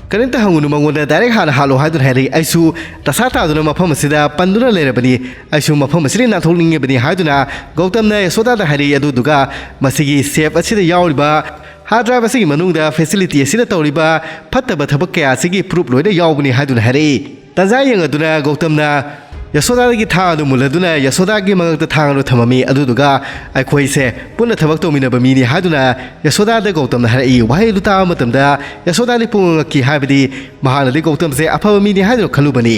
"ꯀꯔꯤꯝꯇ ꯍꯪꯒꯅꯨ, ꯃꯉꯣꯟꯗ ꯗꯥꯏꯔꯦꯛ ꯍꯥꯟꯅ ꯍꯥꯠꯂꯣ" ꯍꯥꯏꯗꯨꯅ ꯍꯥꯏꯔꯛꯏ꯫ "ꯑꯩꯁꯨ ꯗꯁꯥ ꯇꯥꯗꯨꯅ ꯃꯐꯝ ꯑꯁꯤꯗ ꯄꯟꯗꯨꯅ ꯂꯩꯔꯕꯅꯤ꯫ ꯑꯩꯁꯨ ꯃꯐꯝ ꯑꯁꯤꯗꯒꯤ ꯅꯥꯟꯊꯣꯛꯅꯤꯡꯉꯤꯕꯅꯤ" ꯍꯥꯏꯗꯨꯅ ꯒꯧꯇꯝꯅ ꯌꯁꯣꯗꯥꯗ ꯍꯥꯏꯔꯛꯏ꯫ ꯑꯗꯨꯗꯨꯒ ꯃꯁꯤꯒꯤ ꯁꯦꯐ ꯑꯁꯤꯗ ꯌꯥꯎꯔꯤꯕ ꯍꯥꯔꯗ ꯗ꯭ꯔꯥꯏꯚ ꯑꯁꯤꯒꯤ ꯃꯅꯨꯡꯗ ꯐꯦꯁꯤꯂꯤꯇꯤ ꯑꯁꯤꯅ ꯇꯧꯔꯤꯕ ꯐꯠꯇꯕ ꯊꯕꯛ ꯀꯌꯥ ꯑꯁꯤꯒꯤ ꯄ꯭ꯔꯨꯐ ꯂꯣꯏꯅ ꯌꯥꯎꯕꯅꯤ ꯍꯥꯏꯗꯨꯅ ꯍꯥꯏꯔꯛꯏ꯫ ꯇꯟꯖꯥ ꯌꯦꯡꯉꯗꯨꯅ ꯒꯧꯇꯝꯅ ꯌꯁꯣꯗꯥꯗꯒꯤ ꯊꯥꯡ ꯑꯗꯨ ꯃꯨꯜꯂꯗꯨꯅ ꯌꯁꯣꯗꯥꯒꯤ ꯃꯉꯛꯇ ꯊꯥꯡ ꯑꯗꯨ ꯊꯝꯃꯝꯃꯤ꯫ ꯑꯗꯨꯗꯨꯒ "ꯑꯩꯈꯣꯏꯁꯦ ꯄꯨꯟꯅ ꯊꯕꯛ ꯇꯧꯃꯤꯟꯅꯕ ꯃꯤꯅꯤ" ꯍꯥꯏꯗꯨꯅ ꯌꯁꯣꯗꯥꯗ ꯒꯧꯇꯝꯅ ꯍꯥꯏꯔꯛꯏ꯫ ꯋꯥꯍꯩ ꯑꯗꯨ ꯇꯥꯕ ꯃꯇꯝꯗ ꯌꯁꯣꯗꯥꯗꯤ ꯄꯨꯡꯉꯛ ꯉꯛꯈꯤ, ꯍꯥꯏꯕꯗꯤ ꯃꯍꯥꯛꯅꯗꯤ ꯒꯧꯇꯝꯁꯦ ꯑꯐꯕ ꯃꯤꯅꯤ ꯍꯥꯏꯗꯨꯅ ꯈꯜꯂꯨꯕꯅꯤ꯫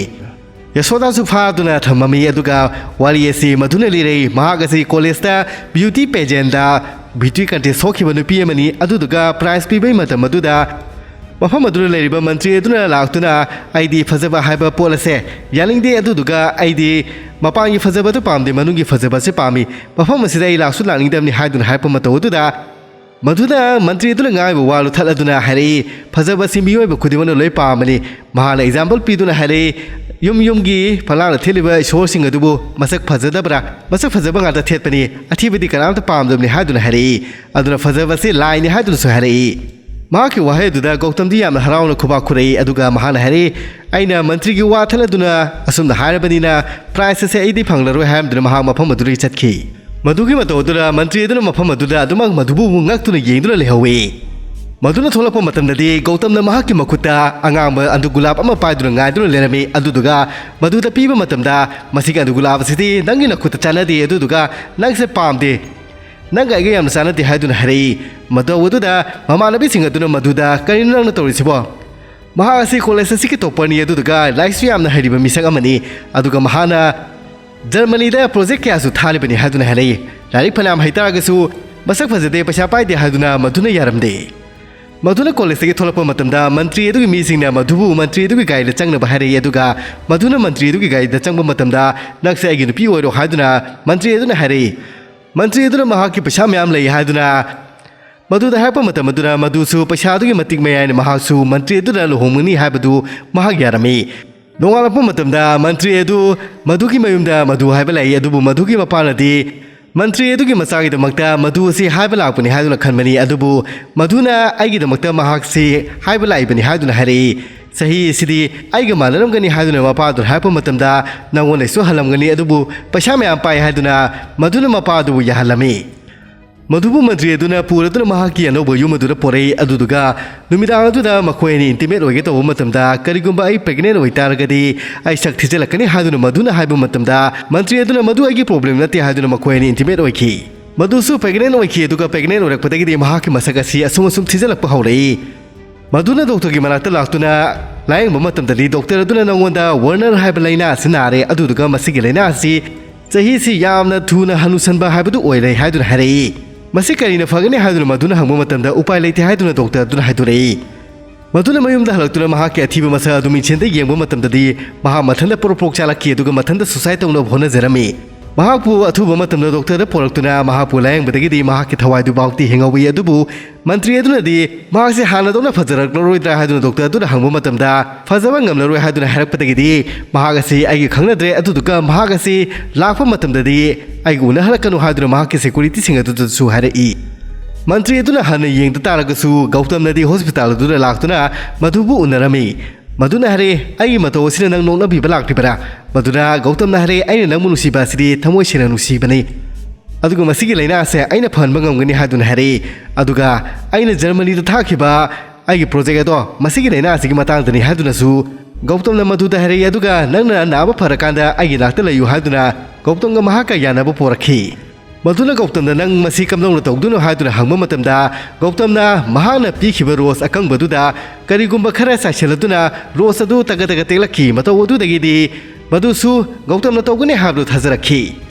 ꯌꯁꯣꯗꯥꯁꯨ ꯐꯥꯗꯨꯅ ꯊꯝꯃꯝꯃꯤ꯫ ꯑꯗꯨꯒ ꯋꯥꯔꯤ ꯑꯁꯤ ꯃꯗꯨꯅ ꯂꯤꯔꯛꯏ꯫ ꯃꯍꯥꯛ ꯑꯁꯤ ꯀꯣꯂꯦꯖꯇ ꯕ꯭ꯌꯨꯇꯤ ꯄꯦꯖꯦꯟꯗ ꯕ꯭ꯌꯨꯇꯤ ꯀꯟꯇꯦꯁ ꯊꯣꯛꯈꯤꯕ ꯅꯨꯄꯤ ꯑꯃꯅꯤ꯫ ꯑꯗꯨꯗꯨꯒ ꯄ꯭ꯔꯥꯏꯖ ꯄꯤꯕꯒꯤ ꯃꯇꯝ ꯑꯗꯨꯗ ꯃꯐꯝ ꯑꯗꯨꯗ ꯂꯩꯔꯤꯕ ꯃꯟꯇ꯭ꯔꯤ ꯑꯗꯨꯅ ꯂꯥꯛꯇꯨꯅ, "ꯑꯩꯗꯤ ꯐꯖꯕ ꯍꯥꯏꯕ ꯄꯣꯠ ꯑꯁꯦ ꯌꯥꯅꯤꯡꯗꯦ, ꯑꯗꯨꯗꯨꯒ ꯑꯩꯗꯤ ꯃꯄꯥꯟꯒꯤ ꯐꯖꯕ ꯑꯗꯨ ꯄꯥꯝꯗꯦ, ꯃꯅꯨꯡꯒꯤ ꯐꯖꯕ ꯑꯁꯤ ꯄꯥꯝꯃꯤ꯫ ꯃꯐꯝ ꯑꯁꯤꯗ ꯑꯩ ꯂꯥꯛꯁꯨ ꯂꯥꯛꯅꯤꯡꯗꯕꯅꯤ" ꯍꯥꯏꯗꯨꯅ ꯍꯥꯏꯔꯛꯄ ꯃꯇꯧ ꯑꯗꯨꯗ ꯃꯗꯨꯅ ꯃꯟꯇ꯭ꯔꯤ ꯑꯗꯨꯅ ꯉꯥꯡꯉꯤꯕ ꯋꯥꯗꯨ ꯊꯠꯂꯗꯨꯅ ꯍꯥꯏꯔꯛꯏ, "ꯐꯖꯕꯁꯤ ꯃꯤꯑꯣꯏꯕ ꯈꯨꯗꯤꯡꯃꯛꯅ ꯂꯣꯏ ꯄꯥꯝꯕꯅꯤ"꯫ ꯃꯍꯥꯛꯅ ꯑꯦꯛꯖꯥꯝꯄꯜ ꯄꯤꯗꯨꯅ ꯍꯥꯏꯔꯛꯏ, "ꯌꯨꯝ ꯌꯨꯝꯒꯤ ꯐꯛꯂꯥꯡꯗ ꯊꯦꯠꯂꯤꯕ ꯏꯁꯣꯔꯁꯤꯡ ꯑꯗꯨꯕꯨ ꯃꯁꯛ ꯐꯖꯗꯕ꯭ꯔꯥ? ꯃꯁꯛ ꯐꯖꯕ ꯉꯥꯛꯇ ꯊꯦꯠꯄꯅꯤ, ꯑꯊꯤꯕꯗꯤ ꯀꯅꯥꯝꯇ ꯄꯥꯝꯗꯕꯅꯤ" ꯍꯥꯏꯗꯨꯅ ꯍꯥꯏꯔꯛꯏ꯫ ꯑꯗꯨꯅ ꯐꯖꯕꯁꯤ ꯂꯥꯏꯅꯤ ꯍꯥꯏꯗꯨꯅꯁꯨ ꯍꯥꯏꯔꯛꯏ꯫ ꯃꯍꯥꯛꯀꯤ ꯋꯥꯍꯩ ꯑꯗꯨꯗ ꯒꯧꯇꯝꯗꯤ ꯌꯥꯝꯅ ꯍꯔꯥꯎꯅ ꯈꯨꯕꯥꯛ ꯈꯨꯔꯛꯏ, ꯑꯗꯨꯒ ꯃꯍꯥꯛꯅ ꯍꯥꯏꯔꯛꯏ, "ꯑꯩꯅ ꯃꯟꯇ꯭ꯔꯤꯒꯤ ꯋꯥ ꯊꯠꯂꯗꯨꯅ ꯑꯁꯨꯝꯅ ꯍꯥꯏꯔꯕꯅꯤꯅ prize ꯑꯁꯦ ꯑꯩꯗꯤ ꯐꯪꯂꯔꯣꯏ" ꯍꯥꯏꯔꯝꯗꯨꯅ ꯃꯍꯥꯛ ꯃꯐꯝ ꯑꯗꯨꯗꯒꯤ ꯆꯠꯈꯤ꯫ ꯃꯗꯨꯒꯤ ꯃꯇꯧ ꯑꯗꯨꯗ ꯃꯟꯇ꯭ꯔꯤ ꯑꯗꯨꯅ ꯃꯐꯝ ꯑꯗꯨꯗ ꯑꯗꯨꯃꯛ ꯃꯗꯨꯕꯨ ꯉꯛꯇꯨꯅ ꯌꯦꯡꯗꯨꯅ ꯂꯩꯍꯧꯏ꯫ ꯃꯗꯨꯅ ꯊꯣꯛꯂꯛꯄ ꯃꯇꯝꯗꯗꯤ ꯒꯧꯇꯝꯅ ꯃꯍꯥꯛꯀꯤ ꯃꯈꯨꯠꯇ ꯑꯉꯥꯡꯕ ꯑꯟꯗꯨ ꯒꯨꯂꯥꯞ ꯑꯃ ꯄꯥꯏꯗꯨꯅ ꯉꯥꯏꯗꯨꯅ ꯂꯩꯔꯝꯃꯤ, ꯑꯗꯨꯗꯨꯒ ꯃꯗꯨꯗ ꯄꯤꯕ ꯃꯇꯝꯗ, "ꯃꯁꯤꯒꯤ ꯑꯟꯗꯨ ꯒꯨꯂꯥꯞ ꯑꯁꯤꯗꯤ ꯅꯪꯒꯤ ꯅꯈꯨꯠꯇ ꯆꯥꯟꯅꯗꯦ, ꯑꯗꯨꯗꯨꯒ ꯅꯪꯁꯦ ꯄꯥꯝꯗꯦ, ꯅꯪꯒ ꯑꯩꯒ ꯌꯥꯝꯅ ꯆꯥꯟꯅꯗꯦ" ꯍꯥꯏꯗꯨꯅ ꯍꯥꯏꯔꯛꯏ꯫ ꯃꯇꯧ ꯑꯗꯨꯗ ꯃꯃꯥꯟꯅꯕꯤꯁꯤꯡ ꯑꯗꯨꯅ ꯃꯗꯨꯗ, "ꯀꯔꯤꯅꯣ ꯅꯪꯅ ꯇꯧꯔꯤꯁꯤꯕꯣ? ꯃꯍꯥꯛ ꯑꯁꯤ ꯀꯣꯂꯦꯖ ꯑꯁꯤꯒꯤ ꯇꯣꯞꯄꯔꯅꯤ, ꯑꯗꯨꯗꯨꯒ ꯂꯥꯏꯔꯤꯛꯁꯨ ꯌꯥꯝꯅ ꯍꯩꯔꯤꯕ ꯃꯤꯁꯛ ꯑꯃꯅꯤ, ꯑꯗꯨꯒ ꯃꯍꯥꯛꯅ ꯖꯔꯃꯅꯤꯗ ꯄ꯭ꯔꯣꯖꯦꯛ ꯀꯌꯥꯁꯨ ꯊꯥꯔꯤꯕꯅꯤ" ꯍꯥꯏꯗꯨꯅ ꯍꯥꯏꯔꯛꯏ꯫ "ꯂꯥꯏꯔꯤꯛ ꯐꯅꯌꯥꯝ ꯍꯩꯇꯥꯔꯒꯁꯨ ꯃꯁꯛ ꯐꯖꯗꯦ, ꯄꯩꯁꯥ ꯄꯥꯏꯗꯦ" ꯍꯥꯏꯗꯨꯅ ꯃꯗꯨꯅ ꯌꯥꯔꯝꯗꯦ꯫ ꯃꯗꯨꯅ ꯀꯣꯂꯦꯖꯇꯒꯤ ꯊꯣꯛꯂꯛꯄ ꯃꯇꯝꯗ ꯃꯟꯇ꯭ꯔꯤ ꯑꯗꯨꯒꯤ ꯃꯤꯁꯤꯡꯅ ꯃꯗꯨꯕꯨ ꯃꯟꯇ꯭ꯔꯤ ꯑꯗꯨꯒꯤ ꯒꯥꯔꯤꯗ ꯆꯪꯅꯕ ꯍꯥꯏꯔꯛꯏ, ꯑꯗꯨꯒ ꯃꯗꯨꯅ ꯃꯟꯇ꯭ꯔꯤ ꯑꯗꯨꯒꯤ ꯒꯥꯔꯤꯗ ꯆꯪꯕ ꯃꯇꯝꯗ, "ꯅꯪꯁꯦ ꯑꯩꯒꯤ ꯅꯨꯄꯤ ꯑꯣꯏꯔꯣ" ꯍꯥꯏꯗꯨꯅ ꯃꯟꯇ꯭ꯔꯤ ꯑꯗꯨꯅ ꯍꯥꯏꯔꯛꯏ꯫ ꯃꯟꯇ꯭ꯔꯤ ꯑꯗꯨꯅ ꯃꯍꯥꯛꯀꯤ ꯄꯩꯁꯥ ꯃꯌꯥꯝ ꯂꯩ ꯍꯥꯏꯗꯨꯅ ꯃꯗꯨꯗ ꯍꯥꯏꯔꯛꯄ ꯃꯇꯝ ꯑꯗꯨꯗ ꯃꯗꯨꯁꯨ ꯄꯩꯁꯥ ꯑꯗꯨꯒꯤ ꯃꯇꯤꯛ ꯃꯌꯥꯏꯅ ꯃꯍꯥꯛꯁꯨ ꯃꯟꯇ꯭ꯔꯤ ꯑꯗꯨꯗ ꯂꯨꯍꯣꯡꯒꯅꯤ ꯍꯥꯏꯕꯗꯨ ꯃꯍꯥꯛ ꯌꯥꯔꯝꯃꯤ꯫ ꯅꯣꯡꯉꯥꯜꯂꯛꯄ ꯃꯇꯝꯗ ꯃꯟꯇ꯭ꯔꯤ ꯑꯗꯨ ꯃꯗꯨꯒꯤ ꯃꯌꯨꯝꯗ ꯃꯗꯨ ꯍꯥꯏꯕ ꯂꯥꯛꯏ, ꯑꯗꯨꯕꯨ ꯃꯗꯨꯒꯤ ꯃꯄꯥꯅꯗꯤ ꯃꯟꯇ꯭ꯔꯤ ꯑꯗꯨꯒꯤ ꯃꯆꯥꯒꯤꯗꯃꯛꯇ ꯃꯗꯨ ꯑꯁꯤ ꯍꯥꯏꯕ ꯂꯥꯛꯄꯅꯤ ꯍꯥꯏꯗꯨꯅ ꯈꯟꯕꯅꯤ, ꯑꯗꯨꯕꯨ ꯃꯗꯨꯅ ꯑꯩꯒꯤꯗꯃꯛꯇ ꯃꯍꯥꯛꯁꯤ ꯍꯥꯏꯕ ꯂꯥꯛꯏꯕꯅꯤ ꯍꯥꯏꯗꯨꯅ ꯍꯥꯏꯔꯛꯏ꯫ "ꯆꯍꯤ ꯑꯁꯤꯗꯤ ꯑꯩꯒ ꯃꯥꯟꯅꯔꯝꯒꯅꯤ" ꯍꯥꯏꯗꯨꯅ ꯃꯄꯥꯗꯨꯅ ꯍꯥꯏꯔꯛꯄ ꯃꯇꯝꯗ, "ꯅꯉꯣꯟꯗꯁꯨ ꯍꯜꯂꯝꯒꯅꯤ, ꯑꯗꯨꯕꯨ ꯄꯩꯁꯥ ꯃꯌꯥꯝ ꯄꯥꯏ" ꯍꯥꯏꯗꯨꯅ ꯃꯗꯨꯅ ꯃꯄꯥ ꯑꯗꯨꯕꯨ ꯌꯥꯍꯜꯂꯝꯃꯤ꯫ ꯃꯗꯨꯕꯨ ꯃꯟꯇ꯭ꯔꯤ ꯑꯗꯨꯅ ꯄꯨꯔꯗꯨꯅ ꯃꯍꯥꯛꯀꯤ ꯑꯅꯧꯕ ꯌꯨꯝ ꯑꯗꯨꯗ ꯄꯣꯔꯛꯏ, ꯑꯗꯨꯗꯨꯒ ꯅꯨꯃꯤꯗꯥꯡ ꯑꯗꯨꯗ ꯃꯈꯣꯏ ꯑꯅꯤ ꯏꯟꯇꯤꯃꯦꯠ ꯑꯣꯏꯒꯦ ꯇꯧꯕ ꯃꯇꯝꯗ, "ꯀꯔꯤꯒꯨꯝꯕ ꯑꯩ ꯄ꯭ꯔꯦꯒꯅꯦꯟ ꯑꯣꯏꯇꯥꯔꯒꯗꯤ ꯑꯩ ꯁꯛ ꯊꯤꯖꯤꯜꯂꯛꯀꯅꯤ" ꯍꯥꯏꯗꯨꯅ ꯃꯗꯨꯅ ꯍꯥꯏꯕ ꯃꯇꯝꯗ, ꯃꯟꯇ꯭ꯔꯤ ꯑꯗꯨꯅ, "ꯃꯗꯨ ꯑꯩꯒꯤ ꯄ꯭ꯔꯣꯕ꯭ꯂꯦꯝ ꯅꯠꯇꯦ" ꯍꯥꯏꯗꯨꯅ ꯃꯈꯣꯏ ꯑꯅꯤ ꯏꯟꯇꯤꯃꯦꯠ ꯑꯣꯏꯈꯤ꯫ ꯃꯗꯨꯁꯨ ꯄ꯭ꯔꯦꯒꯅꯦꯟ ꯑꯣꯏꯈꯤ, ꯑꯗꯨꯒ ꯄ꯭ꯔꯦꯒꯅꯦꯟ ꯑꯣꯏꯔꯛꯄꯗꯒꯤꯗꯤ ꯃꯍꯥꯛꯀꯤ ꯃꯁꯛ ꯑꯁꯤ ꯑꯁꯨꯝ ꯑꯁꯨꯝ ꯊꯤꯖꯤꯜꯂꯛꯄ ꯍꯧꯔꯛꯏ꯫ ꯃꯗꯨꯅ ꯗꯣꯛꯇꯔꯒꯤ ꯃꯅꯥꯛꯇ ꯂꯥꯛꯇꯨꯅ ꯂꯥꯌꯦꯡꯕ ꯃꯇꯝꯗꯗꯤ, ꯗꯣꯛꯇꯔ ꯑꯗꯨꯅ, "ꯅꯉꯣꯟꯗ ꯋꯥꯔꯅꯔ ꯍꯥꯏꯕ ꯂꯥꯏꯅꯥ ꯑꯁꯤ ꯅꯥꯔꯦ, ꯑꯗꯨꯗꯨꯒ ꯃꯁꯤꯒꯤ ꯂꯥꯏꯅꯥ ꯑꯁꯤ ꯆꯍꯤꯁꯤ ꯌꯥꯝꯅ ꯊꯨꯅ ꯍꯅꯨꯁꯟꯕ ꯍꯥꯏꯕꯗꯨ ꯑꯣꯏꯔꯦ" ꯍꯥꯏꯗꯨꯅ ꯍꯥꯏꯔꯛꯏ꯫ "ꯃꯁꯤ ꯀꯔꯤꯅ ꯐꯒꯅꯤ?" ꯍꯥꯏꯗꯨꯅ ꯃꯗꯨꯅ ꯍꯪꯕ ꯃꯇꯝꯗ, "ꯎꯄꯥꯏ ꯂꯩꯇꯦ" ꯍꯥꯏꯗꯨꯅ ꯗꯣꯛꯇꯔ ꯑꯗꯨꯅ ꯍꯥꯏꯗꯣꯔꯛꯏ꯫ ꯃꯗꯨꯅ ꯃꯌꯨꯝꯗ ꯍꯜꯂꯛꯇꯨꯅ ꯃꯍꯥꯛꯀꯤ ꯑꯊꯤꯕ ꯃꯁꯛ ꯑꯗꯨ ꯃꯤꯡꯁꯦꯟꯗ ꯌꯦꯡꯕ ꯃꯇꯝꯗꯗꯤ, ꯃꯍꯥꯛ ꯃꯊꯟꯇ ꯄꯣꯔꯣꯛ ꯄꯣꯔꯣꯛ ꯆꯥꯂꯛꯈꯤ, ꯑꯗꯨꯒ ꯃꯊꯟꯇ ꯁꯨꯁꯥꯏꯗ ꯇꯧꯅꯕ ꯍꯣꯠꯅꯖꯔꯝꯃꯤ꯫ ꯃꯍꯥꯛꯄꯨ ꯑꯊꯨꯕ ꯃꯇꯝꯗ ꯗꯣꯛꯇꯔꯗ ꯄꯨꯔꯛꯇꯨꯅ ꯃꯍꯥꯛꯄꯨ ꯂꯥꯌꯦꯡꯕꯗꯒꯤꯗꯤ ꯃꯍꯥꯛꯀꯤ ꯊꯋꯥꯏꯗꯨ ꯐꯥꯎꯗꯤ ꯍꯤꯡꯍꯧꯏ꯫ ꯑꯗꯨꯕꯨ ꯃꯟꯇ꯭ꯔꯤ ꯑꯗꯨꯅꯗꯤ ꯃꯍꯥꯛꯁꯦ ꯍꯥꯟꯅꯗꯧꯅ ꯐꯖꯔꯛꯂꯔꯣꯏꯗ꯭ꯔꯥ ꯍꯥꯏꯗꯨꯅ ꯗꯣꯛꯇꯔ ꯑꯗꯨꯅ ꯍꯪꯕ ꯃꯇꯝꯗ, ꯐꯖꯕ ꯉꯝꯂꯔꯣꯏ ꯍꯥꯏꯗꯨꯅ ꯍꯥꯏꯔꯛꯄꯗꯒꯤꯗꯤ ꯃꯍꯥꯛ ꯑꯁꯤ ꯑꯩꯒ ꯈꯪꯅꯗ꯭ꯔꯦ, ꯑꯗꯨꯗꯨꯒ ꯃꯍꯥꯛ ꯑꯁꯤ ꯂꯥꯛꯄ ꯃꯇꯝꯗꯗꯤ ꯑꯩꯒ ꯎꯅꯍꯜꯂꯛꯀꯅꯨ ꯍꯥꯏꯗꯨꯅ ꯃꯍꯥꯛꯀꯤ ꯁꯦꯀ꯭ꯌꯨꯔꯤꯇꯤꯁꯤꯡ ꯑꯗꯨꯗꯁꯨ ꯍꯥꯏꯔꯛꯏ꯫ ꯃꯟꯇ꯭ꯔꯤ ꯑꯗꯨꯅ ꯍꯟꯅ ꯌꯦꯡꯗ ꯇꯥꯔꯒꯁꯨ ꯒꯧꯇꯝꯅꯗꯤ ꯍꯣꯁꯄꯤꯇꯥꯜ ꯑꯗꯨꯗ ꯂꯥꯛꯇꯨꯅ ꯃꯗꯨꯕꯨ ꯎꯅꯔꯝꯃꯤ꯫ ꯃꯗꯨꯅ ꯍꯥꯏꯔꯦ, "ꯑꯩꯒꯤ ꯃꯇꯧ ꯑꯁꯤꯅ ꯅꯪ ꯅꯣꯛꯅꯕꯤꯕ ꯂꯥꯛꯂꯤꯕꯔꯥ?" ꯃꯗꯨꯅ ꯒꯧꯇꯝꯅ ꯍꯥꯏꯔꯦ, "ꯑꯩꯅ ꯅꯪꯕꯨ ꯅꯨꯡꯁꯤꯕ ꯑꯁꯤꯗꯤ ꯊꯃꯣꯏ ꯁꯦꯡꯅ ꯅꯨꯡꯁꯤꯕꯅꯤ꯫ ꯑꯗꯨꯒ ꯃꯁꯤꯒꯤ ꯂꯥꯏꯅꯥ ꯑꯁꯦ ꯑꯩꯅ ꯐꯍꯟꯕ ꯉꯝꯒꯅꯤ" ꯍꯥꯏꯗꯨꯅ ꯍꯥꯏꯔꯛꯏ꯫ ꯑꯗꯨꯒ ꯑꯩꯅ ꯖꯔꯃꯅꯤꯗ ꯊꯥꯈꯤꯕ ꯑꯩꯒꯤ ꯄ꯭ꯔꯣꯖꯦꯛ ꯑꯗꯣ ꯃꯁꯤꯒꯤ ꯂꯥꯏꯅꯥ ꯑꯁꯤꯒꯤ ꯃꯇꯥꯡꯗꯅꯤ ꯍꯥꯏꯗꯨꯅꯁꯨ ꯒꯧꯇꯝꯅ ꯃꯗꯨꯗ ꯍꯥꯏꯔꯛꯏ꯫ ꯑꯗꯨꯒ ꯅꯪꯅ ꯅꯥꯕ ꯐꯔꯀꯥꯟꯗ ꯑꯩꯒꯤ ꯅꯥꯛꯇ ꯂꯩꯌꯨ ꯍꯥꯏꯗꯨꯅ ꯒꯧꯇꯝꯒ ꯃꯍꯥꯛꯀ ꯌꯥꯅꯕ ꯄꯣꯔꯛꯈꯤ꯫ ꯃꯗꯨꯅ ꯒꯧꯇꯝꯗ, "ꯅꯪ ꯃꯁꯤ ꯀꯝꯗꯧꯅ ꯇꯧꯗꯣꯏꯅꯣ?" ꯍꯥꯏꯗꯨꯅ ꯍꯪꯕ ꯃꯇꯝꯗ, ꯒꯧꯇꯝꯅ ꯃꯍꯥꯛꯅ ꯄꯤꯈꯤꯕ ꯔꯣꯁ ꯑꯀꯪꯕꯗꯨꯗ ꯀꯔꯤꯒꯨꯝꯕ ꯈꯔ ꯆꯥꯏꯁꯤꯜꯂꯗꯨꯅ ꯔꯣꯁ ꯑꯗꯨ ꯇꯒ ꯇꯒ ꯇꯦꯛꯂꯛꯈꯤ꯫ ꯃꯇꯧ ꯑꯗꯨꯗꯒꯤꯗꯤ ꯃꯗꯨꯁꯨ ꯒꯧꯇꯝꯅ ꯇꯧꯒꯅꯤ ꯍꯥꯏꯕꯗꯨ ꯊꯥꯖꯔꯛꯈꯤ꯫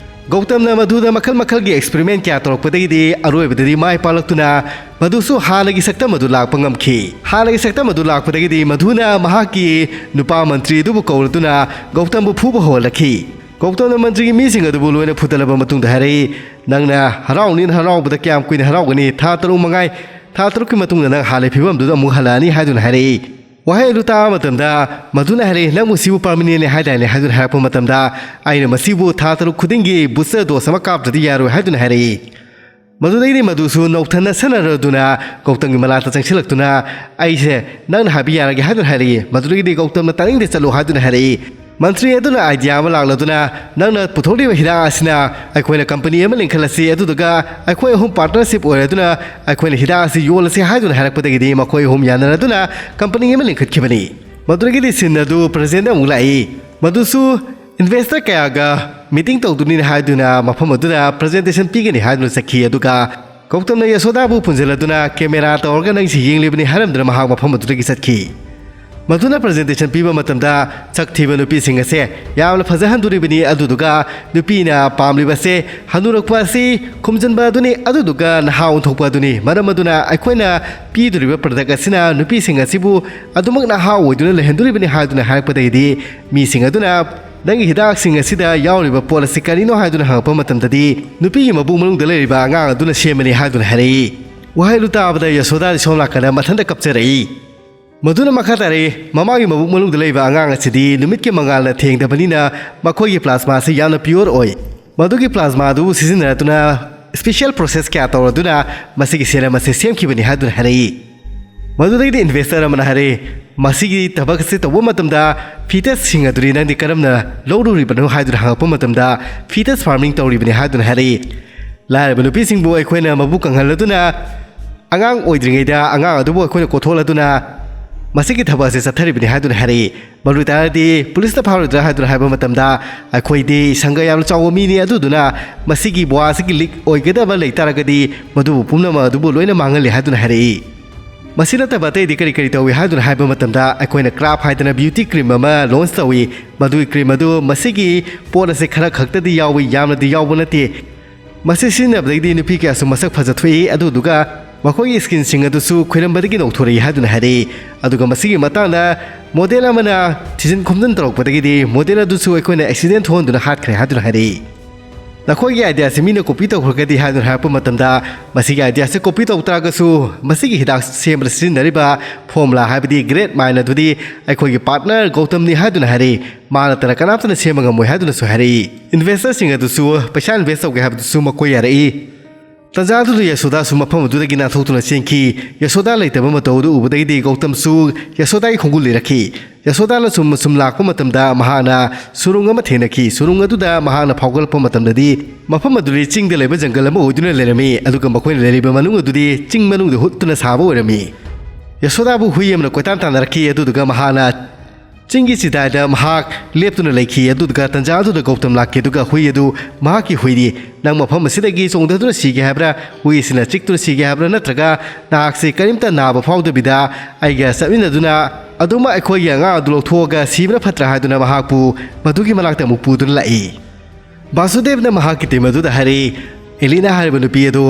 ꯒꯧꯇꯝꯅ ꯃꯗꯨꯗ ꯃꯈꯜ ꯃꯈꯜꯒꯤ ꯑꯦꯛꯁꯄꯦꯔꯤꯃꯦꯟ ꯀꯌꯥ ꯇꯧꯔꯛꯄꯗꯒꯤꯗꯤ ꯑꯔꯣꯏꯕꯗꯗꯤ ꯃꯥꯏ ꯄꯥꯛꯂꯛꯇꯨꯅ ꯃꯗꯨꯁꯨ ꯍꯥꯟꯅꯒꯤ ꯁꯛꯇꯝ ꯑꯗꯨ ꯂꯥꯛꯄ ꯉꯝꯈꯤ꯫ ꯍꯥꯟꯅꯒꯤ ꯁꯛꯇꯝ ꯑꯗꯨ ꯂꯥꯛꯄꯗꯒꯤꯗꯤ ꯃꯗꯨꯅ ꯃꯍꯥꯛꯀꯤ ꯅꯨꯄꯥ ꯃꯟꯇ꯭ꯔꯤ ꯑꯗꯨꯕꯨ ꯀꯧꯔꯗꯨꯅ ꯒꯧꯇꯝꯕꯨ ꯐꯨꯕ ꯍꯧꯍꯜꯂꯛꯈꯤ꯫ ꯒꯧꯇꯝꯅ ꯃꯟꯇ꯭ꯔꯤꯒꯤ ꯃꯤꯁꯤꯡ ꯑꯗꯨꯕꯨ ꯂꯣꯏꯅ ꯐꯨꯗꯠꯂꯕ ꯃꯇꯨꯡꯗ ꯍꯥꯏꯔꯛꯏ, "ꯅꯪꯅ ꯍꯔꯥꯎꯅꯤꯅ ꯍꯔꯥꯎꯕꯗ ꯀꯌꯥꯝ ꯀꯨꯏꯅ ꯍꯔꯥꯎꯒꯅꯤ? ꯊꯥ ꯇꯔꯨꯛ ꯃꯉꯥꯏ꯫ ꯊꯥ ꯇꯔꯨꯛꯀꯤ ꯃꯇꯨꯡꯗ ꯅꯪ ꯍꯥꯟꯅ ꯐꯤꯕꯝꯗꯨꯗ ꯑꯃꯨꯛ ꯍꯜꯂꯛꯑꯅꯤ" ꯍꯥꯏꯗꯨꯅ ꯍꯥꯏꯔꯛꯏ꯫ ꯋꯥꯍꯩ ꯑꯗꯨ ꯇꯥꯕ ꯃꯇꯝꯗ ꯃꯗꯨꯅ ꯍꯥꯏꯔꯛꯏ, "ꯅꯪꯕꯨ ꯁꯤꯕꯨ ꯄꯥꯔꯃꯤꯅꯦꯟꯅꯤ ꯍꯥꯏꯗꯥꯏꯅꯦ?" ꯍꯥꯏꯗꯨꯅ ꯍꯥꯏꯔꯛꯄ ꯃꯇꯝꯗ, "ꯑꯩꯅ ꯃꯁꯤꯕꯨ ꯊꯥ ꯇꯔꯨꯛ ꯈꯨꯗꯤꯡꯒꯤ ꯕꯨꯁꯇꯔ ꯗꯣꯁ ꯑꯃ ꯀꯥꯞꯇ꯭ꯔꯗꯤ ꯌꯥꯔꯣꯏ" ꯍꯥꯏꯗꯨꯅ ꯍꯥꯏꯔꯛꯏ꯫ ꯃꯗꯨꯗꯒꯤꯗꯤ ꯃꯗꯨꯁꯨ ꯅꯧꯊꯅ ꯁꯥꯟꯅꯔꯗꯨꯅ ꯒꯧꯇꯝꯒꯤ ꯃꯅꯥꯛꯇ ꯆꯪꯁꯤꯜꯂꯛꯇꯨꯅ, "ꯑꯩꯁꯦ ꯅꯪꯅ ꯍꯥꯏꯕ ꯌꯥꯔꯒꯦ" ꯍꯥꯏꯗꯨꯅ ꯍꯥꯏꯔꯛꯏ꯫ ꯃꯗꯨꯗꯒꯤꯗꯤ ꯒꯧꯇꯝꯅ, "ꯇꯥꯅꯤꯡꯗꯦ, ꯆꯠꯂꯣ" ꯍꯥꯏꯗꯨꯅ ꯍꯥꯏꯔꯛꯏ꯫ ꯃꯟꯇ꯭ꯔꯤ ꯑꯗꯨꯅ ꯑꯥꯏꯗꯤꯌꯥ ꯑꯃ ꯂꯥꯛꯂꯗꯨꯅ, "ꯅꯪꯅ ꯄꯨꯊꯣꯛꯂꯤꯕ ꯍꯤꯗꯥꯛ ꯑꯁꯤꯅ ꯑꯩꯈꯣꯏꯅ ꯀꯝꯄꯅꯤ ꯑꯃ ꯂꯤꯡꯈꯠꯂꯁꯤ, ꯑꯗꯨꯗꯨꯒ ꯑꯩꯈꯣꯏ ꯑꯍꯨꯝ ꯄꯥꯔꯠꯅꯔꯁꯤꯞ ꯑꯣꯏꯔꯗꯨꯅ ꯑꯩꯈꯣꯏꯅ ꯍꯤꯗꯥꯛ ꯑꯁꯤ ꯌꯣꯜꯂꯁꯤ" ꯍꯥꯏꯗꯨꯅ ꯍꯥꯏꯔꯛꯄꯗꯒꯤꯗꯤ ꯃꯈꯣꯏ ꯑꯍꯨꯝ ꯌꯥꯅꯔꯗꯨꯅ ꯀꯝꯄꯅꯤ ꯑꯃ ꯂꯤꯡꯈꯠꯈꯤꯕꯅꯤ꯫ ꯃꯗꯨꯗꯒꯤꯗꯤ ꯁꯤꯟ ꯑꯗꯨ ꯄ꯭ꯔꯦꯁꯤꯗꯦꯟꯗ ꯑꯃꯨꯛ ꯂꯥꯛꯏ꯫ ꯃꯗꯨꯁꯨ ꯏꯟꯚꯦꯁꯇꯔ ꯀꯌꯥꯒ ꯃꯤꯇꯤꯡ ꯇꯧꯗꯨꯅꯤ ꯍꯥꯏꯗꯨꯅ ꯃꯐꯝ ꯑꯗꯨꯗ ꯄ꯭ꯔꯖꯦꯟꯇꯦꯁꯟ ꯄꯤꯒꯅꯤ ꯍꯥꯏꯗꯨꯅ ꯆꯠꯈꯤ꯫ ꯑꯗꯨꯒ ꯒꯧꯇꯝꯅ ꯌꯁꯣꯗꯥꯕꯨ ꯄꯨꯟꯁꯤꯜꯂꯗꯨꯅ, "ꯀꯦꯃꯦꯔꯥ ꯇꯧꯔꯒ ꯅꯪꯁꯤ ꯌꯦꯡꯂꯤꯕꯅꯤ" ꯍꯥꯏꯔꯝꯗꯨꯅ ꯃꯍꯥꯛ ꯃꯐꯝ ꯑꯗꯨꯗꯒꯤ ꯆꯠꯈꯤ꯫ ꯃꯗꯨꯅ ꯄ꯭ꯔꯖꯦꯟꯇꯦꯁꯟ ꯄꯤꯕ ꯃꯇꯝꯗ ꯁꯛ ꯊꯤꯕ ꯅꯨꯄꯤꯁꯤꯡ ꯑꯁꯦ ꯌꯥꯝꯅ ꯐꯖꯍꯟꯗꯣꯔꯤꯕꯅꯤ꯫ ꯑꯗꯨꯗꯨꯒ ꯅꯨꯄꯤꯅ ꯄꯥꯝꯂꯤꯕ ꯑꯁꯦ ꯍꯅꯨꯔꯛꯄ ꯑꯁꯤ ꯈꯨꯝꯖꯤꯟꯕ ꯑꯗꯨꯅꯤ, ꯑꯗꯨꯗꯨꯒ ꯅꯍꯥ ꯑꯣꯟꯊꯣꯛꯄ ꯑꯗꯨꯅꯤ꯫ ꯃꯔꯝ ꯑꯗꯨꯅ ꯑꯩꯈꯣꯏꯅ ꯄꯤꯗꯣꯔꯤꯕ ꯄ꯭ꯔꯗꯛ ꯑꯁꯤꯅ ꯅꯨꯄꯤꯁꯤꯡ ꯑꯁꯤꯕꯨ ꯑꯗꯨꯃꯛ ꯅꯍꯥ ꯑꯣꯏꯗꯨꯅ ꯂꯩꯍꯟꯗꯣꯔꯤꯕꯅꯤ ꯍꯥꯏꯗꯨꯅ ꯍꯥꯏꯔꯛꯄꯗꯒꯤꯗꯤ ꯃꯤꯁꯤꯡ ꯑꯗꯨꯅ "ꯅꯪꯒꯤ ꯍꯤꯗꯥꯛꯁꯤꯡ ꯑꯁꯤꯗ ꯌꯥꯎꯔꯤꯕ ꯄꯣꯠ ꯑꯁꯤ ꯀꯔꯤꯅꯣ?" ꯍꯥꯏꯗꯨꯅ ꯍꯪꯉꯛꯄ ꯃꯇꯝꯗꯗꯤ, "ꯅꯨꯄꯤꯒꯤ ꯃꯕꯨꯛ ꯃꯅꯨꯡꯗ ꯂꯩꯔꯤꯕ ꯑꯉꯥꯡ ꯑꯗꯨꯅ ꯁꯦꯝꯕꯅꯤ" ꯍꯥꯏꯗꯨꯅ ꯍꯥꯏꯔꯛꯏ꯫ ꯋꯥꯍꯩꯗꯨ ꯇꯥꯕꯗ ꯌꯁꯣꯗꯥꯗꯤ ꯁꯣꯝ ꯅꯥꯀꯟꯗ ꯃꯊꯟꯇ ꯀꯞꯆꯔꯛꯏ꯫ ꯃꯗꯨꯅ ꯃꯈꯥ ꯇꯥꯔꯛꯏ, "ꯃꯃꯥꯒꯤ ꯃꯕꯨꯛ ꯃꯅꯨꯡꯗ ꯂꯩꯕ ꯑꯉꯥꯡ ꯑꯁꯤꯗꯤ ꯅꯨꯃꯤꯠꯀꯤ ꯃꯉꯥꯜꯅ ꯊꯦꯡꯗꯕꯅꯤꯅ ꯃꯈꯣꯏꯒꯤ ꯄ꯭ꯂꯥꯁꯃꯥ ꯑꯁꯤ ꯌꯥꯝꯅ ꯄ꯭ꯌꯣꯔ ꯑꯣꯏ꯫ ꯃꯗꯨꯒꯤ ꯄ꯭ꯂꯥꯁꯃꯥ ꯑꯗꯨꯕꯨ ꯁꯤꯖꯤꯟꯅꯗꯨꯅ ꯁ꯭ꯄꯦꯁꯤꯌꯦꯜ ꯄ꯭ꯔꯣꯁꯦꯁ ꯀꯌꯥ ꯇꯧꯔꯗꯨꯅ ꯃꯁꯤꯒꯤ ꯁꯦꯔꯝ ꯑꯁꯤ ꯁꯦꯝꯈꯤꯕꯅꯤ" ꯍꯥꯏꯗꯨꯅ ꯍꯥꯏꯔꯛꯏ꯫ ꯃꯗꯨꯗꯒꯤꯗꯤ ꯏꯟꯚꯦꯁꯇꯔ ꯑꯃꯅ ꯍꯥꯏꯔꯛꯏ, "ꯃꯁꯤꯒꯤ ꯊꯕꯛ ꯑꯁꯤ ꯇꯧꯕ ꯃꯇꯝꯗ ꯐꯤꯇꯁꯁꯤꯡ ꯑꯗꯨꯗꯤ ꯅꯪꯗꯤ ꯀꯔꯝꯅ ꯂꯧꯔꯨꯔꯤꯕꯅꯣ?" ꯍꯥꯏꯗꯨꯅ ꯍꯪꯉꯛꯄ ꯃꯇꯝꯗ, "ꯐꯤꯇꯁ ꯐꯥꯔꯃꯤꯡ ꯇꯧꯔꯤꯕꯅꯤ" ꯍꯥꯏꯗꯨꯅ ꯍꯥꯏꯔꯛꯏ꯫ ꯂꯥꯏꯔꯕ ꯅꯨꯄꯤꯁꯤꯡꯕꯨ ꯑꯩꯈꯣꯏꯅ ꯃꯕꯨꯛ ꯀꯪꯍꯜꯂꯗꯨꯅ, ꯑꯉꯥꯡ ꯑꯣꯏꯗ꯭ꯔꯤꯉꯩꯗ ꯑꯉꯥꯡ ꯑꯗꯨꯕꯨ ꯑꯩꯈꯣꯏꯅ ꯀꯣꯊꯣꯛꯂꯗꯨꯅ ꯃꯁꯤꯒꯤ ꯊꯕꯛ ꯑꯁꯤ ꯆꯠꯊꯔꯤꯕꯅꯤ ꯍꯥꯏꯗꯨꯅ ꯍꯥꯏꯔꯛꯏ꯫ ꯃꯗꯨ ꯑꯣꯏꯇꯥꯔꯗꯤ ꯄꯨꯂꯤꯁꯅ ꯐꯥꯔꯣꯏꯗ꯭ꯔꯥ ꯍꯥꯏꯗꯨꯅ ꯍꯥꯏꯕ ꯃꯇꯝꯗ, "ꯑꯩꯈꯣꯏꯗꯤ ꯁꯪꯒ ꯌꯥꯝꯅ ꯆꯥꯎꯕ ꯃꯤꯅꯤ, ꯑꯗꯨꯗꯨꯅ ꯃꯁꯤꯒꯤ ꯕꯣꯋꯥ ꯑꯁꯤꯒꯤ ꯂꯤꯛ ꯑꯣꯏꯒꯗꯕ ꯂꯩ ꯇꯥꯔꯒꯗꯤ ꯃꯗꯨꯕꯨ ꯄꯨꯝꯅꯃꯛ ꯑꯗꯨꯕꯨ ꯂꯣꯏꯅ ꯃꯥꯡꯍꯜꯂꯤ" ꯍꯥꯏꯗꯨꯅ ꯍꯥꯏꯔꯛꯏ꯫ ꯃꯁꯤ ꯅꯠꯇꯕ ꯑꯇꯩꯗꯤ ꯀꯔꯤ ꯀꯔꯤ ꯇꯧꯏ ꯍꯥꯏꯗꯨꯅ ꯍꯥꯏꯕ ꯃꯇꯝꯗ, ꯑꯩꯈꯣꯏꯅ ꯀ꯭ꯔꯥꯐ ꯍꯥꯏꯗꯅ ꯕ꯭ꯌꯨꯇꯤ ꯀ꯭ꯔꯤꯝ ꯑꯃ ꯂꯣꯟꯆ ꯇꯧꯏ꯫ ꯃꯗꯨꯒꯤ ꯀ꯭ꯔꯤꯝ ꯑꯗꯨ ꯃꯁꯤꯒꯤ ꯄꯣꯠ ꯑꯁꯤ ꯈꯔ ꯈꯛꯇꯗꯤ ꯌꯥꯎꯏ, ꯌꯥꯝꯅꯗꯤ ꯌꯥꯎꯕ ꯅꯠꯇꯦ꯫ ꯃꯁꯤ ꯁꯤꯖꯤꯟꯅꯕꯗꯒꯤꯗꯤ ꯅꯨꯄꯤ ꯀꯌꯥꯁꯨ ꯃꯁꯛ ꯐꯖꯊꯣꯛꯏ, ꯑꯗꯨꯗꯨꯒ ꯃꯈꯣꯏꯒꯤ ꯁ꯭ꯀꯤꯟꯁꯤꯡ ꯑꯗꯨꯁꯨ ꯈꯣꯏꯔꯝꯕꯗꯒꯤ ꯅꯧꯊꯣꯔꯛꯏ ꯍꯥꯏꯗꯨꯅ ꯍꯥꯏꯔꯛꯏ꯫ ꯑꯗꯨꯒ ꯃꯁꯤꯒꯤ ꯃꯇꯥꯡꯗ ꯃꯣꯗꯦꯜ ꯑꯃꯅ ꯊꯤꯖꯤꯟ ꯈꯣꯝꯖꯤꯟ ꯇꯧꯔꯛꯄꯗꯒꯤꯗꯤ ꯃꯣꯗꯦꯜ ꯑꯗꯨꯁꯨ ꯑꯩꯈꯣꯏꯅ ꯑꯦꯛꯁꯤꯗꯦꯟ ꯊꯣꯛꯍꯟꯗꯨꯅ ꯍꯥꯠꯈ꯭ꯔꯦ ꯍꯥꯏꯗꯨꯅ ꯍꯥꯏꯔꯛꯏ꯫ "ꯅꯈꯣꯏꯒꯤ ꯑꯥꯏꯗꯤꯌꯥꯁꯤ ꯃꯤꯅ ꯀꯣꯄꯤ ꯇꯧꯈ꯭ꯔꯒꯗꯤ" ꯍꯥꯏꯗꯨꯅ ꯍꯥꯏꯔꯛꯄ ꯃꯇꯝꯗ, "ꯃꯁꯤꯒꯤ ꯑꯥꯏꯗꯤꯌꯥꯁꯤ ꯀꯣꯄꯤ ꯇꯧ ꯇꯥꯔꯒꯁꯨ ꯃꯁꯤꯒꯤ ꯍꯤꯗꯥꯛ ꯁꯦꯝꯕꯗ ꯁꯤꯖꯤꯟꯅꯔꯤꯕ ꯐꯣꯔꯃꯨꯂꯥ ꯍꯥꯏꯕꯗꯤ ꯒ꯭ꯔꯦꯠ ꯃꯥꯏꯟ ꯑꯗꯨꯗꯤ ꯑꯩꯈꯣꯏꯒꯤ ꯄꯥꯔꯠꯅꯔ ꯒꯧꯇꯝꯅꯤ" ꯍꯥꯏꯗꯨꯅ ꯍꯥꯏꯔꯛꯏ꯫ "ꯃꯥ ꯅꯠꯇꯅ ꯀꯅꯥꯝꯇꯅ ꯁꯦꯝꯕ ꯉꯝꯃꯣꯏ" ꯍꯥꯏꯗꯨꯅꯁꯨ ꯍꯥꯏꯔꯛꯏ꯫ ꯏꯟꯚꯦꯁꯇꯔꯁꯤꯡ ꯑꯗꯨꯁꯨ ꯄꯩꯁꯥ ꯏꯟꯚꯦꯁ ꯇꯧꯒꯦ ꯍꯥꯏꯕꯗꯨꯁꯨ ꯃꯈꯣꯏ ꯌꯥꯔꯛꯏ꯫ ꯇꯟꯖꯥ ꯑꯗꯨꯗ ꯌꯁꯣꯗꯥꯁꯨ ꯃꯐꯝ ꯑꯗꯨꯗꯒꯤ ꯅꯥꯟꯊꯣꯛꯇꯨꯅ ꯆꯦꯟꯈꯤ꯫ ꯌꯁꯣꯗꯥ ꯂꯩꯇꯕ ꯃꯇꯧ ꯑꯗꯨ ꯎꯕꯗꯒꯤꯗꯤ ꯒꯧꯇꯝꯁꯨ ꯌꯁꯣꯗꯥꯒꯤ ꯈꯣꯡꯒꯨꯜ ꯂꯤꯔꯛꯈꯤ꯫ ꯌꯁꯣꯗꯥꯅ ꯁꯨꯝ ꯁꯨꯝ ꯂꯥꯛꯄ ꯃꯇꯝꯗ ꯃꯍꯥꯛꯅ ꯁꯨꯔꯨꯡ ꯑꯃ ꯊꯦꯡꯅꯈꯤ꯫ ꯁꯨꯔꯨꯡ ꯑꯗꯨꯗ ꯃꯍꯥꯛꯅ ꯐꯥꯎꯒꯠꯂꯛꯄ ꯃꯇꯝꯗꯗꯤ ꯃꯐꯝ ꯑꯗꯨꯗꯤ ꯆꯤꯡꯗ ꯂꯩꯕ ꯖꯪꯒꯜ ꯑꯃ ꯑꯣꯏꯗꯨꯅ ꯂꯩꯔꯝꯃꯤ, ꯑꯗꯨꯒ ꯃꯈꯣꯏꯅ ꯂꯩꯔꯤꯕ ꯃꯅꯨꯡ ꯑꯗꯨꯗꯤ ꯆꯤꯡ ꯃꯅꯨꯡꯗ ꯍꯨꯠꯇꯨꯅ ꯁꯥꯕ ꯑꯣꯏꯔꯝꯃꯤ꯫ ꯌꯁꯣꯗꯥꯕꯨ ꯍꯨꯏ ꯑꯃꯅ ꯀꯣꯏꯇꯥꯟ ꯇꯥꯟꯅꯔꯛꯈꯤ, ꯑꯗꯨꯗꯨꯒ ꯃꯍꯥꯛꯅ ꯆꯤꯡꯒꯤ ꯆꯤꯗꯥꯏꯗ ꯃꯍꯥꯛ ꯂꯦꯞꯇꯨꯅ ꯂꯩꯈꯤ꯫ ꯑꯗꯨꯗꯨꯒ ꯇꯟꯖꯥ ꯑꯗꯨꯗ ꯒꯧꯇꯝ ꯂꯥꯛꯈꯤ, ꯑꯗꯨꯒ ꯍꯨꯏ ꯑꯗꯨ ꯃꯍꯥꯛꯀꯤ ꯍꯨꯏꯗꯤ, "ꯅꯪ ꯃꯐꯝ ꯑꯁꯤꯗꯒꯤ ꯆꯣꯡꯊꯗꯨꯅ ꯁꯤꯒꯦ ꯍꯥꯏꯕ꯭ꯔꯥ? ꯍꯨꯏ ꯑꯁꯤꯅ ꯆꯤꯛꯇꯨꯅ ꯁꯤꯒꯦ ꯍꯥꯏꯕ꯭ꯔꯥ? ꯅꯠꯇ꯭ꯔꯒ ꯅꯍꯥꯛꯁꯤ ꯀꯔꯤꯝꯇ ꯅꯥꯕ ꯐꯥꯎꯗꯕꯤꯗ ꯑꯩꯒ ꯆꯠꯃꯤꯟꯅꯗꯨꯅ ꯑꯗꯨꯃꯛ ꯑꯩꯈꯣꯏꯒꯤ ꯑꯉꯥꯡ ꯑꯗꯨ ꯂꯧꯊꯣꯛꯑꯒ ꯁꯤꯕꯅ ꯐꯠꯇ꯭ꯔꯥ?" ꯍꯥꯏꯗꯨꯅ ꯃꯍꯥꯛꯄꯨ ꯃꯗꯨꯒꯤ ꯃꯅꯥꯛꯇ ꯑꯃꯨꯛ ꯄꯨꯗꯨꯅ ꯂꯥꯛꯏ꯫ ꯕꯥꯁꯨꯗꯦꯕꯅ ꯃꯍꯥꯛꯀꯤ ꯇꯤꯝ ꯑꯗꯨꯗ ꯍꯥꯏꯔꯛꯏ, "ꯑꯦꯂꯤꯅꯥ ꯍꯥꯏꯔꯤꯕ ꯅꯨꯄꯤ ꯑꯗꯨ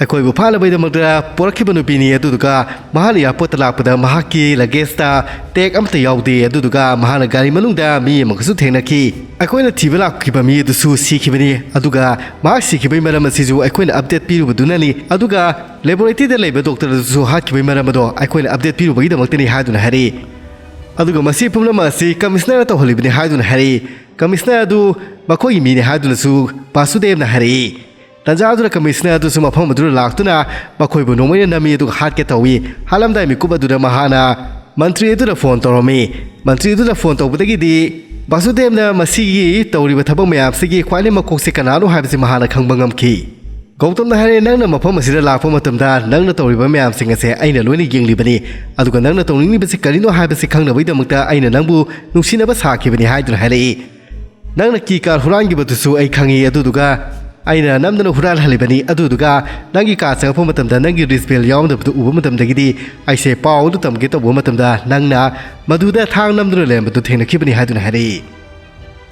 ꯑꯩꯈꯣꯏꯕꯨ ꯐꯥꯅꯕꯒꯤꯗꯃꯛꯇ ꯄꯨꯔꯛꯈꯤꯕ ꯅꯨꯄꯤꯅꯤ꯫ ꯑꯗꯨꯗꯨꯒ ꯃꯍꯥꯛꯅ ꯑꯦꯌꯥꯔꯄꯣꯔꯠꯇ ꯂꯥꯛꯄꯗ ꯃꯍꯥꯛꯀꯤ ꯂꯒꯦꯖꯇ ꯇꯦꯛ ꯑꯃꯠꯇ ꯌꯥꯎꯗꯦ꯫ ꯑꯗꯨꯗꯨꯒ ꯃꯍꯥꯛꯅ ꯒꯥꯔꯤ ꯃꯅꯨꯡꯗ ꯃꯤ ꯑꯃꯒꯁꯨ ꯊꯦꯡꯅꯈꯤ꯫ ꯑꯩꯈꯣꯏꯅ ꯊꯤꯕ ꯂꯥꯛꯈꯤꯕ ꯃꯤ ꯑꯗꯨꯁꯨ ꯁꯤꯈꯤꯕꯅꯤ꯫ ꯑꯗꯨꯒ ꯃꯍꯥꯛ ꯁꯤꯈꯤꯕꯒꯤ ꯃꯔꯝ ꯑꯁꯤꯁꯨ ꯑꯩꯈꯣꯏꯅ ꯑꯞꯗꯦꯠ ꯄꯤꯔꯨꯕꯗꯨꯅꯅꯤ꯫ ꯑꯗꯨꯒ ꯂꯦꯕꯣꯔꯦꯇꯔꯤꯗ ꯂꯩꯕ ꯗꯣꯛꯇꯔ ꯑꯗꯨꯁꯨ ꯍꯥꯠꯈꯤꯕꯒꯤ ꯃꯔꯝ ꯑꯗꯣ ꯑꯩꯈꯣꯏꯅ ꯑꯞꯗꯦꯠ ꯄꯤꯔꯨꯕꯒꯤꯗꯃꯛꯇꯅꯤ ꯍꯥꯏꯗꯨꯅ ꯍꯥꯏꯔꯛꯏ꯫ ꯑꯗꯨꯒ ꯃꯁꯤ ꯄꯨꯝꯅꯃꯛ ꯑꯁꯤ ꯀꯃꯤꯁꯅꯔꯅ ꯇꯧꯍꯜꯂꯤꯕꯅꯤ ꯍꯥꯏꯗꯨꯅ ꯍꯥꯏꯔꯛꯏ꯫ ꯀꯃꯤꯁꯅꯔ ꯑꯗꯨ ꯃꯈꯣꯏꯒꯤ ꯃꯤꯅꯤ ꯍꯥꯏꯗꯨꯅꯁꯨ ꯕꯥꯁꯨꯗꯦꯕꯅ ꯍꯥꯏꯔꯛꯏ꯫ ꯇꯥꯟꯖꯥ ꯑꯗꯨꯗ ꯀꯃꯤꯁꯅꯔ ꯑꯗꯨꯁꯨ ꯃꯐꯝ ꯑꯗꯨꯗ ꯂꯥꯛꯇꯨꯅ ꯃꯈꯣꯏꯕꯨ ꯅꯣꯡꯃꯩꯅ ꯅꯝꯃꯤ, ꯑꯗꯨꯒ ꯍꯥꯠꯀꯦ ꯇꯧꯏ꯫ ꯍꯥꯠꯂꯝꯗꯥꯏ ꯃꯤꯀꯨꯞ ꯑꯗꯨꯗ ꯃꯍꯥꯛꯅ ꯃꯟꯇ꯭ꯔꯤ ꯑꯗꯨꯗ ꯐꯣꯟ ꯇꯧꯔꯝꯃꯤ꯫ ꯃꯟꯇ꯭ꯔꯤ ꯑꯗꯨꯗ ꯐꯣꯟ ꯇꯧꯕꯗꯒꯤꯗꯤ ꯕꯥꯁꯨꯗꯦꯕꯅ ꯃꯁꯤꯒꯤ ꯇꯧꯔꯤꯕ ꯊꯕꯛ ꯃꯌꯥꯝꯁꯤꯒꯤ ꯈ꯭ꯋꯥꯏꯗꯒꯤ ꯃꯀꯣꯛꯁꯦ ꯀꯅꯥꯅꯣ ꯍꯥꯏꯕꯁꯤ ꯃꯍꯥꯛꯅ ꯈꯪꯕ ꯉꯝꯈꯤ꯫ ꯒꯧꯇꯝꯅ ꯍꯥꯏꯔꯦ, "ꯅꯪꯅ ꯃꯐꯝ ꯑꯁꯤꯗ ꯂꯥꯛꯄ ꯃꯇꯝꯗ ꯅꯪꯅ ꯇꯧꯔꯤꯕ ꯃꯌꯥꯝꯁꯤꯡ ꯑꯁꯦ ꯑꯩꯅ ꯂꯣꯏꯅ ꯌꯦꯡꯂꯤꯕꯅꯤ, ꯑꯗꯨꯒ ꯅꯪꯅ ꯇꯧꯅꯤꯡꯂꯤꯕꯁꯤ ꯀꯔꯤꯅꯣ ꯍꯥꯏꯕꯁꯤ ꯈꯪꯅꯕꯒꯤꯗꯃꯛꯇ ꯑꯩꯅ ꯅꯪꯕꯨ ꯅꯨꯡꯁꯤꯅꯕ ꯁꯥꯈꯤꯕꯅꯤ" ꯍꯥꯏꯗꯨꯅ ꯍꯥꯏꯔꯛꯏ꯫ "ꯅꯪꯅ ꯀꯤ ꯀꯥꯔ ꯍꯨꯔꯥꯟꯈꯤꯕꯗꯨꯁꯨ ꯑꯩ ꯈꯪꯉꯤ, ꯑꯗꯨꯗꯨꯒ ꯑꯩꯅ ꯅꯝꯗꯅ ꯍꯨꯔꯥꯟꯍꯜꯂꯤꯕꯅꯤ, ꯑꯗꯨꯗꯨꯒ ꯅꯪꯒꯤ ꯀꯥ ꯆꯪꯉꯛꯄ ꯃꯇꯝꯗ ꯅꯪꯒꯤ ꯔꯤꯁ ꯕꯦꯜ ꯌꯥꯎꯔꯝꯗꯕꯗꯨ ꯎꯕ ꯃꯇꯝꯗꯒꯤꯗꯤ ꯑꯩꯁꯦ ꯄꯥꯎ ꯑꯗꯨ ꯇꯝꯒꯦ ꯇꯧꯕ ꯃꯇꯝꯗ ꯅꯪꯅ ꯃꯗꯨꯗ ꯊꯥꯡ ꯅꯝꯗꯨꯅ ꯂꯩꯔꯝꯕꯗꯨ ꯊꯦꯡꯅꯈꯤꯕꯅꯤ" ꯍꯥꯏꯗꯨꯅ ꯍꯥꯏꯔꯛꯏ꯫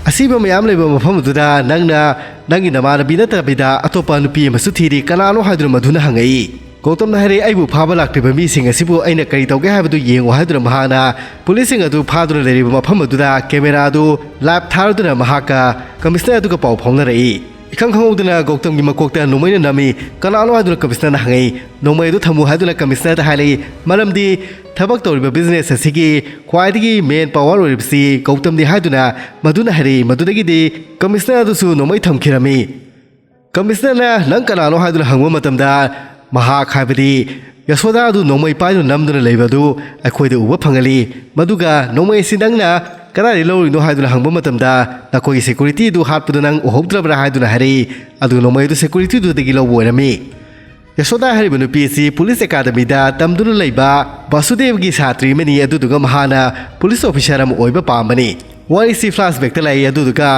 ꯑꯁꯤꯕ ꯃꯌꯥꯝ ꯂꯩꯕ ꯃꯐꯝ ꯑꯗꯨꯗ ꯅꯪꯅ ꯅꯪꯒꯤ ꯅꯃꯥꯟꯅꯕꯤ ꯅꯠꯇꯕꯤꯗ ꯑꯇꯣꯞꯄ ꯅꯨꯄꯤ ꯑꯃꯁꯨ ꯊꯤꯔꯤ, ꯀꯅꯥꯅꯣ ꯍꯥꯏꯗꯨꯅ ꯃꯗꯨꯅ ꯍꯪꯉꯛꯏ꯫ ꯒꯧꯇꯝꯅ ꯍꯥꯏꯔꯛꯏ, "ꯑꯩꯕꯨ ꯐꯥꯕ ꯂꯥꯛꯂꯤꯕ ꯃꯤꯁꯤꯡ ꯑꯁꯤꯕꯨ ꯑꯩꯅ ꯀꯔꯤ ꯇꯧꯒꯦ ꯍꯥꯏꯕꯗꯨ ꯌꯦꯡꯉꯨ" ꯍꯥꯏꯗꯨꯅ ꯃꯍꯥꯛꯅ ꯄꯨꯂꯤꯁꯁꯤꯡ ꯑꯗꯨ ꯐꯥꯗꯨꯅ ꯂꯩꯔꯤꯕ ꯃꯐꯝ ꯑꯗꯨꯗ ꯀꯦꯃꯦꯔꯥ ꯑꯗꯨ ꯂꯥꯏꯚ ꯊꯥꯔꯗꯨꯅ ꯃꯍꯥꯛꯀ ꯀꯃꯤꯁꯅꯔ ꯑꯗꯨꯒ ꯄꯥꯎ ꯐꯥꯎꯅꯔꯛꯏ꯫ ꯏꯈꯪ ꯈꯪꯍꯧꯗꯅ ꯒꯧꯇꯝꯒꯤ ꯃꯀꯣꯛꯇ ꯅꯣꯡꯃꯩꯅ ꯅꯝꯃꯤ꯫ "ꯀꯅꯥꯅꯣ?" ꯍꯥꯏꯗꯨꯅ ꯀꯃꯤꯁꯅꯔꯅ ꯍꯪꯉꯛꯏ꯫ "ꯅꯣꯡꯃꯩ ꯑꯗꯨ ꯊꯝꯃꯨ" ꯍꯥꯏꯗꯨꯅ ꯀꯃꯤꯁꯅꯔꯗ ꯍꯥꯏꯔꯛꯏ꯫ ꯃꯔꯝꯗꯤ ꯊꯕꯛ ꯇꯧꯔꯤꯕ ꯕꯤꯖꯤꯅꯦꯁ ꯑꯁꯤꯒꯤ ꯈ꯭ꯋꯥꯏꯗꯒꯤ ꯃꯦꯟ ꯄꯥꯋꯔ ꯑꯣꯏꯔꯤꯕꯁꯤ ꯒꯧꯇꯝꯅꯤ ꯍꯥꯏꯗꯨꯅ ꯃꯗꯨꯅ ꯍꯥꯏꯔꯛꯏ꯫ ꯃꯗꯨꯗꯒꯤꯗꯤ ꯀꯃꯤꯁꯅꯔ ꯑꯗꯨꯁꯨ ꯅꯣꯡꯃꯩ ꯊꯝꯈꯤꯔꯝꯃꯤ꯫ ꯀꯃꯤꯁꯅꯔꯅ "ꯅꯪ ꯀꯅꯥꯅꯣ?" ꯍꯥꯏꯗꯨꯅ ꯍꯪꯕ ꯃꯇꯝꯗ ꯃꯍꯥꯛ, ꯍꯥꯏꯕꯗꯤ ꯌꯁꯣꯗꯥ ꯑꯗꯨ ꯅꯣꯡꯃꯩ ꯄꯥꯏꯗꯨꯅ ꯅꯝꯗꯨꯅ ꯂꯩꯕ ꯑꯗꯨ ꯑꯩꯈꯣꯏꯗ ꯎꯕ ꯐꯪꯍꯜꯂꯤ꯫ ꯃꯗꯨꯒ ꯅꯣꯡꯃꯩ ꯑꯁꯤ ꯅꯪꯅ ꯀꯗꯥꯏꯗꯒꯤ ꯂꯧꯔꯤꯅꯣ ꯍꯥꯏꯗꯨꯅ ꯍꯪꯕ ꯃꯇꯝꯗ ꯅꯈꯣꯏꯒꯤ ꯁꯦꯀꯨꯔꯤꯇꯤ ꯑꯗꯨ ꯍꯥꯠꯄꯗꯨ ꯅꯪ ꯎꯍꯧꯗ꯭ꯔꯕ꯭ꯔꯥ ꯍꯥꯏꯗꯨꯅ ꯍꯥꯏꯔꯛꯏ꯫ ꯑꯗꯨꯒ ꯅꯣꯡꯃꯩ ꯑꯗꯨ ꯁꯦꯀꯨꯔꯤꯇꯤꯗꯨꯗꯒꯤ ꯂꯧꯕ ꯑꯣꯏꯔꯝꯃꯤ꯫ ꯌꯁꯣꯗꯥ ꯍꯥꯏꯔꯤꯕ ꯅꯨꯄꯤ ꯑꯁꯤ ꯄꯨꯂꯤꯁ ꯑꯦꯀꯥꯗꯃꯤꯗ ꯇꯝꯗꯨꯅ ꯂꯩꯕ ꯕꯥꯁꯨꯗꯦꯕꯒꯤ ꯁꯥꯇ꯭ꯔꯤ ꯑꯃꯅꯤ, ꯑꯗꯨꯗꯨꯒ ꯃꯍꯥꯛꯅ ꯄꯨꯂꯤꯁ ꯑꯣꯐꯤꯁꯔ ꯑꯃ ꯑꯣꯏꯕ ꯄꯥꯝꯕꯅꯤ꯫ ꯋꯥꯔꯤꯁꯤ ꯐ꯭ꯂꯥꯁꯕꯦꯛꯇ ꯂꯥꯛꯏ, ꯑꯗꯨꯗꯨꯒ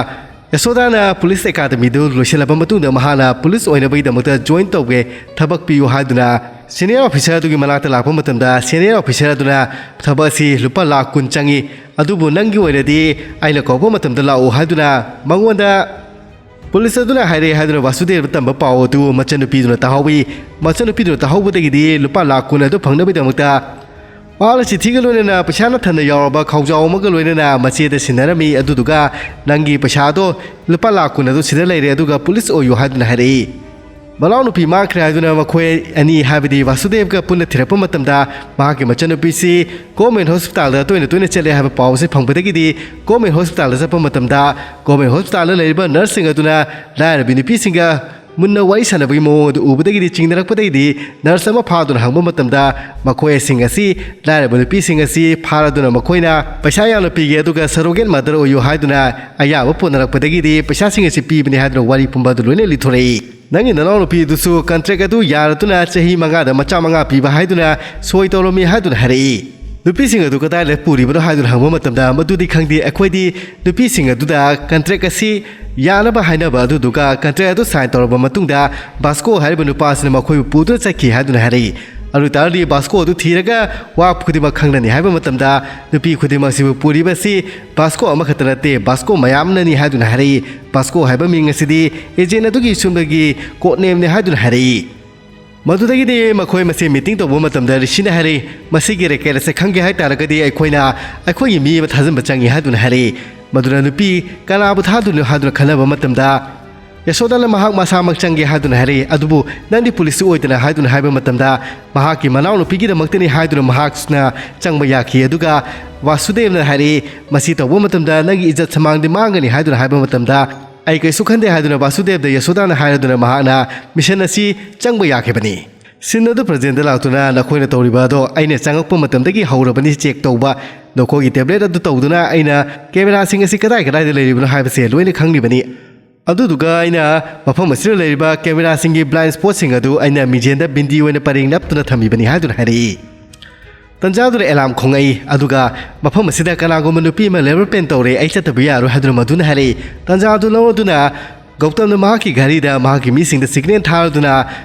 ꯌꯁꯣꯗꯥꯅ ꯄꯨꯂꯤꯁ ꯑꯦꯀꯥꯗꯃꯤꯗꯨ ꯂꯣꯏꯁꯤꯜꯂꯕ ꯃꯇꯨꯡꯗ ꯃꯍꯥꯛꯅ ꯄꯨꯂꯤꯁ ꯑꯣꯏꯅꯕꯒꯤꯗꯃꯛꯇ ꯖꯣꯏꯟ ꯇꯧꯒꯦ, ꯊꯕꯛ ꯄꯤꯌꯨ ꯍꯥꯏꯗꯨꯅ ꯁꯦꯅꯤꯌꯔ ꯑꯣꯐꯤꯁꯔ ꯑꯗꯨꯒꯤ ꯃꯅꯥꯛꯇ ꯂꯥꯛꯄ ꯃꯇꯝꯗ ꯁꯦꯅꯤꯌꯔ ꯑꯣꯐꯤꯁꯔ ꯑꯗꯨꯅ ꯊꯕꯛ ꯑꯁꯤ ꯂꯨꯄꯥ ꯂꯥꯈ ꯀꯨꯟ ꯆꯪꯏ, ꯑꯗꯨꯕꯨ ꯅꯪꯒꯤ ꯑꯣꯏꯅꯗꯤ ꯑꯩꯅ ꯀꯧꯔꯛꯄ ꯃꯇꯝꯗ ꯂꯥꯛꯎ ꯍꯥꯏꯗꯨꯅ ꯃꯉꯣꯟꯗ ꯄꯨꯂꯤꯁ ꯑꯗꯨꯅ ꯍꯥꯏꯔꯛꯑꯦ ꯍꯥꯏꯗꯨꯅ ꯋꯥꯁꯨꯗꯦꯕ ꯇꯝꯕ ꯄꯥꯎ ꯑꯗꯨ ꯃꯆꯟꯅꯨꯄꯤꯗꯨꯅ ꯇꯥꯍꯧꯏ꯫ ꯃꯆꯟꯅꯨꯄꯤꯗꯨꯅ ꯇꯥꯍꯧꯕꯗꯒꯤꯗꯤ ꯂꯨꯄꯥ ꯂꯥꯈ ꯀꯨꯟ ꯑꯗꯨ ꯐꯪꯅꯕꯒꯤꯗꯃꯛꯇ ꯃꯍꯥꯛꯅ ꯆꯤꯊꯤꯒ ꯂꯣꯏꯅꯅ ꯄꯩꯁꯥꯅ ꯊꯟꯅ ꯌꯥꯎꯔꯕ ꯈꯥꯎꯖꯥꯎ ꯑꯃꯒ ꯂꯣꯏꯅꯅ ꯃꯆꯦꯗ ꯁꯤꯟꯅꯔꯝꯃꯤ꯫ ꯑꯗꯨꯗꯨꯒ "ꯅꯪꯒꯤ ꯄꯩꯁꯥꯗꯣ, ꯂꯨꯄꯥ ꯂꯥꯈ ꯀꯨꯟ ꯑꯗꯨ ꯁꯤꯗ ꯂꯩꯔꯦ, ꯑꯗꯨꯒ ꯄꯨꯂꯤꯁ ꯑꯣꯏꯌꯨ" ꯍꯥꯏꯗꯨꯅ ꯍꯥꯏꯔꯛꯏ꯫ ꯃꯅꯥꯎꯅꯨꯄꯤ ꯃꯥꯡꯈ꯭ꯔꯦ ꯍꯥꯏꯗꯨꯅ ꯃꯈꯣꯏ ꯑꯅꯤ, ꯍꯥꯏꯕꯗꯤ ꯋꯥꯁꯨꯗꯦꯕꯒ ꯄꯨꯟꯅ ꯊꯤꯔꯛꯄ ꯃꯇꯝꯗ, ꯃꯍꯥꯛꯀꯤ ꯃꯆꯟꯅꯨꯄꯤꯁꯤ ꯒꯣꯔꯃꯦꯟ ꯍꯣꯁꯄꯤꯇꯥꯜꯗ ꯇꯣꯏꯅ ꯇꯣꯏꯅ ꯆꯠꯂꯦ ꯍꯥꯏꯕ ꯄꯥꯎ ꯑꯁꯤ ꯐꯪꯕꯗꯒꯤꯗꯤ, ꯒꯣꯔꯃꯦꯟ ꯍꯣꯁꯄꯤꯇꯥꯜꯗ ꯆꯠꯄ ꯃꯇꯝꯗ, ꯒꯣꯔꯃꯦꯟ ꯍꯣꯁꯄꯤꯇꯥꯜꯗ ꯂꯩꯔꯤꯕ ꯅꯔꯁꯁꯤꯡ ꯑꯗꯨꯅ ꯂꯥꯏꯔꯕꯤ ꯅꯨꯄꯤꯁꯤꯡꯒ ꯃꯨꯟꯅ ꯋꯥꯔꯤ ꯁꯥꯟꯅꯕꯒꯤ ꯃꯑꯣꯡ ꯑꯗꯨ ꯎꯕꯗꯒꯤꯗꯤ ꯆꯤꯡꯅꯔꯛꯄꯗꯒꯤꯗꯤ, ꯅꯔꯁ ꯑꯃ ꯐꯥꯗꯨꯅ ꯍꯪꯕ ꯃꯇꯝꯗ, ꯃꯈꯣꯏꯁꯤꯡ ꯑꯁꯤ, ꯂꯥꯏꯔꯕ ꯅꯨꯄꯤꯁꯤꯡ ꯑꯁꯤ ꯐꯥꯔꯗꯨꯅ ꯃꯈꯣꯏꯅ ꯄꯩꯁꯥ ꯌꯥꯝꯅ ꯄꯤꯒꯦ, ꯑꯗꯨꯒ ꯁꯔꯣꯒꯦꯠ ꯃꯥꯗꯔ ꯑꯣꯏꯌꯨ ꯍꯥꯏꯗꯨꯅ ꯑꯌꯥꯕ ꯄꯨꯅꯔꯛꯄꯗꯒꯤꯗꯤ ꯄꯩꯁꯥꯁꯤꯡ ꯑꯁꯤ ꯄꯤꯕꯅꯤ ꯍꯥꯏꯗꯨꯅ ꯋꯥꯔꯤ ꯄꯨꯝꯕ ꯑꯗꯨ ꯂꯣꯏꯅ ꯂꯤꯊꯣꯔꯛꯏ꯫ "ꯅꯪꯒꯤ ꯅꯅꯥꯎꯅꯨꯄꯤ ꯑꯗꯨꯁꯨ ꯀꯟꯇ꯭ꯔꯦꯛ ꯑꯗꯨ ꯌꯥꯔꯗꯨꯅ ꯆꯍꯤ ꯃꯉꯥꯗ ꯃꯆꯥ ꯃꯉꯥ ꯄꯤꯕ ꯍꯥꯏꯗꯨꯅ ꯁꯣꯏ ꯇꯧꯔꯝꯃꯤ" ꯍꯥꯏꯗꯨꯅ ꯍꯥꯏꯔꯛꯏ꯫ ꯅꯨꯄꯤꯁꯤꯡ ꯑꯗꯨ ꯀꯗꯥꯏꯗ ꯄꯨꯔꯤꯕꯅꯣ ꯍꯥꯏꯗꯨꯅ ꯍꯪꯕ ꯃꯇꯝꯗ, "ꯃꯗꯨꯗꯤ ꯈꯪꯗꯦ, ꯑꯩꯈꯣꯏꯗꯤ ꯅꯨꯄꯤꯁꯤꯡ ꯑꯗꯨꯗ ꯀꯟꯇ꯭ꯔꯦꯛ ꯑꯁꯤ ꯌꯥꯅꯕ ꯍꯥꯏꯅꯕ, ꯑꯗꯨꯗꯨꯒ ꯀꯟꯇ꯭ꯔꯦꯛ ꯑꯗꯨ ꯁꯥꯏꯟ ꯇꯧꯔꯕ ꯃꯇꯨꯡꯗ ꯕꯥꯁꯀꯣ ꯍꯥꯏꯔꯤꯕ ꯅꯨꯄꯥ ꯑꯁꯤꯅ ꯃꯈꯣꯏꯕꯨ ꯄꯨꯗꯨꯅ ꯆꯠꯈꯤ" ꯍꯥꯏꯗꯨꯅ ꯍꯥꯏꯔꯛꯏ꯫ ꯑꯗꯨ ꯑꯣꯏ ꯇꯥꯔꯗꯤ ꯕꯥꯁꯀꯣ ꯑꯗꯨ ꯊꯤꯔꯒ ꯋꯥ ꯈꯨꯗꯤꯡꯃꯛ ꯈꯪꯂꯅꯤ ꯍꯥꯏꯕ ꯃꯇꯝꯗ, ꯅꯨꯄꯤ ꯈꯨꯗꯤꯡꯃꯛꯁꯤꯕꯨ ꯄꯨꯔꯤꯕ ꯑꯁꯤ ꯕꯥꯁꯀꯣ ꯑꯃꯈꯛꯇ ꯅꯠꯇꯦ, ꯕꯥꯁꯀꯣ ꯃꯌꯥꯝꯅꯅꯤ ꯍꯥꯏꯗꯨꯅ ꯍꯥꯏꯔꯛꯏ꯫ ꯕꯥꯁꯀꯣ ꯍꯥꯏꯕ ꯃꯤꯡ ꯑꯁꯤꯗꯤ ꯑꯦꯖꯦꯟ ꯑꯗꯨꯒꯤ ꯁꯨꯝꯕꯒꯤ ꯀꯣꯗ ꯅꯦꯝꯅꯤ ꯍꯥꯏꯗꯨꯅ ꯍꯥꯏꯔꯛꯏ꯫ ꯃꯗꯨꯗꯒꯤꯗꯤ ꯃꯈꯣꯏ ꯃꯁꯦꯟ ꯃꯤꯇꯤꯡ ꯇꯧꯕ ꯃꯇꯝꯗ ꯔꯤꯁꯤꯅ ꯍꯥꯏꯔꯛꯏ, "ꯃꯁꯤꯒꯤ ꯔꯦꯀꯦꯠ ꯑꯁꯦ ꯈꯪꯒꯦ ꯍꯥꯏ ꯇꯥꯔꯒꯗꯤ ꯑꯩꯈꯣꯏꯅ ꯑꯩꯈꯣꯏꯒꯤ ꯃꯤ ꯑꯃ ꯊꯥꯖꯤꯟꯕ ꯆꯪꯉꯤ" ꯍꯥꯏꯗꯨꯅ ꯍꯥꯏꯔꯛꯏ꯫ ꯃꯗꯨꯅ ꯅꯨꯄꯤ ꯀꯅꯥꯕꯨ ꯊꯥꯗꯣꯏꯅꯣ ꯍꯥꯏꯗꯨꯅ ꯈꯟꯅꯕ ꯃꯇꯝꯗ, ꯌꯁꯣꯗꯥꯅ ꯃꯍꯥꯛ ꯃꯁꯥꯃꯛ ꯆꯪꯒꯦ ꯍꯥꯏꯗꯨꯅ ꯍꯥꯏꯔꯛꯏ꯫ ꯑꯗꯨꯕꯨ "ꯅꯪꯗꯤ ꯄꯨꯂꯤꯁꯁꯨ ꯑꯣꯏꯗꯅ" ꯍꯥꯏꯗꯨꯅ ꯍꯥꯏꯕ ꯃꯇꯝꯗ, ꯃꯍꯥꯛꯀꯤ ꯃꯅꯥꯎꯅꯨꯄꯤꯒꯤꯗꯃꯛꯇꯅꯤ ꯍꯥꯏꯗꯨꯅ ꯃꯍꯥꯛꯁꯤꯅ ꯆꯪꯕ ꯌꯥꯈꯤ꯫ ꯑꯗꯨꯒ ꯋꯥꯁꯨꯗꯦꯕꯅ ꯍꯥꯏꯔꯛꯏ, "ꯃꯁꯤ ꯇꯧꯕ ꯃꯇꯝꯗ ꯅꯪꯒꯤ ꯏꯖꯠ ꯁꯃꯥꯡꯗꯤ ꯃꯥꯡꯒꯅꯤ" ꯍꯥꯏꯗꯨꯅ ꯍꯥꯏꯕ ꯃꯇꯝꯗ, "ꯑꯩ ꯀꯩꯁꯨ ꯈꯟꯗꯦ" ꯍꯥꯏꯗꯨꯅ ꯋꯥꯁꯨꯗꯦꯕꯗ ꯌꯁꯣꯗꯥꯅ ꯍꯥꯏꯔꯗꯨꯅ ꯃꯍꯥꯛꯅ ꯃꯤꯁꯟ ꯑꯁꯤ ꯆꯪꯕ ꯌꯥꯈꯤꯕꯅꯤ꯫ ꯁꯤꯟ ꯑꯗꯨ ꯄ꯭ꯔꯖꯦꯟꯗ ꯂꯥꯛꯇꯨꯅ, "ꯅꯈꯣꯏꯅ ꯇꯧꯔꯤꯕ ꯑꯗꯣ ꯑꯩꯅ ꯆꯪꯉꯛꯄ ꯃꯇꯝꯗꯒꯤ ꯍꯧꯔꯕꯅꯤ ꯆꯦꯛ ꯇꯧꯕ꯫ ꯅꯈꯣꯏꯒꯤ ꯇꯦꯕ꯭ꯂꯦꯠ ꯑꯗꯨ ꯇꯧꯗꯨꯅ ꯑꯩꯅ ꯀꯦꯃꯦꯔꯥꯁꯤꯡ ꯑꯁꯤ ꯀꯗꯥꯏ ꯀꯗꯥꯏꯗ ꯂꯩꯔꯤꯕꯅꯣ ꯍꯥꯏꯕꯁꯦ ꯂꯣꯏꯅ ꯈꯪꯂꯤꯕꯅꯤ꯫ ꯑꯗꯨꯗꯨꯒ ꯑꯩꯅ ꯃꯐꯝ ꯑꯁꯤꯗ ꯂꯩꯔꯤꯕ ꯀꯦꯃꯦꯔꯥꯁꯤꯡꯒꯤ ꯕ꯭ꯂꯥꯏꯟ ꯁ꯭ꯄꯣꯠꯁꯤꯡ ꯑꯗꯨ ꯑꯩꯅ ꯃꯤꯡꯖꯦꯜꯗ ꯕꯤꯟꯗꯤ ꯑꯣꯏꯅ ꯄꯔꯦꯡ ꯅꯞꯇꯨꯅ ꯊꯝꯃꯤꯕꯅꯤ" ꯍꯥꯏꯗꯨꯅ ꯍꯥꯏꯔꯛꯏ꯫ ꯇꯟꯖꯥꯗꯨꯗ ꯑꯦꯂꯥꯝ ꯈꯣꯡꯉꯛꯏ꯫ ꯑꯗꯨꯒ ꯃꯐꯝ ꯑꯁꯤꯗ ꯀꯅꯥꯒꯨꯝꯕ ꯅꯨꯄꯤ ꯑꯃ ꯂꯦꯕꯔ ꯄꯦꯟ ꯇꯧꯔꯦ, ꯑꯩ ꯆꯠꯇꯕ ꯌꯥꯔꯣꯏ ꯍꯥꯏꯗꯨꯅ ꯃꯗꯨꯅ ꯍꯥꯏꯔꯛꯏ꯫ ꯇꯟꯖꯥ ꯑꯗꯨ ꯂꯧꯔꯗꯨꯅ ꯒꯧꯇꯝꯅ ꯃꯍꯥꯛꯀꯤ ꯘꯔꯤꯗ ꯃꯍꯥꯛꯀꯤ ꯃꯤꯁꯤꯡꯗ ꯁꯤꯒꯅꯦꯜ ꯊꯥꯔꯗꯨꯅ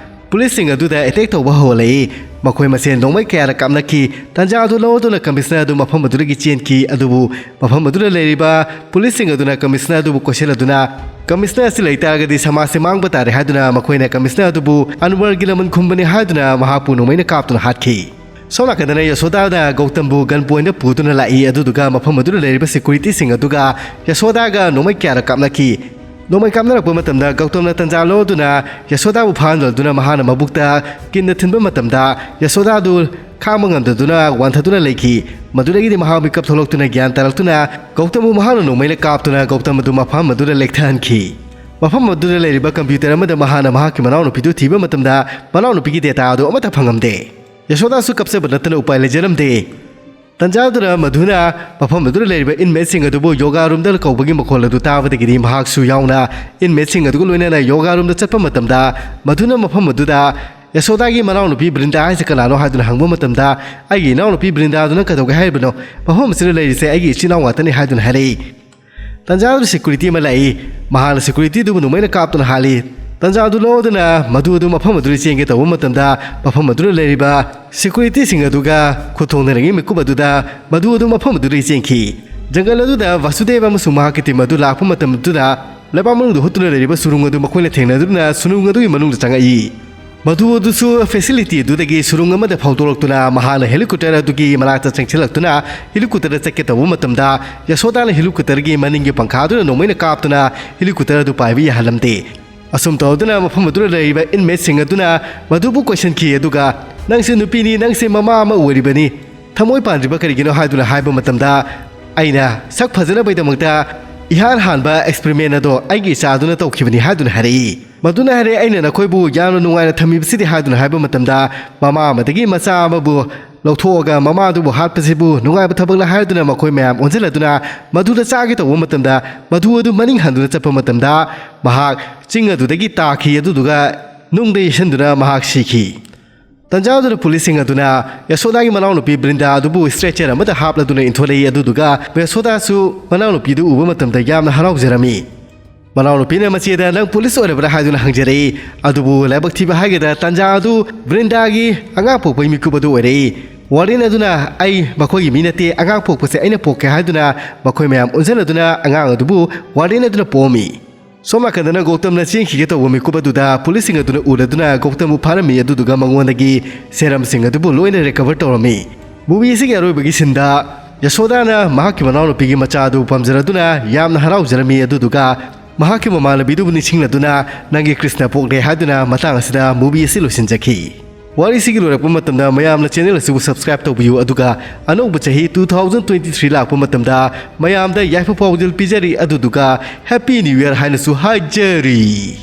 ꯄꯨꯂꯤꯁꯁꯤꯡ ꯑꯗꯨꯗ ꯑꯦꯇꯦꯛ ꯇꯧꯕ ꯍꯧꯍꯜꯂꯛꯏ꯫ ꯃꯈꯣꯏ ꯃꯁꯦꯟ ꯅꯣꯡꯃꯩ ꯀꯌꯥꯔꯛ ꯀꯥꯞꯅꯈꯤ꯫ ꯇꯥꯟꯖꯥ ꯑꯗꯨ ꯂꯧꯗꯨꯅ ꯀꯃꯤꯁꯅꯔ ꯑꯗꯨ ꯃꯐꯝ ꯑꯗꯨꯗꯒꯤ ꯆꯦꯟꯈꯤ꯫ ꯑꯗꯨꯕꯨ ꯃꯐꯝ ꯑꯗꯨꯗ ꯂꯩꯔꯤꯕ ꯄꯨꯂꯤꯁꯁꯤꯡ ꯑꯗꯨꯅ ꯀꯃꯤꯁꯅꯔ ꯑꯗꯨꯕꯨ ꯀꯣꯏꯁꯤꯜꯂꯗꯨꯅ, "ꯀꯃꯤꯁꯅꯔ ꯑꯁꯤ ꯂꯩꯇꯥꯔꯒꯗꯤ ꯁꯃꯥꯖꯁꯦ ꯃꯥꯡꯕ ꯇꯥꯔꯦ" ꯍꯥꯏꯗꯨꯅ ꯃꯈꯣꯏꯅ ꯀꯃꯤꯁꯅꯔ ꯑꯗꯨꯕꯨ ꯑꯟꯋꯔꯒꯤ ꯂꯃꯟ ꯈꯨꯝꯕꯅꯤ ꯍꯥꯏꯗꯨꯅ ꯃꯍꯥꯛꯄꯨ ꯅꯣꯡꯃꯩꯅ ꯀꯥꯞꯇꯨꯅ ꯍꯥꯠꯈꯤ꯫ ꯁꯣꯝ ꯅꯥꯀꯟꯗꯅ ꯌꯁꯣꯗꯥꯅ ꯒꯧꯇꯝꯕꯨ ꯒꯟ ꯄꯣꯏꯟꯗ ꯄꯨꯗꯨꯅ ꯂꯥꯛꯏ꯫ ꯑꯗꯨꯗꯨꯒ ꯃꯐꯝ ꯑꯗꯨꯗ ꯂꯩꯔꯤꯕ ꯁꯦꯀꯨꯔꯤꯇꯤꯁꯤꯡ ꯑꯗꯨꯒ ꯌꯁꯣꯗꯥꯒ ꯅꯣꯡꯃꯩ ꯀꯌꯥꯔꯛ ꯀꯥꯞꯅꯈꯤ꯫ ꯅꯣꯡꯃꯩ ꯀꯥꯞꯅꯔꯛꯄ ꯃꯇꯝꯗ ꯒꯧꯇꯝꯅ ꯇꯟꯖꯥ ꯂꯧꯗꯨꯅ ꯌꯁꯣꯗꯥꯕꯨ ꯐꯥꯍꯟꯗꯨꯅ ꯃꯍꯥꯛꯅ ꯃꯕꯨꯛꯇ ꯀꯤꯟꯅ ꯊꯤꯟꯕ ꯃꯇꯝꯗ ꯌꯁꯣꯗꯥꯗꯨ ꯈꯥꯡꯕ ꯉꯝꯗꯗꯨꯅ ꯋꯥꯟꯊꯗꯨꯅ ꯂꯩꯈꯤ꯫ ꯃꯗꯨꯗꯒꯤꯗꯤ ꯃꯍꯥꯛ ꯃꯤꯀꯞ ꯊꯣꯛꯂꯛꯇꯨꯅ ꯒ꯭ꯌꯥꯟ ꯇꯥꯔꯛꯇꯨꯅ ꯒꯧꯇꯝꯕꯨ ꯃꯍꯥꯛꯅ ꯅꯣꯡꯃꯩꯅ ꯀꯥꯞꯇꯨꯅ ꯒꯧꯇꯝ ꯑꯗꯨ ꯃꯐꯝ ꯑꯗꯨꯗ ꯂꯦꯛꯊꯍꯟꯈꯤ꯫ ꯃꯐꯝ ꯑꯗꯨꯗ ꯂꯩꯔꯤꯕ ꯀꯝꯄ꯭ꯌꯨꯇꯔ ꯑꯃꯗ ꯃꯍꯥꯛꯅ ꯃꯍꯥꯛꯀꯤ ꯃꯅꯥꯎꯅꯨꯄꯤꯗꯨ ꯊꯤꯕ ꯃꯇꯝꯗ ꯃꯅꯥꯎꯅꯨꯄꯤꯒꯤ ꯗꯦꯇꯥ ꯑꯗꯨ ꯑꯃꯠꯇ ꯐꯪꯉꯝꯗꯦ꯫ ꯌꯁꯣꯗꯥꯁꯨ ꯀꯞꯆꯕ ꯅꯠꯇꯅ ꯎꯄꯥꯏ ꯂꯩꯖꯔꯝꯗꯦ꯫ ꯇꯟꯖꯥꯗꯨꯅ ꯃꯗꯨꯅ ꯃꯐꯝ ꯑꯗꯨꯗ ꯂꯩꯔꯤꯕ ꯏꯟꯃꯦꯠꯁꯤꯡ ꯑꯗꯨꯕꯨ ꯌꯣꯒꯥ ꯔꯨꯝꯗ ꯀꯧꯕꯒꯤ ꯃꯈꯣꯜ ꯑꯗꯨ ꯇꯥꯕꯗꯒꯤꯗꯤ ꯃꯍꯥꯛꯁꯨ ꯌꯥꯎꯅ ꯏꯟꯃꯦꯠꯁꯤꯡ ꯑꯗꯨꯒ ꯂꯣꯏꯅꯅ ꯌꯣꯒꯥ ꯔꯨꯝꯗ ꯆꯠꯄ ꯃꯇꯝꯗ ꯃꯗꯨꯅ ꯃꯐꯝ ꯑꯗꯨꯗ ꯌꯁꯣꯗꯥꯒꯤ ꯃꯅꯥꯎꯅꯨꯄꯤ ꯕ꯭ꯔꯤꯟꯗꯥ ꯍꯥꯏꯁꯦ ꯀꯅꯥꯅꯣ ꯍꯥꯏꯗꯨꯅ ꯍꯪꯕ ꯃꯇꯝꯗ, "ꯑꯩꯒꯤ ꯏꯅꯥꯎꯅꯨꯄꯤ ꯕ꯭ꯔꯤꯟꯗꯥꯗꯨꯅ ꯀꯩꯗꯧꯒꯦ ꯍꯥꯏꯔꯤꯕꯅꯣ? ꯃꯐꯝ ꯑꯁꯤꯗ ꯂꯩꯔꯤꯁꯦ ꯑꯩꯒꯤ ꯏꯆꯤꯟ ꯏꯅꯥꯎ ꯉꯥꯛꯇꯅꯤ" ꯍꯥꯏꯗꯨꯅ ꯍꯥꯏꯔꯛꯏ꯫ ꯇꯟꯖꯥꯗꯨꯗ ꯁꯦꯀꯨꯔꯤꯇꯤ ꯑꯃ ꯂꯥꯛꯏ꯫ ꯃꯍꯥꯛꯅ ꯁꯦꯀꯨꯔꯤꯇꯤꯗꯨꯕꯨ ꯅꯣꯡꯃꯩꯅ ꯀꯥꯞꯇꯨꯅ ꯍꯥꯠꯂꯤ꯫ ꯇꯟꯖꯥ ꯑꯗꯨ ꯂꯧꯗꯨꯅ ꯃꯗꯨ ꯑꯗꯨ ꯃꯐꯝ ꯑꯗꯨꯗ ꯆꯦꯟꯒꯦ ꯇꯧꯕ ꯃꯇꯝꯗ, ꯃꯐꯝ ꯑꯗꯨꯗ ꯂꯩꯔꯤꯕ ꯁꯦꯀꯨꯔꯤꯇꯤꯁꯤꯡ ꯑꯗꯨꯒ ꯈꯨꯠ ꯊꯣꯡꯅꯔꯤꯉꯩ ꯃꯤꯀꯨꯞ ꯑꯗꯨꯗ ꯃꯗꯨ ꯑꯗꯨ ꯃꯐꯝ ꯑꯗꯨꯗꯒꯤ ꯆꯦꯟꯈꯤ꯫ ꯖꯪꯒꯜ ꯑꯗꯨꯗ ꯚꯥꯁꯨꯗꯦꯕ ꯑꯃꯁꯨꯡ ꯃꯍꯥꯛꯀꯤ ꯇꯤꯝ ꯑꯗꯨ ꯂꯥꯛꯄ ꯃꯇꯝ ꯑꯗꯨꯗ, ꯂꯩꯕꯥꯛ ꯃꯅꯨꯡꯗ ꯍꯨꯠꯇꯨꯅ ꯂꯩꯔꯤꯕ ꯁꯨꯔꯨꯡ ꯑꯗꯨ ꯃꯈꯣꯏꯅ ꯊꯦꯡꯅꯗꯨꯅ ꯁꯨꯔꯨꯡ ꯑꯗꯨꯒꯤ ꯃꯅꯨꯡꯗ ꯆꯪꯉꯛꯏ꯫ ꯃꯗꯨ ꯑꯗꯨꯁꯨ ꯐꯦꯁꯤꯂꯤꯇꯤ ꯑꯗꯨꯗꯒꯤ ꯁꯨꯔꯨꯡ ꯑꯃꯗ ꯐꯥꯎꯗꯣꯔꯛꯇꯨꯅ ꯃꯍꯥꯛꯅ ꯍꯦꯂꯤꯀꯣꯞꯇꯔ ꯑꯗꯨꯒꯤ ꯃꯅꯥꯛꯇ ꯆꯪꯁꯤꯜꯂꯛꯇꯨꯅ ꯍꯦꯂꯤꯀꯣꯞꯇꯔꯗ ꯆꯠꯀꯦ ꯇꯧꯕ ꯃꯇꯝꯗ, ꯌꯁꯣꯗꯥꯅ ꯍꯦꯂꯤꯀꯣꯞꯇꯔꯒꯤ ꯃꯅꯤꯡꯒꯤ ꯄꯪꯈꯥꯗꯨꯅ ꯅꯣꯡꯃꯩꯅ ꯀꯥꯞꯇꯨꯅ ꯍꯦꯂꯤꯀꯣꯞꯇꯔ ꯑꯗꯨ ꯄꯥꯏꯕ ꯌꯥꯍꯜꯂꯝꯗꯦ꯫ ꯑꯁꯨꯝ ꯇꯧꯗꯨꯅ ꯃꯐꯝ ꯑꯗꯨꯗ ꯂꯩꯔꯤꯕ ꯏꯟꯃꯦꯠꯁꯤꯡ ꯑꯗꯨꯅ ꯃꯗꯨꯕꯨ ꯀꯣꯏꯁꯟꯈꯤ, ꯑꯗꯨꯒ "ꯅꯪꯁꯦ ꯅꯨꯄꯤꯅꯤ, ꯅꯪꯁꯦ ꯃꯃꯥ ꯑꯃ ꯑꯣꯏꯔꯤꯕꯅꯤ, ꯊꯃꯣꯏ ꯄꯥꯟꯗ꯭ꯔꯤꯕ ꯀꯔꯤꯒꯤꯅꯣ?" ꯍꯥꯏꯗꯨꯅ ꯍꯥꯏꯕ ꯃꯇꯝꯗ, "ꯑꯩꯅ ꯁꯛ ꯐꯖꯅꯕꯒꯤꯗꯃꯛꯇ ꯏꯍꯥꯟ ꯍꯥꯟꯕ ꯑꯦꯛꯁꯄꯦꯔꯤꯃꯦꯟ ꯑꯗꯣ ꯑꯩꯒꯤ ꯏꯆꯥꯗꯨꯅ ꯇꯧꯈꯤꯕꯅꯤ" ꯍꯥꯏꯗꯨꯅ ꯍꯥꯏꯔꯛꯏ꯫ ꯃꯗꯨꯅ ꯍꯥꯏꯔꯦ, "ꯑꯩꯅ ꯅꯈꯣꯏꯕꯨ ꯌꯥꯝꯅ ꯅꯨꯡꯉꯥꯏꯅ ꯊꯝꯃꯤꯕꯁꯤꯗꯤ" ꯍꯥꯏꯗꯨꯅ ꯍꯥꯏꯕ ꯃꯇꯝꯗ, ꯃꯃꯥ ꯑꯃꯗꯒꯤ ꯃꯆꯥ ꯑꯃꯕꯨ ꯂꯧꯊꯣꯛꯑꯒ ꯃꯃꯥ ꯑꯗꯨꯕꯨ ꯍꯥꯠꯄꯁꯤꯕꯨ ꯅꯨꯡꯉꯥꯏꯕ ꯊꯕꯛꯂ ꯍꯥꯏꯗꯨꯅ ꯃꯈꯣꯏ ꯃꯌꯥꯝ ꯑꯣꯟꯁꯤꯜꯂꯗꯨꯅ ꯃꯗꯨꯗ ꯆꯥꯒꯦ ꯇꯧꯕ ꯃꯇꯝꯗ, ꯃꯗꯨ ꯑꯗꯨ ꯃꯅꯤꯡ ꯍꯟꯗꯨꯅ ꯆꯠꯄ ꯃꯇꯝꯗ, ꯃꯍꯥꯛ ꯆꯤꯡ ꯑꯗꯨꯗꯒꯤ ꯇꯥꯈꯤ꯫ ꯑꯗꯨꯗꯨꯒ ꯅꯨꯡꯗ ꯌꯩꯁꯟꯗꯨꯅ ꯃꯍꯥꯛ ꯁꯤꯈꯤ꯫ ꯇꯟꯖꯥ ꯑꯗꯨꯗ ꯄꯨꯂꯤꯁꯁꯤꯡ ꯑꯗꯨꯅ ꯌꯁꯣꯗꯥꯒꯤ ꯃꯅꯥꯎꯅꯨꯄꯤ ꯕ꯭ꯔꯤꯟꯗꯥ ꯑꯗꯨꯕꯨ ꯁ꯭ꯇ꯭ꯔꯦꯆꯔ ꯑꯃꯗ ꯍꯥꯞꯂꯗꯨꯅ ꯏꯟꯊꯣꯔꯛꯏ꯫ ꯑꯗꯨꯗꯨꯒ ꯌꯁꯣꯗꯥꯁꯨ ꯃꯅꯥꯎꯅꯨꯄꯤꯗꯨ ꯎꯕ ꯃꯇꯝꯗ ꯌꯥꯝꯅ ꯍꯔꯥꯎꯖꯔꯝꯃꯤ꯫ ꯃꯅꯥꯎꯅꯨꯄꯤꯅ ꯃꯆꯦꯗ, "ꯅꯪ ꯄꯨꯂꯤꯁ ꯑꯣꯏꯔꯕ꯭ꯔꯥ?" ꯍꯥꯏꯗꯨꯅ ꯍꯪꯖꯔꯛꯏ꯫ ꯑꯗꯨꯕꯨ ꯂꯥꯏꯕꯛ ꯊꯤꯕ ꯍꯥꯏꯒꯗ꯭ꯔꯥ, ꯇꯥꯟꯖꯥ ꯑꯗꯨ ꯕ꯭ꯔꯤꯟꯗꯥꯒꯤ ꯑꯉꯥꯡ ꯄꯣꯛꯄꯒꯤ ꯃꯤꯀꯨꯞ ꯑꯗꯨ ꯑꯣꯏꯔꯛꯏ꯫ ꯋꯥꯔꯗꯦꯟ ꯑꯗꯨꯅ, "ꯑꯩ ꯃꯈꯣꯏꯒꯤ ꯃꯤ ꯅꯠꯇꯦ, ꯑꯉꯥꯡ ꯄꯣꯛꯄꯁꯦ ꯑꯩꯅ ꯄꯣꯛꯀꯦ" ꯍꯥꯏꯗꯨꯅ ꯃꯈꯣꯏ ꯃꯌꯥꯝ ꯑꯣꯟꯁꯤꯜꯂꯗꯨꯅ ꯑꯉꯥꯡ ꯑꯗꯨꯕꯨ ꯋꯥꯔꯗꯦꯟ ꯑꯗꯨꯅ ꯄꯣꯛꯑꯝꯃꯤ꯫ ꯁꯣꯝ ꯅꯥꯀꯟꯗꯅ ꯒꯧꯇꯝꯅ ꯆꯦꯟꯈꯤꯒꯦ ꯇꯧꯕ ꯃꯤꯀꯨꯞ ꯑꯗꯨꯗ ꯄꯨꯂꯤꯁꯁꯤꯡ ꯑꯗꯨꯅ ꯎꯔꯗꯨꯅ ꯒꯧꯇꯝꯕꯨ ꯐꯥꯔꯝꯃꯤ, ꯑꯗꯨꯗꯨꯒ ꯃꯉꯣꯟꯗꯒꯤ ꯁꯦꯔꯝꯁꯤꯡ ꯑꯗꯨꯕꯨ ꯂꯣꯏꯅ ꯔꯤꯀꯚꯔ ꯇꯧꯔꯝꯃꯤ꯫ ꯃꯨꯚꯤ ꯑꯁꯤꯒꯤ ꯑꯔꯣꯏꯕꯒꯤ ꯁꯤꯟꯗ ꯌꯁꯣꯗꯥꯅ ꯃꯍꯥꯛꯀꯤ ꯃꯅꯥꯎꯅꯨꯄꯤꯒꯤ ꯃꯆꯥ ꯑꯗꯨ ꯄꯥꯝꯖꯔꯗꯨꯅ ꯌꯥꯝꯅ ꯍꯔꯥꯎꯖꯔꯝꯃꯤ, ꯑꯗꯨꯗꯨꯒ ꯃꯍꯥꯛꯀꯤ ꯃꯃꯥꯟꯅꯕꯤꯗꯨꯕꯨ ꯅꯤꯡꯁꯤꯡꯂꯗꯨꯅ "ꯅꯪꯒꯤ ꯀ꯭ꯔꯤꯁꯅ ꯄꯣꯛꯂꯦ" ꯍꯥꯏꯗꯨꯅ ꯃꯇꯥꯡ ꯑꯁꯤꯗ ꯃꯨꯚꯤ ꯑꯁꯤ ꯂꯣꯏꯁꯤꯟꯖꯈꯤ꯫ ꯋꯥꯔꯤꯁꯤꯒꯤ ꯂꯣꯏꯔꯛꯄ ꯃꯇꯝꯗ ꯃꯌꯥꯝꯅ ꯆꯦꯅꯦꯜ ꯑꯁꯤꯕꯨ ꯁꯕꯁꯀ꯭ꯔꯥꯏꯕ ꯇꯧꯕꯤꯌꯨ, ꯑꯗꯨꯒ ꯑꯅꯧꯕ ꯆꯍꯤ two thousand twenty three ꯂꯥꯛꯄ ꯃꯇꯝꯗ ꯃꯌꯥꯝꯗ ꯌꯥꯏꯐ ꯄꯥꯎꯖꯦꯜ ꯄꯤꯖꯔꯤ, ꯑꯗꯨꯗꯨꯒ Happy New Year ꯍꯥꯏꯅꯁꯨ ꯍꯥꯏꯖꯔꯤ꯫